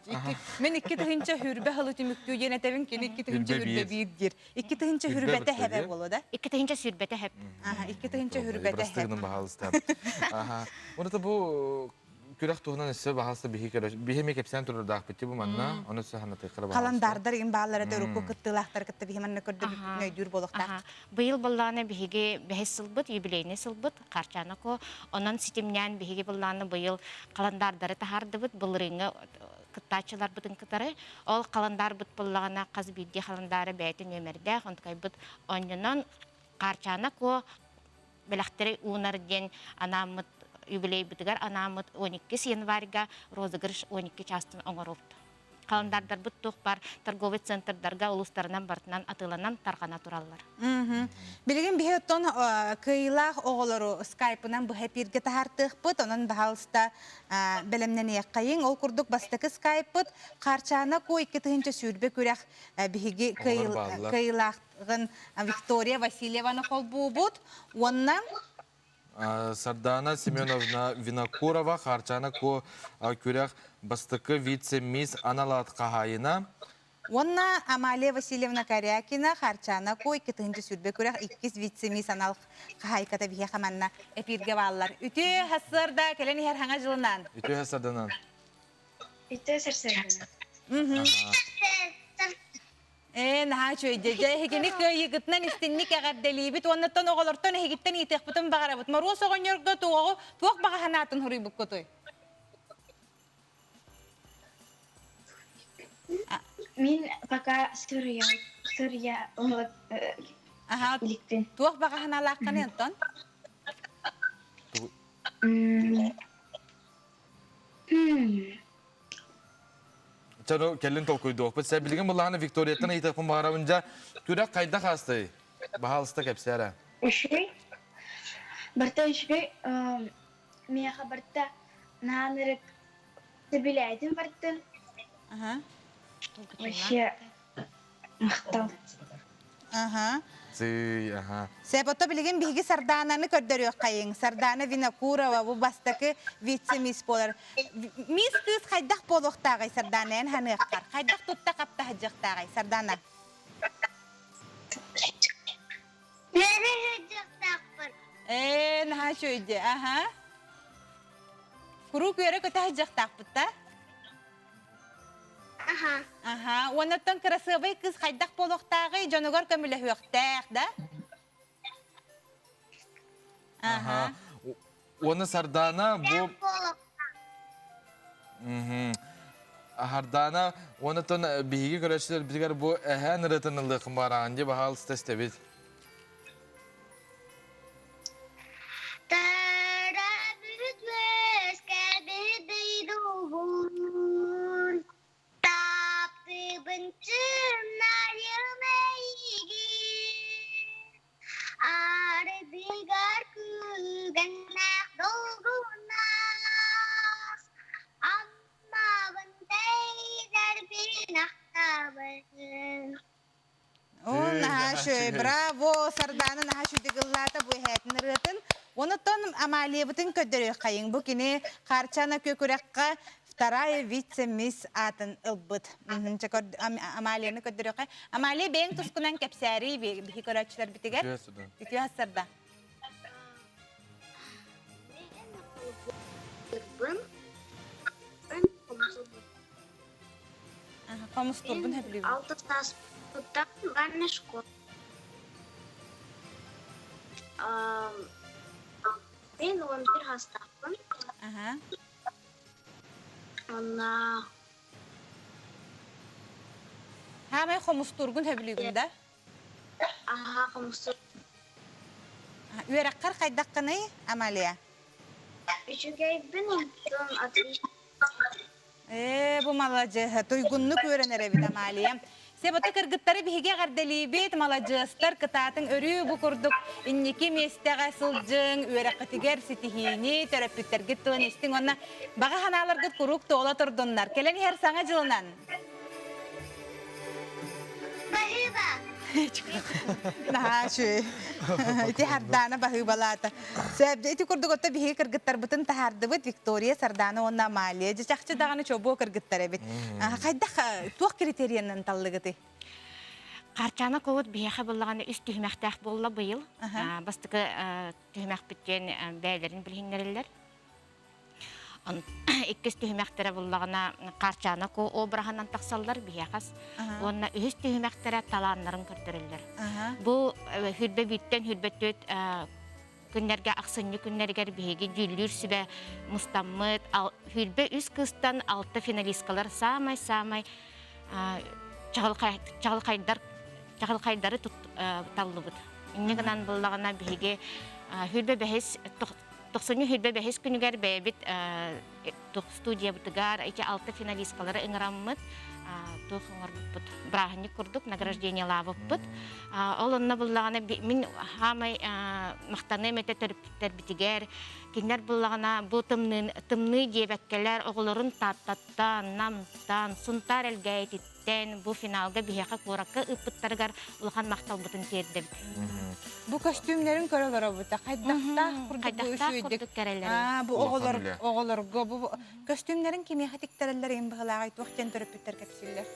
Мен 2000 хүрбэ хылы түмүктүү диэн этэбин, кини 2000 хүрбэ биир диир. 2000 хүрбэтэ хэбэ боло да? 2000 сүрбэтэ хэп. Аха, 2000 хүрбэтэ хэп. Баһаалыста. Аха. Уната бу. күрэх туһунан өссө баһаалыста биһи көрө биһи эмиэ кэпсээн турардаахпыт бу манна ону өссө санатыаххара баһаалыста. Халандардар им бааллара төрүккү кыттыылаахтар кытта биһи манна көрдөбүппүтүн өйдүүр буолуохтаах. Быйыл быллааны биһиги бэһис сылбыт, юбилейный сылбыт, Харчанако. Онон ситимнээн биһиги быллааны быйыл халандаардары таһаардыбыт, былырыыҥҥы кыттааччыларбытын кытары. Ол халандаарбыт буоллаҕына хас биирдии халандаары бэйэтин нүөмэрдээх, онтукайбыт онньонон Хаарчаана Куо бэлэхтэри уунар диэн анааммыт юбилейбытыгар анааммыт 12 январьга розыгрыш 12 чаастан оҥоробут. Халандаардарбыт туох баар торговый центрдарга улуустарынан барытынан атыыланан тарҕана тураллар. Билигин биһи оттон кыайыылаах оҕолору скайпынан быһа эпииргэ таһаартыахпыт, онон баһаалыста бэлэмнэниэххэйиҥ. Ол курдук бастакы скайппыт Хаарчаана Ку 2020 күрэх биһиги кыайыылаахтыгын Виктория Васильеваны холбуубут уонна Сардана Семеновна Винокурова Хаарчаана Куо күрэх бастакы вице-мисс анал аат хаһаайына. Уонна Амалия Васильевна Корякина Хаарчаана Куо 2020 күрэх иккис вице-мисс анал хаһаайката биһиэхэ манна эпииргэ бааллар. Үтүө сарсыарда кэлэн иһэр хаҥа дьылынан. Үтүө сарсыарданан. Үтүө сарсыарданан. Ээ, наһаа үчүгэй дьэ. Дьэ, эһигини кыайыыгытынан истинник эҕэрдэлиибит уоннаттан оҕолортон эһигиттэн ыйытыахпытын баҕарабыт. Моруос оҕонньорго туоҕу туох баҕа санаатын суруйбуккутуй? Мин пока суруйа суруйа Аха, иликпин. Туох баҕа санаалааххыный онтон? Чану кэлин толкуйдуохпут. Сэ билигин буллаҕына Викторияттан ыйытыахпын баҕарабын дьэ. Күрэх хайдах аастай? Баһаалыста кэпсээ эрэ. Үчүгэй. Барыта үчүгэй. Миэхэ барыта наһаа ынырык сөбүлээтим бардым. Вообще махтал. Аха. Сый, аха. Сепото билигин биһиги Сардаананы көрдөрүөххэйиҥ. Сардаана Винокурова бу бастакы вице-мисс буолар. Мисс кыыс хайдах буолуохтааҕый Сардаана эн ханыаххар? Хайдах тутта хапта сылдьыахтааҕый Сардаана? Үөрэ сылдьыахтаахпын. Ээ, наһаа үчүгэй аха. Куруук үөрэ-көтө сылдьыахтаахпыт да? Аха. Аха, уоннаттан кырасыабай кыыс хайдах буолуохтааҕый, дьонугар көмөлөһүөхтээх да? Аха. Уонна Сардаана бу Сардаана уоннаттан биһиги көрөөччүлэрбитигэр бу эһээн ырыатын ылыахын баҕараҕын дии баһаалыста истэбит. Төрөөбүт үөскээбит дойдубун, таптыыбын чымнайым эйигин. Арыгыгар күүгэннээх долгуннаах, Аммабын тэйдэрбин ахтабын. Оо, наһаа үчүгэй, браво! Сардаана наһаа үчүгэй ыллаата бу эһээтин ырыатын. Онуттан Амалиябытын көрдөрүөххэйиҥ. Бу кини Харчана күөкүрэххэ вторая вице-мисс аатын ылбыт. Амалияны көрдөрүөххэ. Амалия бэйэҥ тускунан кэпсээри биһи көрөөччүлэрбитигэр. Үтүө сарда. Хомустурбун сөбүлүүбүн. Алта сааспыттан ванна школа. Мен 11 хастаахпын. Онна Хаамай хомустуургун сөбүлүүгүн да? Аха, хомустур. Үөрэххэр хайдаххыный, Амалия? Үчүгэйбин, онтон отлично. Ээ, бу маладьыаһа, туйгуннук үөрэнэр эбит Амалия. Себата кыргыттары биһиги эҕэрдэлиибит, маладьыастар, кытаатыҥ өрүү бу курдук инники миэстэҕэ сылдьыҥ, үөрэххитигэр ситиһиини, төрөппүттэргит тылын истиҥ уонна баҕа санааларгыт куруук туола турдуннар. Кэлэн иһэр Саҥа дьылынан! Баһыыба! Наһаа үчүгэй. Ити Сардаана баһыыбалаата. Сөп, ити курдук отто биһиги кыргыттарбытын таһаардыбыт Виктория, Сардаана уонна Амалия. Дьэ чахчы даҕаны чобуо кыргыттар эбит. Хайдах туох критерийынан таллыгытый? Харчаана куобут биһиэхэ буллаҕына үс түһүмэхтээх буолла быйыл. Бастакы түһүмэхпит диэн бэйэлэрин билиһиннэрэллэр. иккис түһүмэхтэрэ буллаҕына Хаарчаана Ко обраһынан тахсаллар биһиэхас. Уонна үһүс түһүмэхтэрэ талааннарын көрдөрөллөр. Бу хүрбэ бииртэн хүрбэ түөрт күннэргэ ахсынньы күннэригэр биһиги дьүүллүүр сүбэ мустаммыт хүрбэ үс кыыстан алта финалисткалар саамай-саамай чаҕылхайдар чаҕылхайдары таллыбыт. Инньэ гынан буллаҕына биһиги хүрбэ бэһис тохсунньу хүрбэ бэһис күнүгэр бэйэбит студиябытыгар ити алта финалисткалары ыҥыраммыт туох оҥорбуппут бырааһынньык курдук награждениелаабыппыт. Ол онно буллаҕына мин хаамай махтаныам этэ төрөппүттэрбитигэр кинилэр буллаҕына бу тымныы тымныы диэбэккэлэр оҕолорун Тааттаттан, Намтан, Сунтаар Элгээйититтэн бу финалга биһиэхэ куоракка ыыппыттарыгар улахан махталбытын тиэрдэбит. Бу көстүүмнэрин көрө олоробут. Хайдахтаах курдук бу үчүгэйдик бу оҕолор оҕолорго бу көстүүмнэрин кимиэхэ тиктэрэллэр иһин быһылааҕай туох диэн төрөппүттэр кэпсииллэр?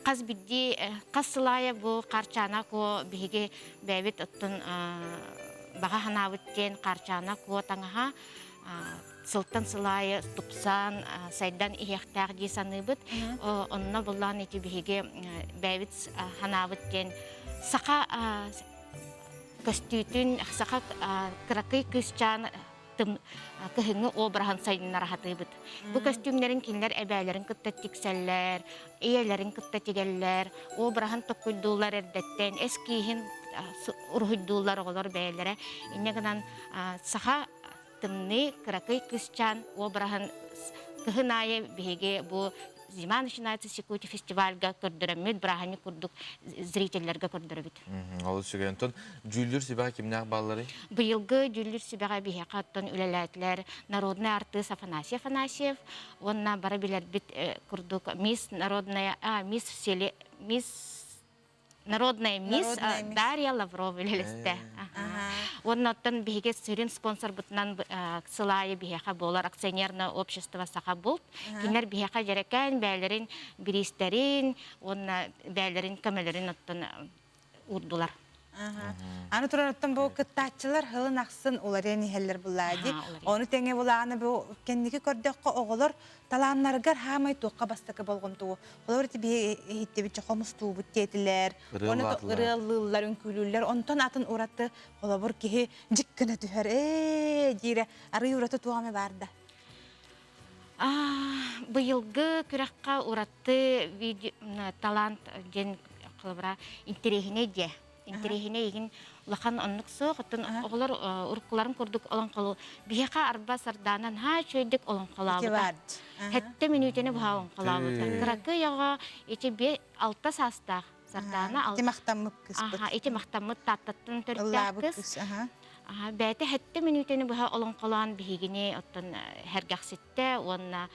Хас биирдии хас сыл аайы бу Харчаана Куо биһиги бэйэбит оттон баҕа санаабыт диэн Харчаана Куо таҥаһа сылтан сыл аайы тупсан, сайдан иһиэхтээх дии саныыбыт. Онно буллаан ити биһиги бэйэбит санаабыт диэн саха көстүүтүн, саха кыракый кыысчаан кыһыҥҥы обраһын сайыннара сатыыбыт. Бу көстүүмнэрин кинилэр эбээлэрин кытта тиксэллэр, ийэлэрин кытта тигэллэр, обраһын токкуйдууллар эрдэттэн, эскииһин уруһуйдууллар оҕолор бэйэлэрэ. Инньэ гынан саха тымныы кыракый кыысчаан обраһын кыһын аайы биһиги бу Зима начинается с Якутии фестивальга көрдөрөммүт, бырааһынньык курдук зрителлэргэ көрдөрөбүт. Олус үчүгэй. Онтон дьүүллүүр сүбэҕэ кимнээх баалларый? Быйылгы дьүүллүүр сүбэҕэ биһиэхэ оттон үлэлээтилэр народный артыыс Афанасий Афанасьев уонна бары билэрбит курдук мисс народная, мисс мисс Народная мисс Дарья Лаврова үлэлэстэ. Уонна оттон биһиги сүрүн спонсорбутунан сыл аайы биһиэхэ буолар акционерное общество Саха Булт. Кинилэр биһиэхэ дьэрэкээн бэйэлэрин бириистэрин уонна бэйэлэрин көмөлөрүн оттон уурдулар. Аны туран оттон бу кыттааччылар сылын ахсын уларыйан иһэллэр буллаа дии. Ону тэҥэ булааны бу кэнники көрдөххө оҕолор талааннарыгар хаамай туохха бастакы болҕомтоҕу Холобур ити биһи иһиттибит хомустуубут диэтилэр, оны ырыаллыыллар, үҥкүүлүүллэр, онтон атын ураты холобур киһи дьик гына түһэр ээ диирэ арый ураты туох эмэ баар да? Быйылгы күрэххэ ураты талант диэн холобура интэриэһинэй диэ. Интэриэһинэй игин улахан оннук суох. Оттон оҕолор уруккуларын курдук олоҥхолу биһиэхэ арба сардаанан haa үчүгэйдик олоҥхолообута. Хэттэ мүнүүтэни быһа олоҥхолообута. Кыракый оҕо ити бе алта саастаах Сардаана ити махтаммыт кыспыт. Ити махтаммыт Тааттаттан төрүттээх кыс. Бэйэтэ хэттэ мүнүүтэни быһа олоҥхолоон биһигини оттон сэргэхситтэ уонна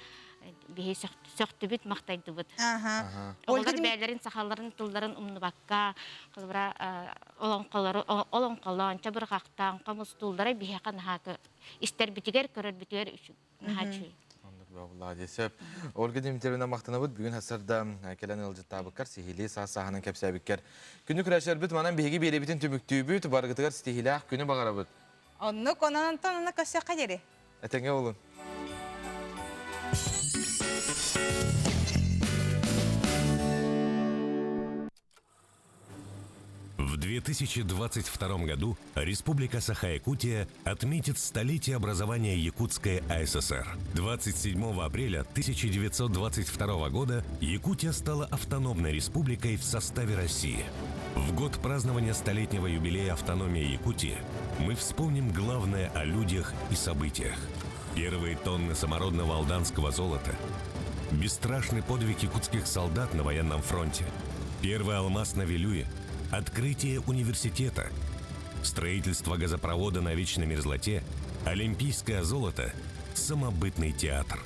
биһи сөхтүбүт, махтайдыбыт. Оҕолор бэйэлэрин сахаларын тылларын умнубакка, холобура олоҥхолору олоҥхолоон, чабырҕахтаан, хомустууллара биһиэхэ наһаа истэрбитигэр, көрөрбүтүгэр наһаа үчүгэй. Сөп. Ольга Дмитриевна махтанабыт бүгүн хасарда кэлэн ыалдьыттаабыккар, сиһилии саас сааһынан кэпсээбиккэр. Күнү күрэшэрбит манан биһиги биэрэбитин түмүктүүбүт, барыгытыгар ситиһиилээх күнү баҕарабыт. Оннук, онон онтон онно көрсөххө диэри. Этэҥҥэ буолун. В 2022 году Республика Саха-Якутия отметит столетие образования Якутской АССР. 27 апреля 1922 года Якутия стала автономной республикой в составе России. В год празднования столетнего юбилея автономии Якутии мы вспомним главное о людях и событиях. Первые тонны самородного алданского золота, бесстрашный подвиг якутских солдат на военном фронте, первый алмаз на Вилюе, открытие университета, строительство газопровода на вечной мерзлоте, олимпийское золото, самобытный театр.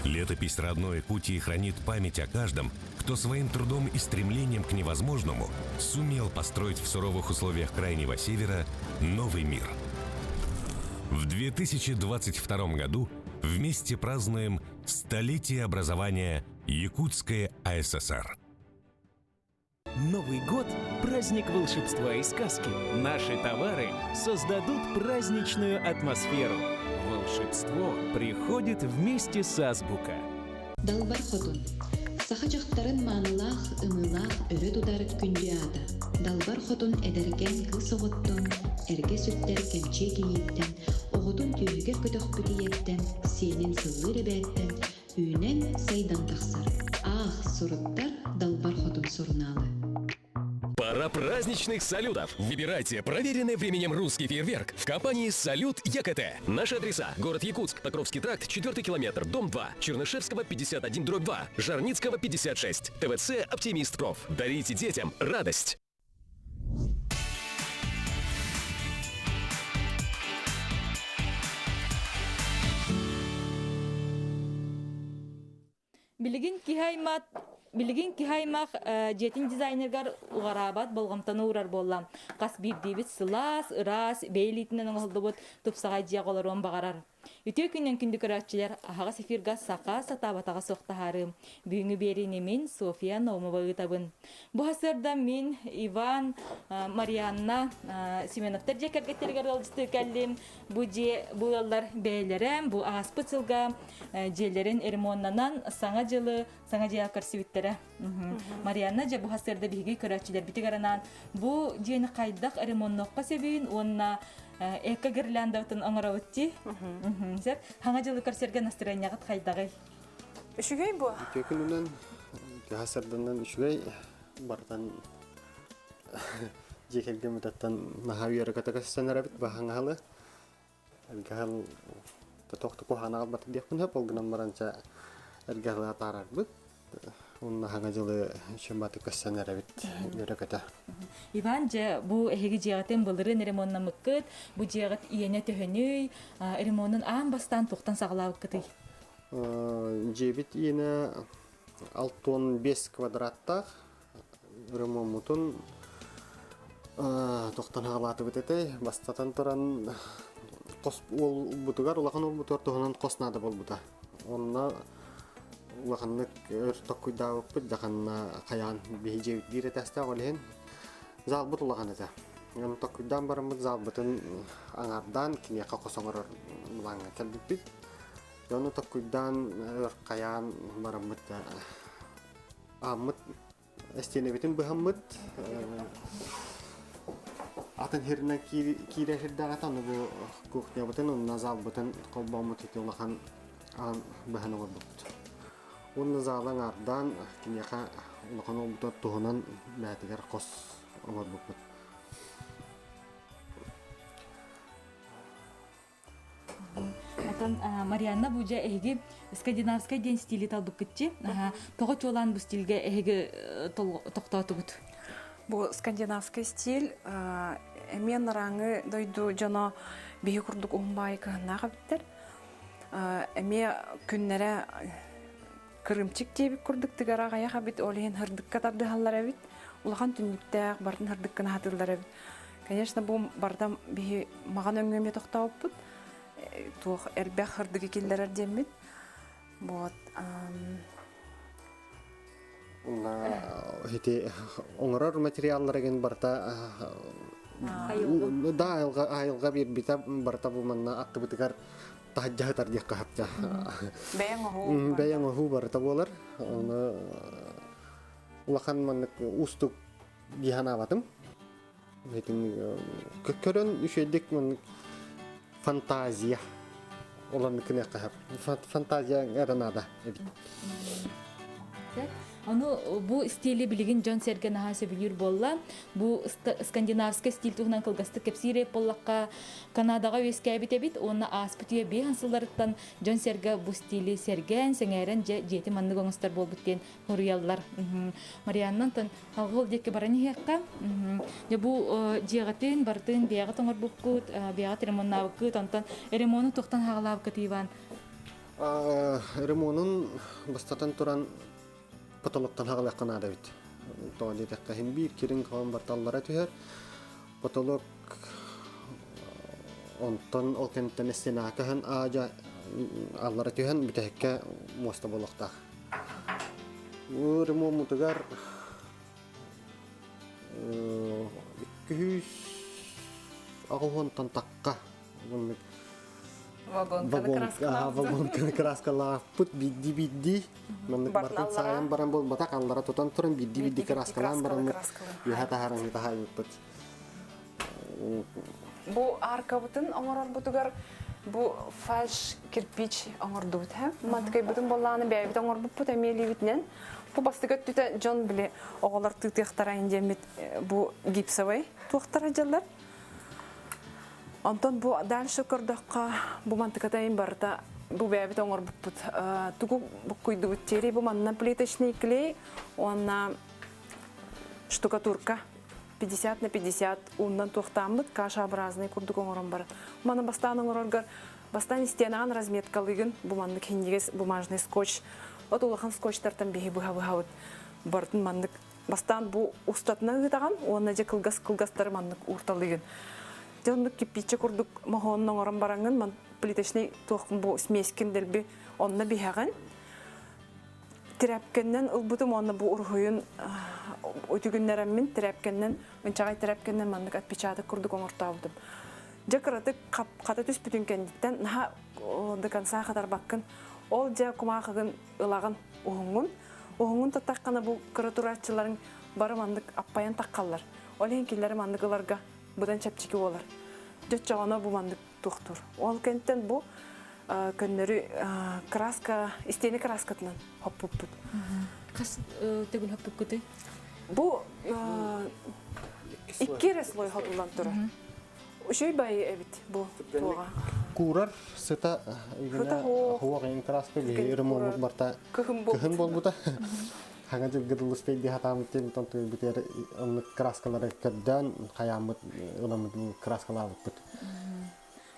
Летопись родной Якутии хранит память о каждом, кто своим трудом и стремлением к невозможному сумел построить в суровых условиях Крайнего Севера новый мир. В 2022 году вместе празднуем столетие образования Якутской АССР. Новый год – праздник волшебства и сказки. Наши товары создадут праздничную атмосферу. Волшебство приходит вместе с Азбука. Далбар Хотун. Саха дьахтарын маанылаах, ымыылаах өрө тутар күндү аата. Далбар Хотун эдэркээн кыыс оҕоттон, эргэ сүктэр кэмчиэ кийииттэн, оҕотун түөһүгэр көтөхпүт ийэттэн, сиэнин сыллыыр эбээттэн үүнэн, сайдан тахсар. Аах, суруттар Далбар Хотун сурунаалы. Пора праздничных салютов! Выбирайте проверенный временем русский фейерверк в компании «Салют ЕКТ». Наши адреса. Город Якутск, Покровский тракт, 4 километр, дом 2, Чернышевского, 51, дробь 2, Жарницкого, 56, ТВЦ «Оптимист Проф». Дарите детям радость! Билигин киһи аймах Билигин киһи аймах дьиэтин дизайнерыгар уҕараабат болҕомтону уурар буолла. Хас биирдиибит сылаас, ыраас, бэйэ илиитинэн оҥоһуллубут тупсаҕай дьиэҕэ олоруон баҕарар. Үтүө күнүнэн күндү көрөөччүлэр, аһаҕас эфирга саха сатаабатаҕа суох таһаарыым. Бүгүҥҥү биэриини мин Софья Наумова ыытабын. Бу сарсыарда мин Иван, Марианна Семеновтар дьиэ кэргэттэригэр ыалдьыттыы кэллим. Бу дьиэ бу ыаллар бэйэлэрэ бу ааспыт сылга дьиэлэрин ремоннанан саҥа дьылы саҥа дьиэҕэ көрсүбүттэрэ. Марианна дьэ бу сарсыарда биһиги көрөөччүлэрбитигэр анаан бу дьиэни хайдах ремоннуохха сөбүн уонна эко гирляндабытын оҥоробут дии. Сөп. Саҥа дьылы көрсөргө настырыанньаҕыт хайдаҕый? Үчүгэй буо. Үтүө күнүнэн, үтүө сарданан үчүгэй барытан дьиэ кэргэммититтэн наһаа үөрэ-көтө көстөн эрэбит баһаҥаһылы. Эргэһэл тохту куһаана аҕалбат диэхпин сөп, ол гынан баран чэ эргэһэлэ атаарарбыт. Уонна саҥа дьылы үчүгэй көстөн эрэбит үөрэ-көтө. Иван, дьэ, бу эһиги дьиэҕитин былырыын ремоннаммыккыт, бу дьиэҕит иэнэ төһөнүй, ремонун аан бастаан туохтан саҕалаабыккытый? Дьиэбит иэнэ 65 квадраттаах, ремоммутун тохтон хаалаатыбыт этэй. Бастатан туран хос уолбутугар, улахан уолбутугар туһунан хос наада буолбута. Онно улаханнык өр токкуйдаабыппыт, дьаханна хайаан биһи дьиэбит биир этээстээх ол иһин залбыт улахан этэ. Ону токкуйдаан бараммыт залбытын аҥаардаан киниэхэ хос оҥорор былааҥҥа кэлбиппит. Ону токкуйдаан өр хайаан бараммыт ааммыт эстиэнэбитин быһаммыт атын сиринэн киирэр сирдээх аны бу кухнябытын уонна залбытын холбооммут ити улахан аан быһан оҥорбуппут. Уонна зала аҥаардаан киниэхэ улахан уолбутугар туһунан бэйэтигэр хос оҥорбуппут. Отон Марианна бу дьэ эһиги скандинавскай диэн стили талбыккытчы. Тоҕо чуолаан бу стильгэ эһиги тохтоотугут? Бу скандинавскай стиль эмиэ нарааҥы дойду дьоно биһи курдук уһун баайы кыһыннаах эбиттэр. Эмиэ күннэрэ кырыымчык диэбит курдук тыгара аҕыйах эбит, ол иһин һырдыкка тардыһаллар эбит. Улахан түннүктээх, барын һырдыккын аһатыыллар эбит. Конечно, бу барда биһи маҕан өҥүөмэ тохтообуппут. Туох элбэх һырдыгы киллэрэр диэммит. Вот. Ити оҥорор материалларыгын барыта да айылҕа айылҕа биэрбитэ барыта бу манна аттыбытыгар таһырдьа сытар диэххэ сөп Бэйэҥ оһуу. Бэйэҥ оһуу барыта буолар. Ону улахан маннык уустук дии санаабатым. Көрөн үчүгэйдик маннык фантазия олорнук гыныахха сөп. Фантазия эрэ наада эбит. Ону бу стили билигин дьон-сэргэ наһаа сөбүлүүр буолла. Бу скандинавскай стиль туһунан кылгастык кэпсиир буоллахха, Канадаҕа үөскээбит эбит уонна ааспыт үйэ биэһин сылларыттан дьон-сэргэ бу стили сэргээн, сэҥээрэн дьэ дьиэтин маннык оҥостор буолбут диэн суруйаллар. Марианна онтон алгыл диэки баран иһиэххэ. Дьэ бу дьиэҕитин барытын бэйэҕит оҥорбуккут, бэйэҕит ремоннаабыккыт, онтон ремону туохтан хаалаабыккыт Иван? Ремонун бастатан туран потолоктан хаҕылыахха наада эбит. Тоҕо диэтэххэ иһин биир кирин хаҕын барталлара түһэр. Потолок онтон ол кэнниттэн стена көһөн аадьа аллара түһэн бүтэһиккэ муоста буолуохтаах. Ремоммутугар 200 аҕыс уонтан тахха. Вагонканы краскалааппыт биирдии-биирдии. Маннык бартын саайан баран буолбатах, аллара тутан туран биирдии-биирдии краскалаан бараммыт үөһэ таһааран таһаайбыппыт. Бу аркабытын оҥорорбутугар бу фальш кирпич оҥордубут һэ. Мантыкайбытын боллааны бэйэбит оҥорбуппут эмиэ илиибитинэн. Бу бастакы өттүтэ дьон били оҕолор тыытыахтара диэммит бу гипсовый туохтара дьаллар. Онтон бу дальше көрдөххө бу мантыката ин барыта бу бэйэбит оҥорбуппут. Тугу буккуйдубут тиэрий бу манна плиточный клей уонна штукатурка 50 на 50 ууннан туохтааммыт кашаобразный курдук оҥорон баран. Маны бастаан оҥороргор бастаан истиэнаҕын разметкалыыгын бу маннык хинньигэс бумажный скотч от улахан скотчтартан биһи быһа-быһабыт барытын маннык бастаан бу устатына ыытаҕын уонна дьэ кылгас кылгастары маннык уурталыыгын. Дьэ оннук кирпииччэ курдук моһуонун оҥорон бараҥҥын ман плиточный туох бу смеськин дэлби онно биһэҕин. Тирээпкэннэн ылбытым уонна бу уруһуйун үтүгүннэрэммин тирээпкэннэн ынчаҕай тирээпкэннэн маннык отпечаток курдук оҥортообутум. Дьэ кыратык хата түспүтүн кэнниттэн наһаа до конца хатарбаккын. Ол дьэ кумаахыгын ылаҕын уһуҥҥун. Уһуҥҥун таттаххына бу кыра турааччыларыҥ бары маннык аппайан таххаллар. Ол иһин кинилэри маннык ыларга быдан чэпчэки буолар. Дьэ оччоҕуна бу маннык туохтуур. Ол кэнниттэн бу көннөрү краска, истиэни краскатынан хоппуппут. Хас төгүл хоппуккутуй? Бу икки эрэ слой хотуллан турар. Үчүгэй байы эбит бу туоҕа. Куурар сыта хуох ин краска биһи ремонт барта кыһын буолбута. Хаҥа дьылга дылыспай дии хатаамыт тем тон туйбутер оннук краскалары көрдөөн хаyaаммыт ыламмыт краскалаабыппыт.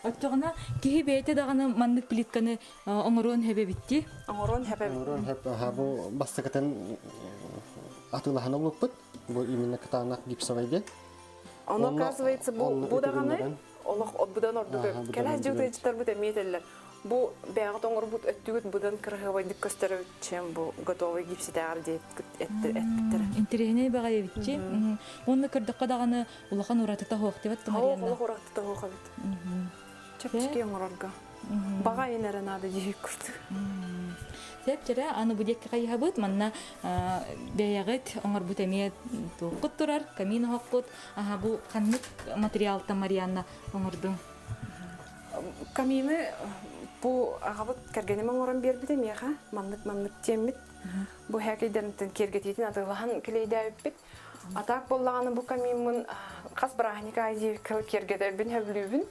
Оччоҕуна киһи бэйэтэ даҕаны маннык плитканы оҥоруон сөп эбитти. Оҥоруон сөп эбит. Оҥоруон сөп. Аха бу бастакытын атыылаһан ылбыппыт. Бу именно кытаанах гипсовай диэн. Ону оказывается бу бу даҕаны олох быдан ордук кэлэ дьыытыйдьытарбыт эмиэ этэллэр. Бу бэйэҕит оҥорбут өттүгүт быдан кыраһыабайдык көстөрө чем бу готовый гипситээҕэр диэт эппиттэрэ. Интэриэһинэй баҕайы эбитчи. Уонна көрдөххө даҕаны улахан уратыта суох диэбэт Марианна. Олох уратыта суох эбит. Чэпчэки оҥорорго. Баҕа айан эрэ наада диэбит курдук. Сөп аны бу диэкки хайыһабыт манна бэйэҕит оҥорбут эмиэ туоххут турар камин оһохпут аха бу ханнык материалтан Марианна оҥордуҥ? Камины бу аҕабыт кэргэним оҥорон биэрбитэ миэхэ маннык-маннык диэммит бу һээкэйдэринтэн киэргэтиитин атыылаһан килиэйдээбиппит. А так буоллаҕына бу камиммын хас бырааһынньык аайы диэбиккэ киэргэтэбин, сөбүлүүбүн.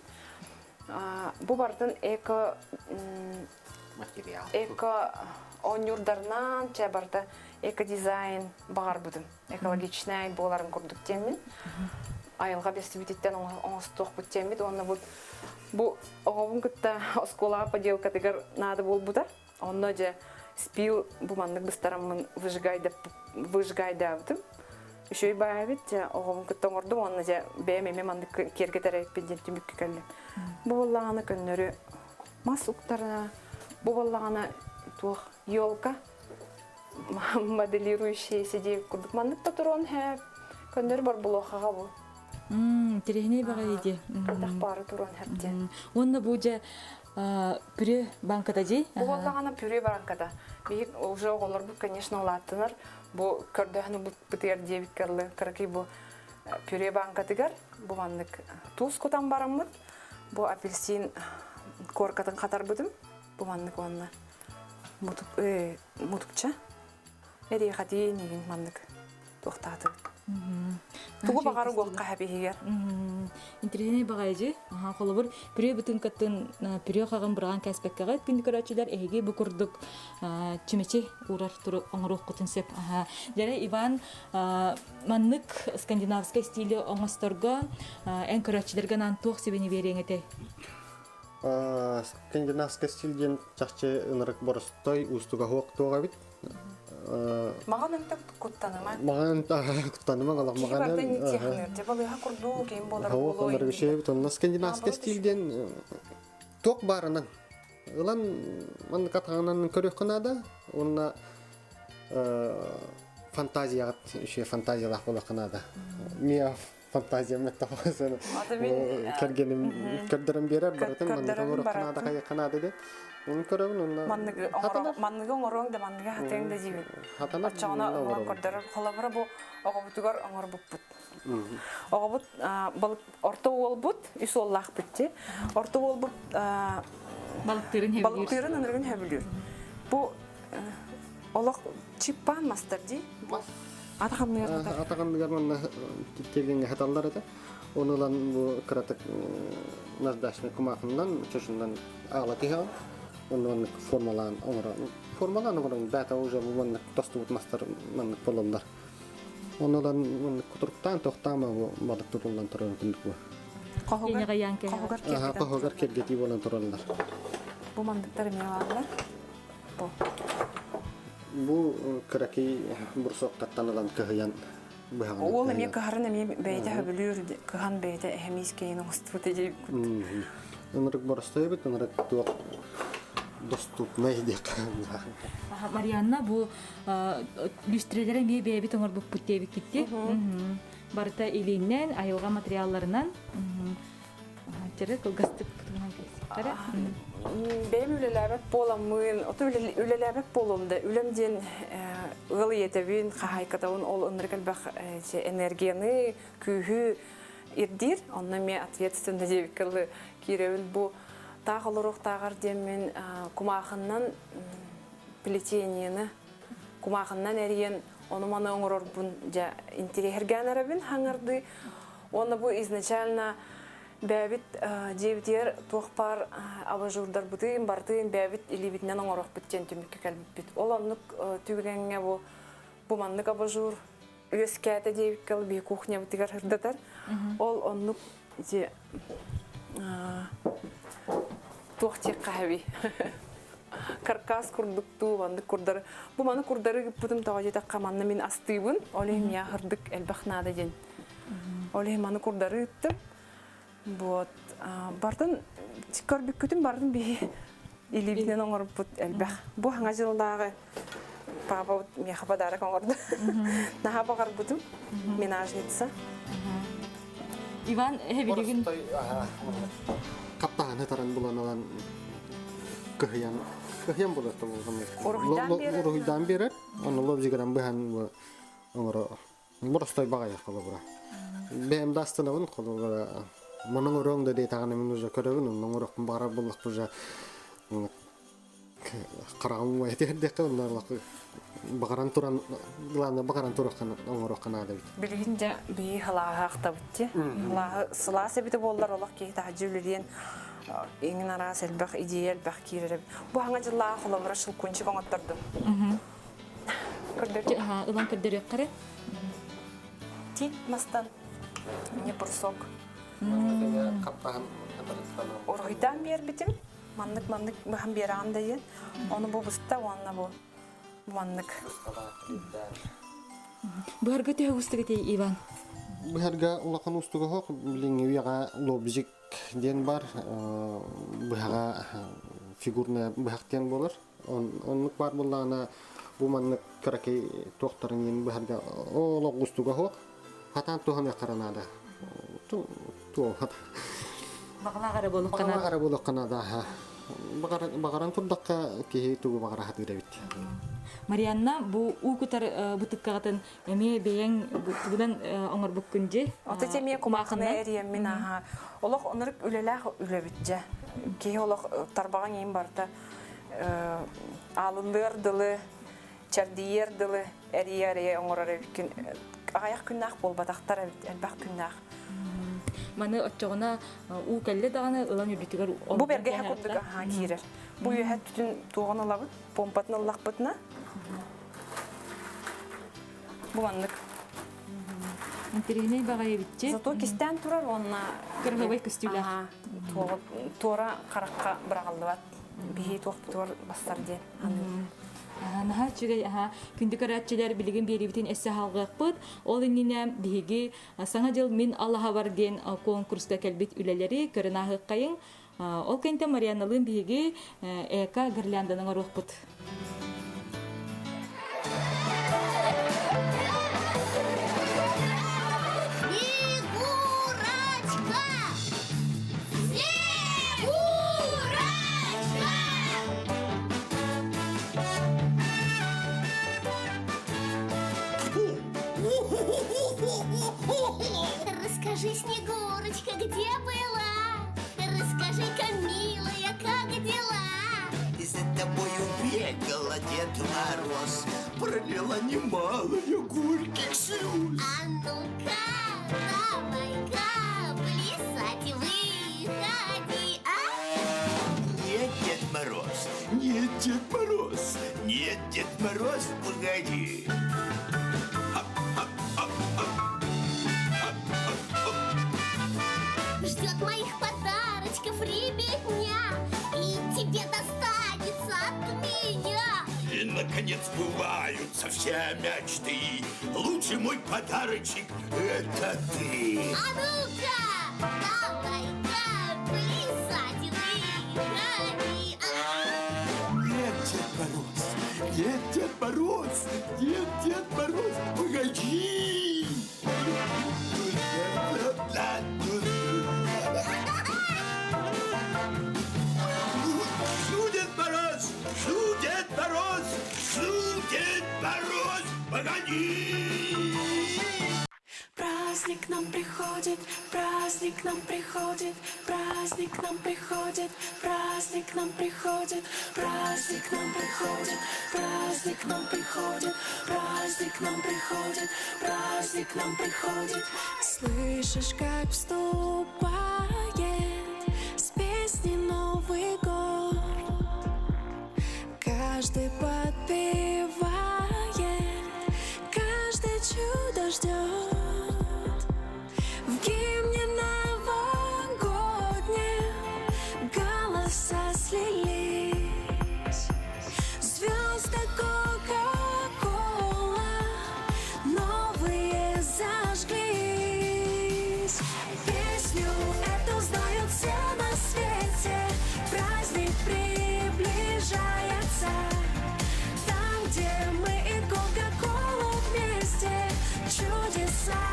Бу барытын эко материал эко оонньуурдарынан чэ барыта эко-дизайн баҕарбытым. Экологичнай буоларын курдук диэммин. Айылҕа бэстибититтэн оҥостуохпут диэммит уонна бу бу оҕобун кытта оскуолаҕа поделкатыгар наада буолбута. Онно дьэ спил бу маннык быстараммын выжигайдаабытым. Үчүгэй баайабыт дьэ оҕобун кытта оҥордум уонна дьэ бэйэм эмиэ маннык киэргэтэр эбиппин диэн түмүккэ кэллим. Бу буоллаҕына көннөрү мас уктарына, бу буоллаҕына туох елка моделирующие сидиэбит курдук маннык да туруон һээп көннөрү борбулуохаҕа бу. Интэриэһинэй баҕайы дии. Хайдах баары туруон һэп диэн. Уонна бу дьэ пюре банката дии. Бу буоллаҕына пюре банката. Биһик уже оҕолорбут, конечно, улааттынар. Бу көрдөһөн ылбыппытыгар диэбиккэ дылы кыракый бу пюре банкатыгар бу маннык туус кутан бараммыт бу апельсин коркатын хатарбытым. Бу маннык уонна мутук мутукча эриэхэтии инигин маннык туохтаатыбыт. Тугу баҕар угуохха хэп иһигэр. Интириэһинэй баҕайы Холобур, пюре бытыҥкатын пюре хаҕын быраҕан кээспэккэҕит күндү көрөөччүлэр эһиги бу курдук чүмэчи уурар оҥоруоххутун сөп. Дьэрэ Иван маннык скандинавскай стили оҥосторго эн көрөөччүлэргэ анаан туох сүбэни биэриэҥ этэй? Скандинавскай стиль диэн чахчы ынырык боростой уустуга суох туох эбит. Маҕан ынтык куттаныма. Маҕан куттаныма олох Киһи маҕан барыта технер, дьэ балыыһа курдук ким буолар буолуой. Ынырык үчүгэй онно скандинавскай стиль диэн туох баарынан ылан маннык атаҕынан көрүөххэ наада уонна фантазияҕыт үчүгэй фантазиялаах буолуохха наада. Миа. Фантазиям меттахасына кэргеним көрдөрөн биэрэр барытын манныгы оҥоруохха наада хайыахха наада диэн. Оны көрөбүн онно Манныгы манныгы оҥоруоҥ да манныгы хатыаҥ да диибин. Хатанар Оччоҕуна оҥорон көрдөрөр. Холобура бу оҕобутугар оҥорбуппут. Оҕобут балык орто уолбут үс уоллаахпыт дии. Орто уолбут балыктыырын хөбүлүүр. Балыктыырын ынырыгын хөбүлүүр. Бу олох чиппаан мастар дии. Атаханныгар Атаханныгар манна тиэргэҥҥэ хаталлар этэ. Оны ылан бу кыратык наждачный кумаахыннан, чочунан аала тиһэҕин. Онно маннык формалаан оҥорон. Формалаан оҥорон бээтэ уже бу маннык тостубут мастар маннык бололлар. Оны ылан маннык кутуруктаан тохтаама бу балык тутуллан турар күндүк бу. Хоһугар Хоһугар киргэтии буолан тураллар. Бу мандыктар эмиэ бааллар. Бу. Бу кыракый брусоктартан ылан кыһыйан быһаҕынан. Уол эмиэ кыһарын эмиэ бэйэтэ хөбүлүүр, кыһан бэйэтэ эһэмиис киһин оҥостубут диэбиккит. Ынырык боростойбут, ынырык туох доступнай диэххэ. Марианна бу люстрелere эмиэ бэйэбит оҥорбуппут диэбиккитти. Барыта илииннэн, айылҕа материалларынан. Чэрэ кылгастык туһунан кэпсиэхтэрэ. Бэйэм үлэлээбэт буоламмын, ото үлэлээбэт буолуом да, үлэм диэн ыал ийэтэбин, хаһаайкатабын ол ынырык элбэх энергияны, күүһү ирдиир. Онно эмиэ ответственно диэбиккэ дылы киирэбин. Бу таах олоруохтааҕар диэммин кумаахыннан плетениены кумаахыннан эрийэн ону-маны оҥорорбун дьэ интириэһиргээн эрэбин хаҥардыы. Уонна бу изначально бэйэбит дьиэбитигэр туох баар абажурдарбытын барытын бэйэбит илиибитинэн оҥоруохпут диэн түмүккэ кэлбиппит. Ол оннук түгэҥҥэ бу бу маннык абажур үөскээтэ диэбиккэ биһи кухнябытыгар сырдатар. Ол оннук ити туох диэххэ хэби каркас курдуктуу маннык курдары бу маны курдары гыппытым тоҕо диэтэххэ манна мин астыыбын ол иһин миэхэ сырдык элбэх наада диэн ол иһин маны курдары ыыттым вот бартын көрбүккүтүн бартын биһи илиибитинэн оҥорбут элбэх бу хаҥа дьыллааҕы папа миэхэ подарок оҥорду наһаа баҕарбытым менажница Иван эһэбилигин Хаптаһаны таран булан ылан кыһыйан кыһыйан булар Уруһуйдаан биэрэр. Ону лобзигынан быһан оҥоро боростой баҕайы холобура. Бэйэм да астынабын холобура мунун уруоҥ да диэтэҕинэ мин уже көрөбүн онно оҥоруохпун баҕарар буоллахпын уже хараҕым умайа түһэрдэххэ онно баҕаран туран главное баҕаран туруохха оҥоруохха наада эбит. Билигин дьэ биһи халааһы ахтабыт дии. Халааһы сылаас эбитэ буоллар олох киһи таһдьа үлэлиэн иҥин араас элбэх идея элбэх киирэр эбит. Бу хаҥа дьыллааҕы холобура щелкунчик оҥоттордум. Көрдөрдү. Ылан көрдөрүөххэ Тиит мастан не брусок. Уруһуйдаан биэрбитим. Маннык-маннык быһан биэрэҕин да диэн. Ону бу быста уонна бу маннык. Быһарга төһө уустук этэй, Иван? Быһарга улахан уустуга суох. Билиҥҥи үйэҕэ лобзик диэн бар. Быһаҕа фигурная быһах диэн буолар. Оннук баар буоллаҕына бу маннык кыракый туохтарын иин быһарга олох уустуга суох. Хатаан туһаныаххара наада. Туох Баҕалаах эрэ буолуохха наада. Баҕалаах эрэ буолуохха наада. Баҕаран турдахха киһи тугу баҕара сатыыр эбит. Марианна, бу уу кутар бытыккаҕытын эмиэ бэйэҥ тугунан оҥорбуккун дии? Ото эмиэ кумаахыны эриэммин аха. Олох оннук үлэлээх үлэбит дьэ. Киһи олох тарбаҕын иин барыта аалыллыар дылы, чэрдийиэр дылы эрийэ-эрийэ оҥорор эбиккин. Аҕыйах күннээх буолбатахтар эбит, элбэх күннээх. Маны оччоҕуна уу кэллэ даҕаны ылан үрдүтүгэр Бу бэргэһэ курдук аһаа киирэр. Бу үөһэ түтүн туоҕун ылабыт, помпатын ыллахпытына бу маннык. Интэриэһинэй баҕайы эбитчи. Зато кистээн турар уонна кыраһыабай көстүүлээх. Туора харахха быраҕыллыбат. Биһи туохпутугар бассар диэн. Наһаа үчүгэй, аһа. Күндү көрөөччүлэр, билигин биэриибитин өссө салҕыахпыт. Ол иннинэ биһиги Саҥа дьыл мин алаһабар диэн конкурска кэлбит үлэлэри көрөн ааһыаххайыҥ. Ол кэнтэ Марианналыын биһиги эко гирлянданы оҥоруохпут. Бегу! Расскажи, Снегурочка, где была? Расскажи-ка, милая, как дела? И за тобою бегала Дед Мороз, пролила немалая горьких слез. А ну-ка, давай-ка, плясать выходи, а? Нет, Дед Мороз, нет, Дед Мороз, нет, Дед Мороз, погоди. Ждет моих подарочков ребятня, и тебе достанется от меня. И, наконец, сбываются все мечты. Лучший мой подарочек – это ты. А ну-ка, давай-ка, плясать выходи, а? Нет, Дед Мороз, нет, Дед Мороз, нет, Дед Мороз, погоди! Жду, Дед Мороз, жду, Дед Мороз, жду, Дед Мороз, погоди! Праздник к нам приходит, праздник к нам приходит, праздник к нам приходит, праздник к нам приходит, праздник к нам приходит, праздник к нам приходит, праздник к нам приходит, праздник к нам приходит. Слышишь, как вступает с песней Новый год. Каждый подпевает, каждый чудо ждет. В гимне новогоднем голоса слились. Звезды Кока-Кола новые зажглись. Песню эту знают все на свете. Праздник приближается. Там, где мы и Кока-Кола вместе, чудеса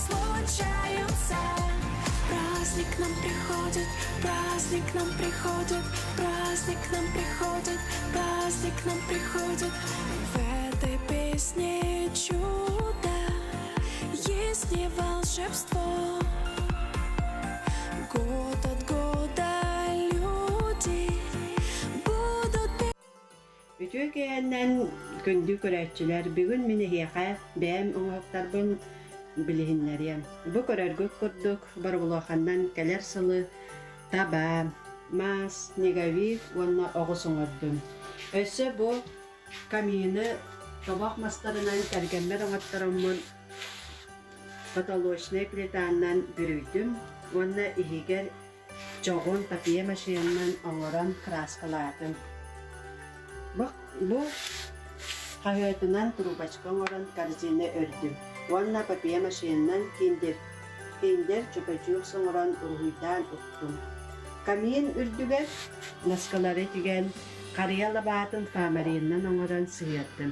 случаются. Праздник к нам приходит, праздник к нам приходит, праздник к нам приходит, праздник к нам приходит. В этой песне чудо есть не волшебство. Год от года люди будут Үтүө киэһэннэн күндү көрөөччүлэр, бүгүн мин эһиэхэ бэйэм оҥоһуктарбын билиһиннэриэм. Бу көрөргүт курдук боробулуоханнан кэлэр сылы таба, маас, снеговик уонна оҕус оҥордум. Өссө бу камины тобох мастарынан кэргэммэр оҥоттороммун потолочнай плитаннан бүрүйдүм уонна иһигэр чоҕун папье-машенынан оҥорон кырааскалаатым. Бу, бу хаһыатынан трубочка оҥорон корзина өрдүм уонна папье-машенынан киндер, киндер чупа-чупс оҥорон уруһуйдаан уктум. Камин үрдүгэр наскалары тигэн, харыйа лабаатын фоамаринынан оҥорон сыһыардым.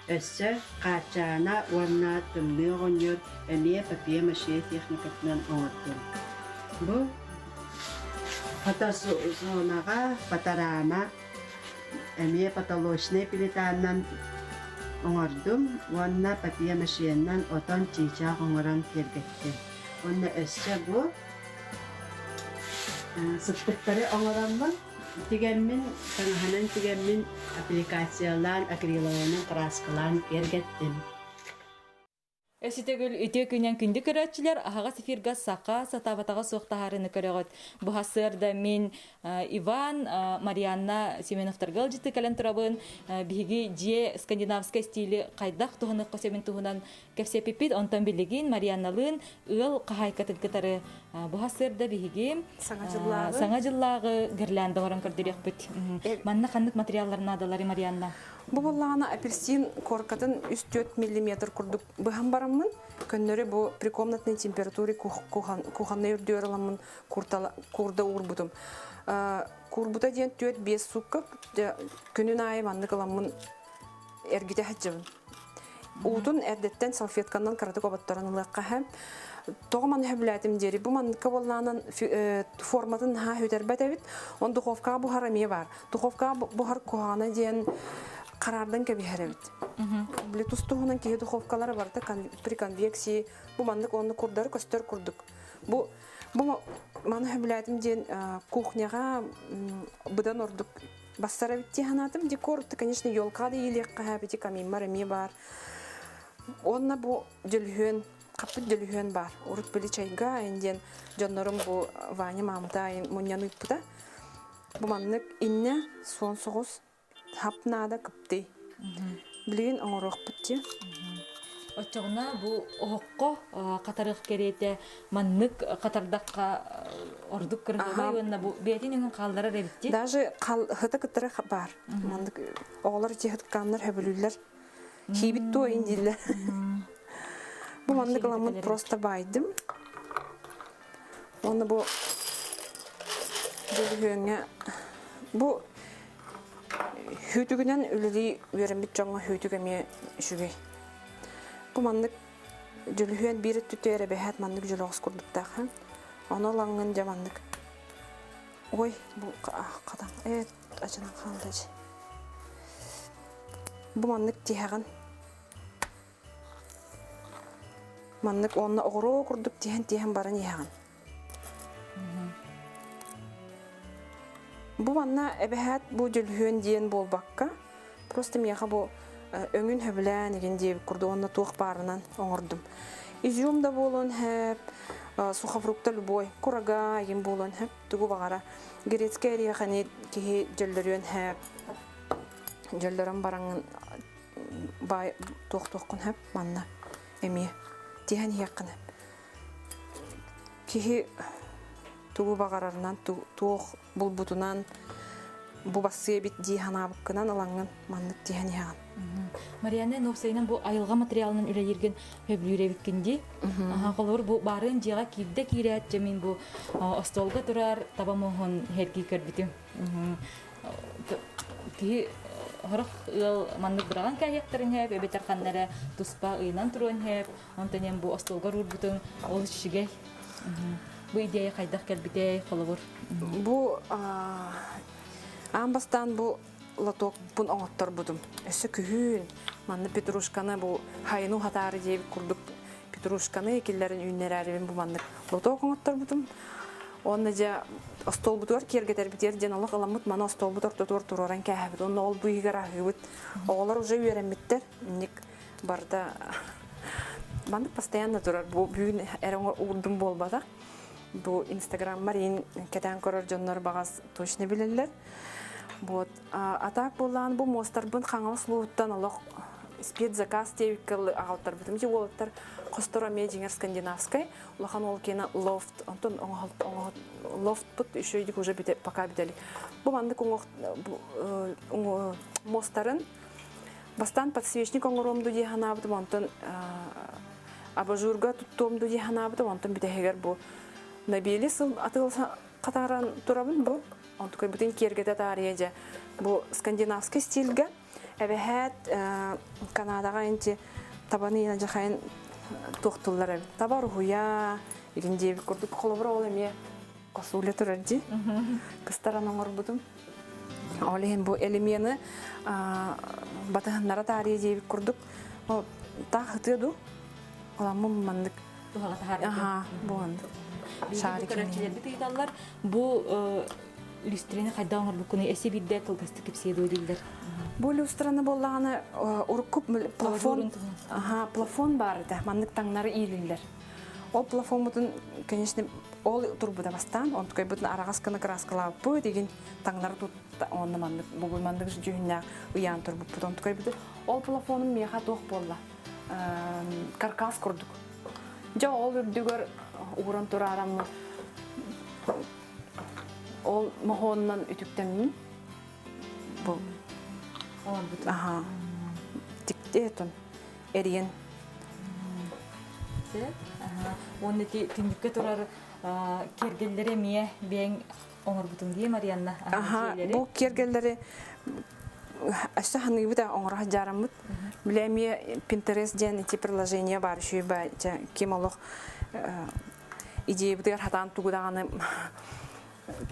Өссө Хаачаана уонна Тымныы оҕонньор эмиэ папье-маше техникатынан оҥордум. Бу фотозонаҕа паторама эмиэ потолочнай плитанан оҥордум уонна папье-машенан отон чыычаах оҥорон киэргэттим. Уонна өссө бу сыттыктары оҥороммун Тигэммин, таҥаһынан тигэммин аппликациялаан, акриловайынан кырааскалаан киэргэттим. Өсүтөгүл үтүө күнэн күндү көрөөччүлэр аһаҕас эфирга саха сатаабатаҕа суох таһаарыыны көрөҕүт. Бу сарсыарда мин Иван, Марианна Семеновтарга ыалдьыты кэлэн турабын. Биһиги дьиэ скандинавскай стили хайдах туһаныахха сөбүн туһунан кэпсэппиппит. Онтон билигин Марианналыын ыал хаһаайкатын кытары бу сарсыарда биһиги саҥа дьыллааҕы гирлянда оҥорон көрдөрүөхпүт. Манна ханнык материаллар наадалары Марианна? Бу буоллаҕына апельсин коркатын 3-4 миллиметр курдук быһан бараммын, көннөрү бу при комнатной температуре кухоннай үрдүгэр ыламмын курда уурбутум. Куурбута диэн 4-5 суукка күнүн аайы маннык ыламмын эргитэ сылдьабын. Уутун эрдэттэн салфетканан кыратык оботторон ылыахха һэ. Тоҕо маны сөбүлээтим диэри бу манныкка буоллаанан форматын наһаа сүтэрбэт эбит. Он духовкаҕа буһар эмиэ баар. Духовкаҕа буһар куһаҕана диэн хараардан кэбиһэр эбит. Били тус туһунан киһи духовкалара барыта при конвекции бу маннык онно курдары көстөр курдук. Бу бу маны хөбүлээтим диэн кухняҕа быдан ордук бассар эбит дии санаатым. Декор, конечно, елка да иилиэххэ хэбити камиммар эмиэ баар. Уонна бу дьөлүһүөн, хаппыт дьөлүһүөн баар. Урут били чайга айын диэн дьоннорум бу Ваня маамыта айын мунньан ыыппыта. Бу маннык иннэ суон соҕус хап наада кыптый. Билигин оҥоруохпут дии. Оччоҕуна бу оһоххо хатарых кэриэтэ маннык хатардахха ордук кырыһыабай уонна бу бэйэтин өҥүн хаалларар эбит дии. Даже хыта кыттара баар. Маннык оҕолор ити хыткааннар хөбүлүүллэр. Хиибит туо ин дииллэр. Бу маннык ыламмыт просто баайдым. Уонна бу дөлүһүөҥҥэ бу Хүүтүгүнэн үлэлии үөрэммит дьоҥҥо хүүтүк эмиэ үчүгэй. Бу маннык дьөлүһүөн биир өттүтэ эрэ бэһээт маннык дьөлөҕөс курдуктаах. Ону ылаҥҥын дьэ маннык Ой, бу хатан ээ ачанан хаалла дьи. Бу маннык тиһэҕин. Маннык уонна оҕуруо курдук тиһэн-тиһэн баран иһэҕин. Бу манна эбэһээт бу дьөлүһүөн диэн буолбакка, просто миэхэ бу өҥүн хөбүлээн игин диэбит курдук уонна туох баарынан оҥордум. Изюм да буолуон сөп, сухофрукта любой, курага игин буолуон сөп, тугу баҕара. Грецкэй эриэхэни киһи дьөллөрүөн сөп. Дьөллөрөн бараҥын баай туох-туоххун сөп манна эмиэ тиһэн иһиэххин сөп. Киһи тугу баҕарарынан, туох булбутунан бу бассыа эбит дии санаабыккынан ылаҥҥын маннык тиһэн иһэҕин. Марианна уопсайынан бу айылҕа материалынан үлэлииргин сөбүлүүр эбиккин дии. Холобур, бу баарыан дьиэҕэ киирдэ киирээт, дьэ мин бу остуолга турар таба муоһун сэргии көрбүтүм. Киһи сорох ыал маннык быраҕан кээһиэхтэрин сөп, эбэтэр ханна эрэ туспа ыйынан туруон сөп. Онтон эн бу остуолгар уурбутуҥ ол үчүгэй. Бу идея хайдах кэлбитэй, холобур? Бу аан бастаан бу лотокпун оҥотторбутум. Өссө күһүн манна петрушканы бу хайыны хатаары диэбит курдук петрушканы киллэрин үүннэрээрибин бу маннык лоток оҥотторбутум. Уонна дьэ остуолбутугар киэргэтэрбитигэр диэн олох ыламмыт маны остуолбут ортотугар туруоран кээһэбит. Онно ол быыһыгар аһыыбыт. Оҕолор уже үөрэммиттэр. Инник барыта маннык постоянно турар бу бүгүн эрэ уурдум буолбатах бу инстаграммар иин кэтээн көрөр дьоннор баҕас точно билэллэр вот а так буоллаан бу муостарбын хаҥалас улууһуттан олох спецзаказ диэбиккэ аҕалтарбытым ити уолаттар хосторо эмиэ дьиҥэр скандинавскай улахан уол киэнэ лофт онтон лофтпут еще уже пока бүтэлик бу маннык муостарын Бастаан подсвечник оҥоруом дуу дии санаабытым, онтон абажурга туттуом дуу дии санаабытым, онтон бүтэһигэр бу набили сыл атыыл хатаран турабын бу. Онтукайбытын киэргэтэ таарыйа дьэ бу скандинавский стильгэ эбэһээт Канадаҕа инти табаны иэнэ дьахайын туохтуллар эбит. Таба уруһуйа, игин диэбит курдук холобура ол эмиэ косуля турар дии. Кыстаран оҥорбутум. Ол иһин бу элемены батыһыннара таарыйа диэбит курдук таах ытыа дуу оламмын маннык туһаҕа таһаарбытым. Аха, бу оннук. Шарик көрөөччүлэрбит ыйыталлар бу люстраны хайдах оҥорбуккунуй эссе биирдэ кылгастык кэпсиэ дуо дииллэр. Бу люстраны буоллаҕына урукку плафон аха плафон баар этэ маннык таҥнары иилиллэр. Ол плафоммутун, конечно, ол турбута бастаан, онтукайбытын араҕас гына кырааскалаабыппыт, игин таҥнары тутта, онно маннык, бугун маннык дьүһүннээх ыйаан турбуппут онтукайбыты. Ол плафонум миэхэ туох буолла? Каркас курдук. Дьэ, ол үрдүгэр ууран тураараммын ол моһуонунан үтүктэммин бу аха тиктетун эрийэн Уонна ити түннүккэ турар киэргэллэри эмиэ бэйэҥ оҥорбутуҥ дии, Марианна? Аха, бу киэргэллэри өссө ханыыбыт оҥоро сылдьаараммыт. Бile эмиэ Pinterest диэн ити приложение баар үчүгэй ким олох идеябытыгар хатаан тугу даҕаны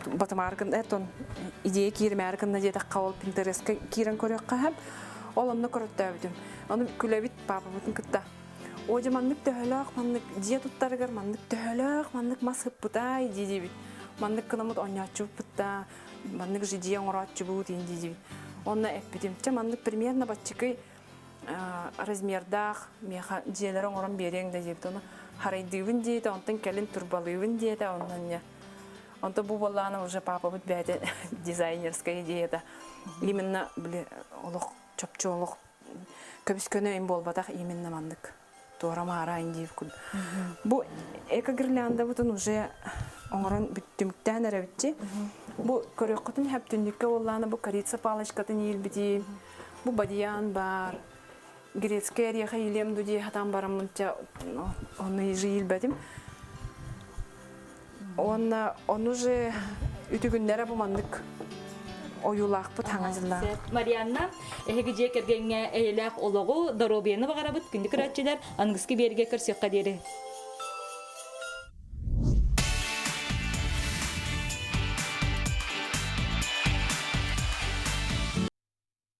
батымаар гын этон идея киирмээр гынна диэтэххэ ол Pinterest-ка киирэн көрүөххэ сөп. Ол онно көрөттөөбүтүм. Ону күлэбит паапабытын кытта. Одьа маннык төһөлөөх маннык дьиэ туттарыгар маннык төһөлөөх маннык мас ыппытай дии диибит. Маннык гынаммыт оонньооччубут да маннык же дьиэ оҥорооччубут иин дии диибит. Онно эппитим, чэ маннык примерно баччыкый размердаах миэхэ дьиэлэри оҥорон биэриэҥ да диэбит. Ону харайдыыбын диэтэ, онтон кэлин турбалыыбын диэтэ, онно не. Онто бу буоллаҕына уже папабыт бэйэтэ дизайнерская идеята. Именно били олох чопчу олох көбүс-көнө им буолбатах именно маннык туора маара диир кун. Бу эко-гирляндабытын уже оҥорон түмүктээн эрэбитчи. Бу көрүөххүтүн сөп түннүккэ буоллаҕына бу корица палочкатын иилбити, бу бадьян баар, грецкэй ореха иилиэм ду дии сатаан бараммын чэ ону же иилбэтим. Уонна ону же үтүгүннэрэ бу маннык ойуулаахпыт хаҥа дьыллаах. Марианна, эһиги дьиэ кэргэҥҥэ эйэлээх олоҕу, доруобуйаны баҕарабыт, күндү көрөөччүлэр, аныгыскы биэригэ көрсүөххэ диэри.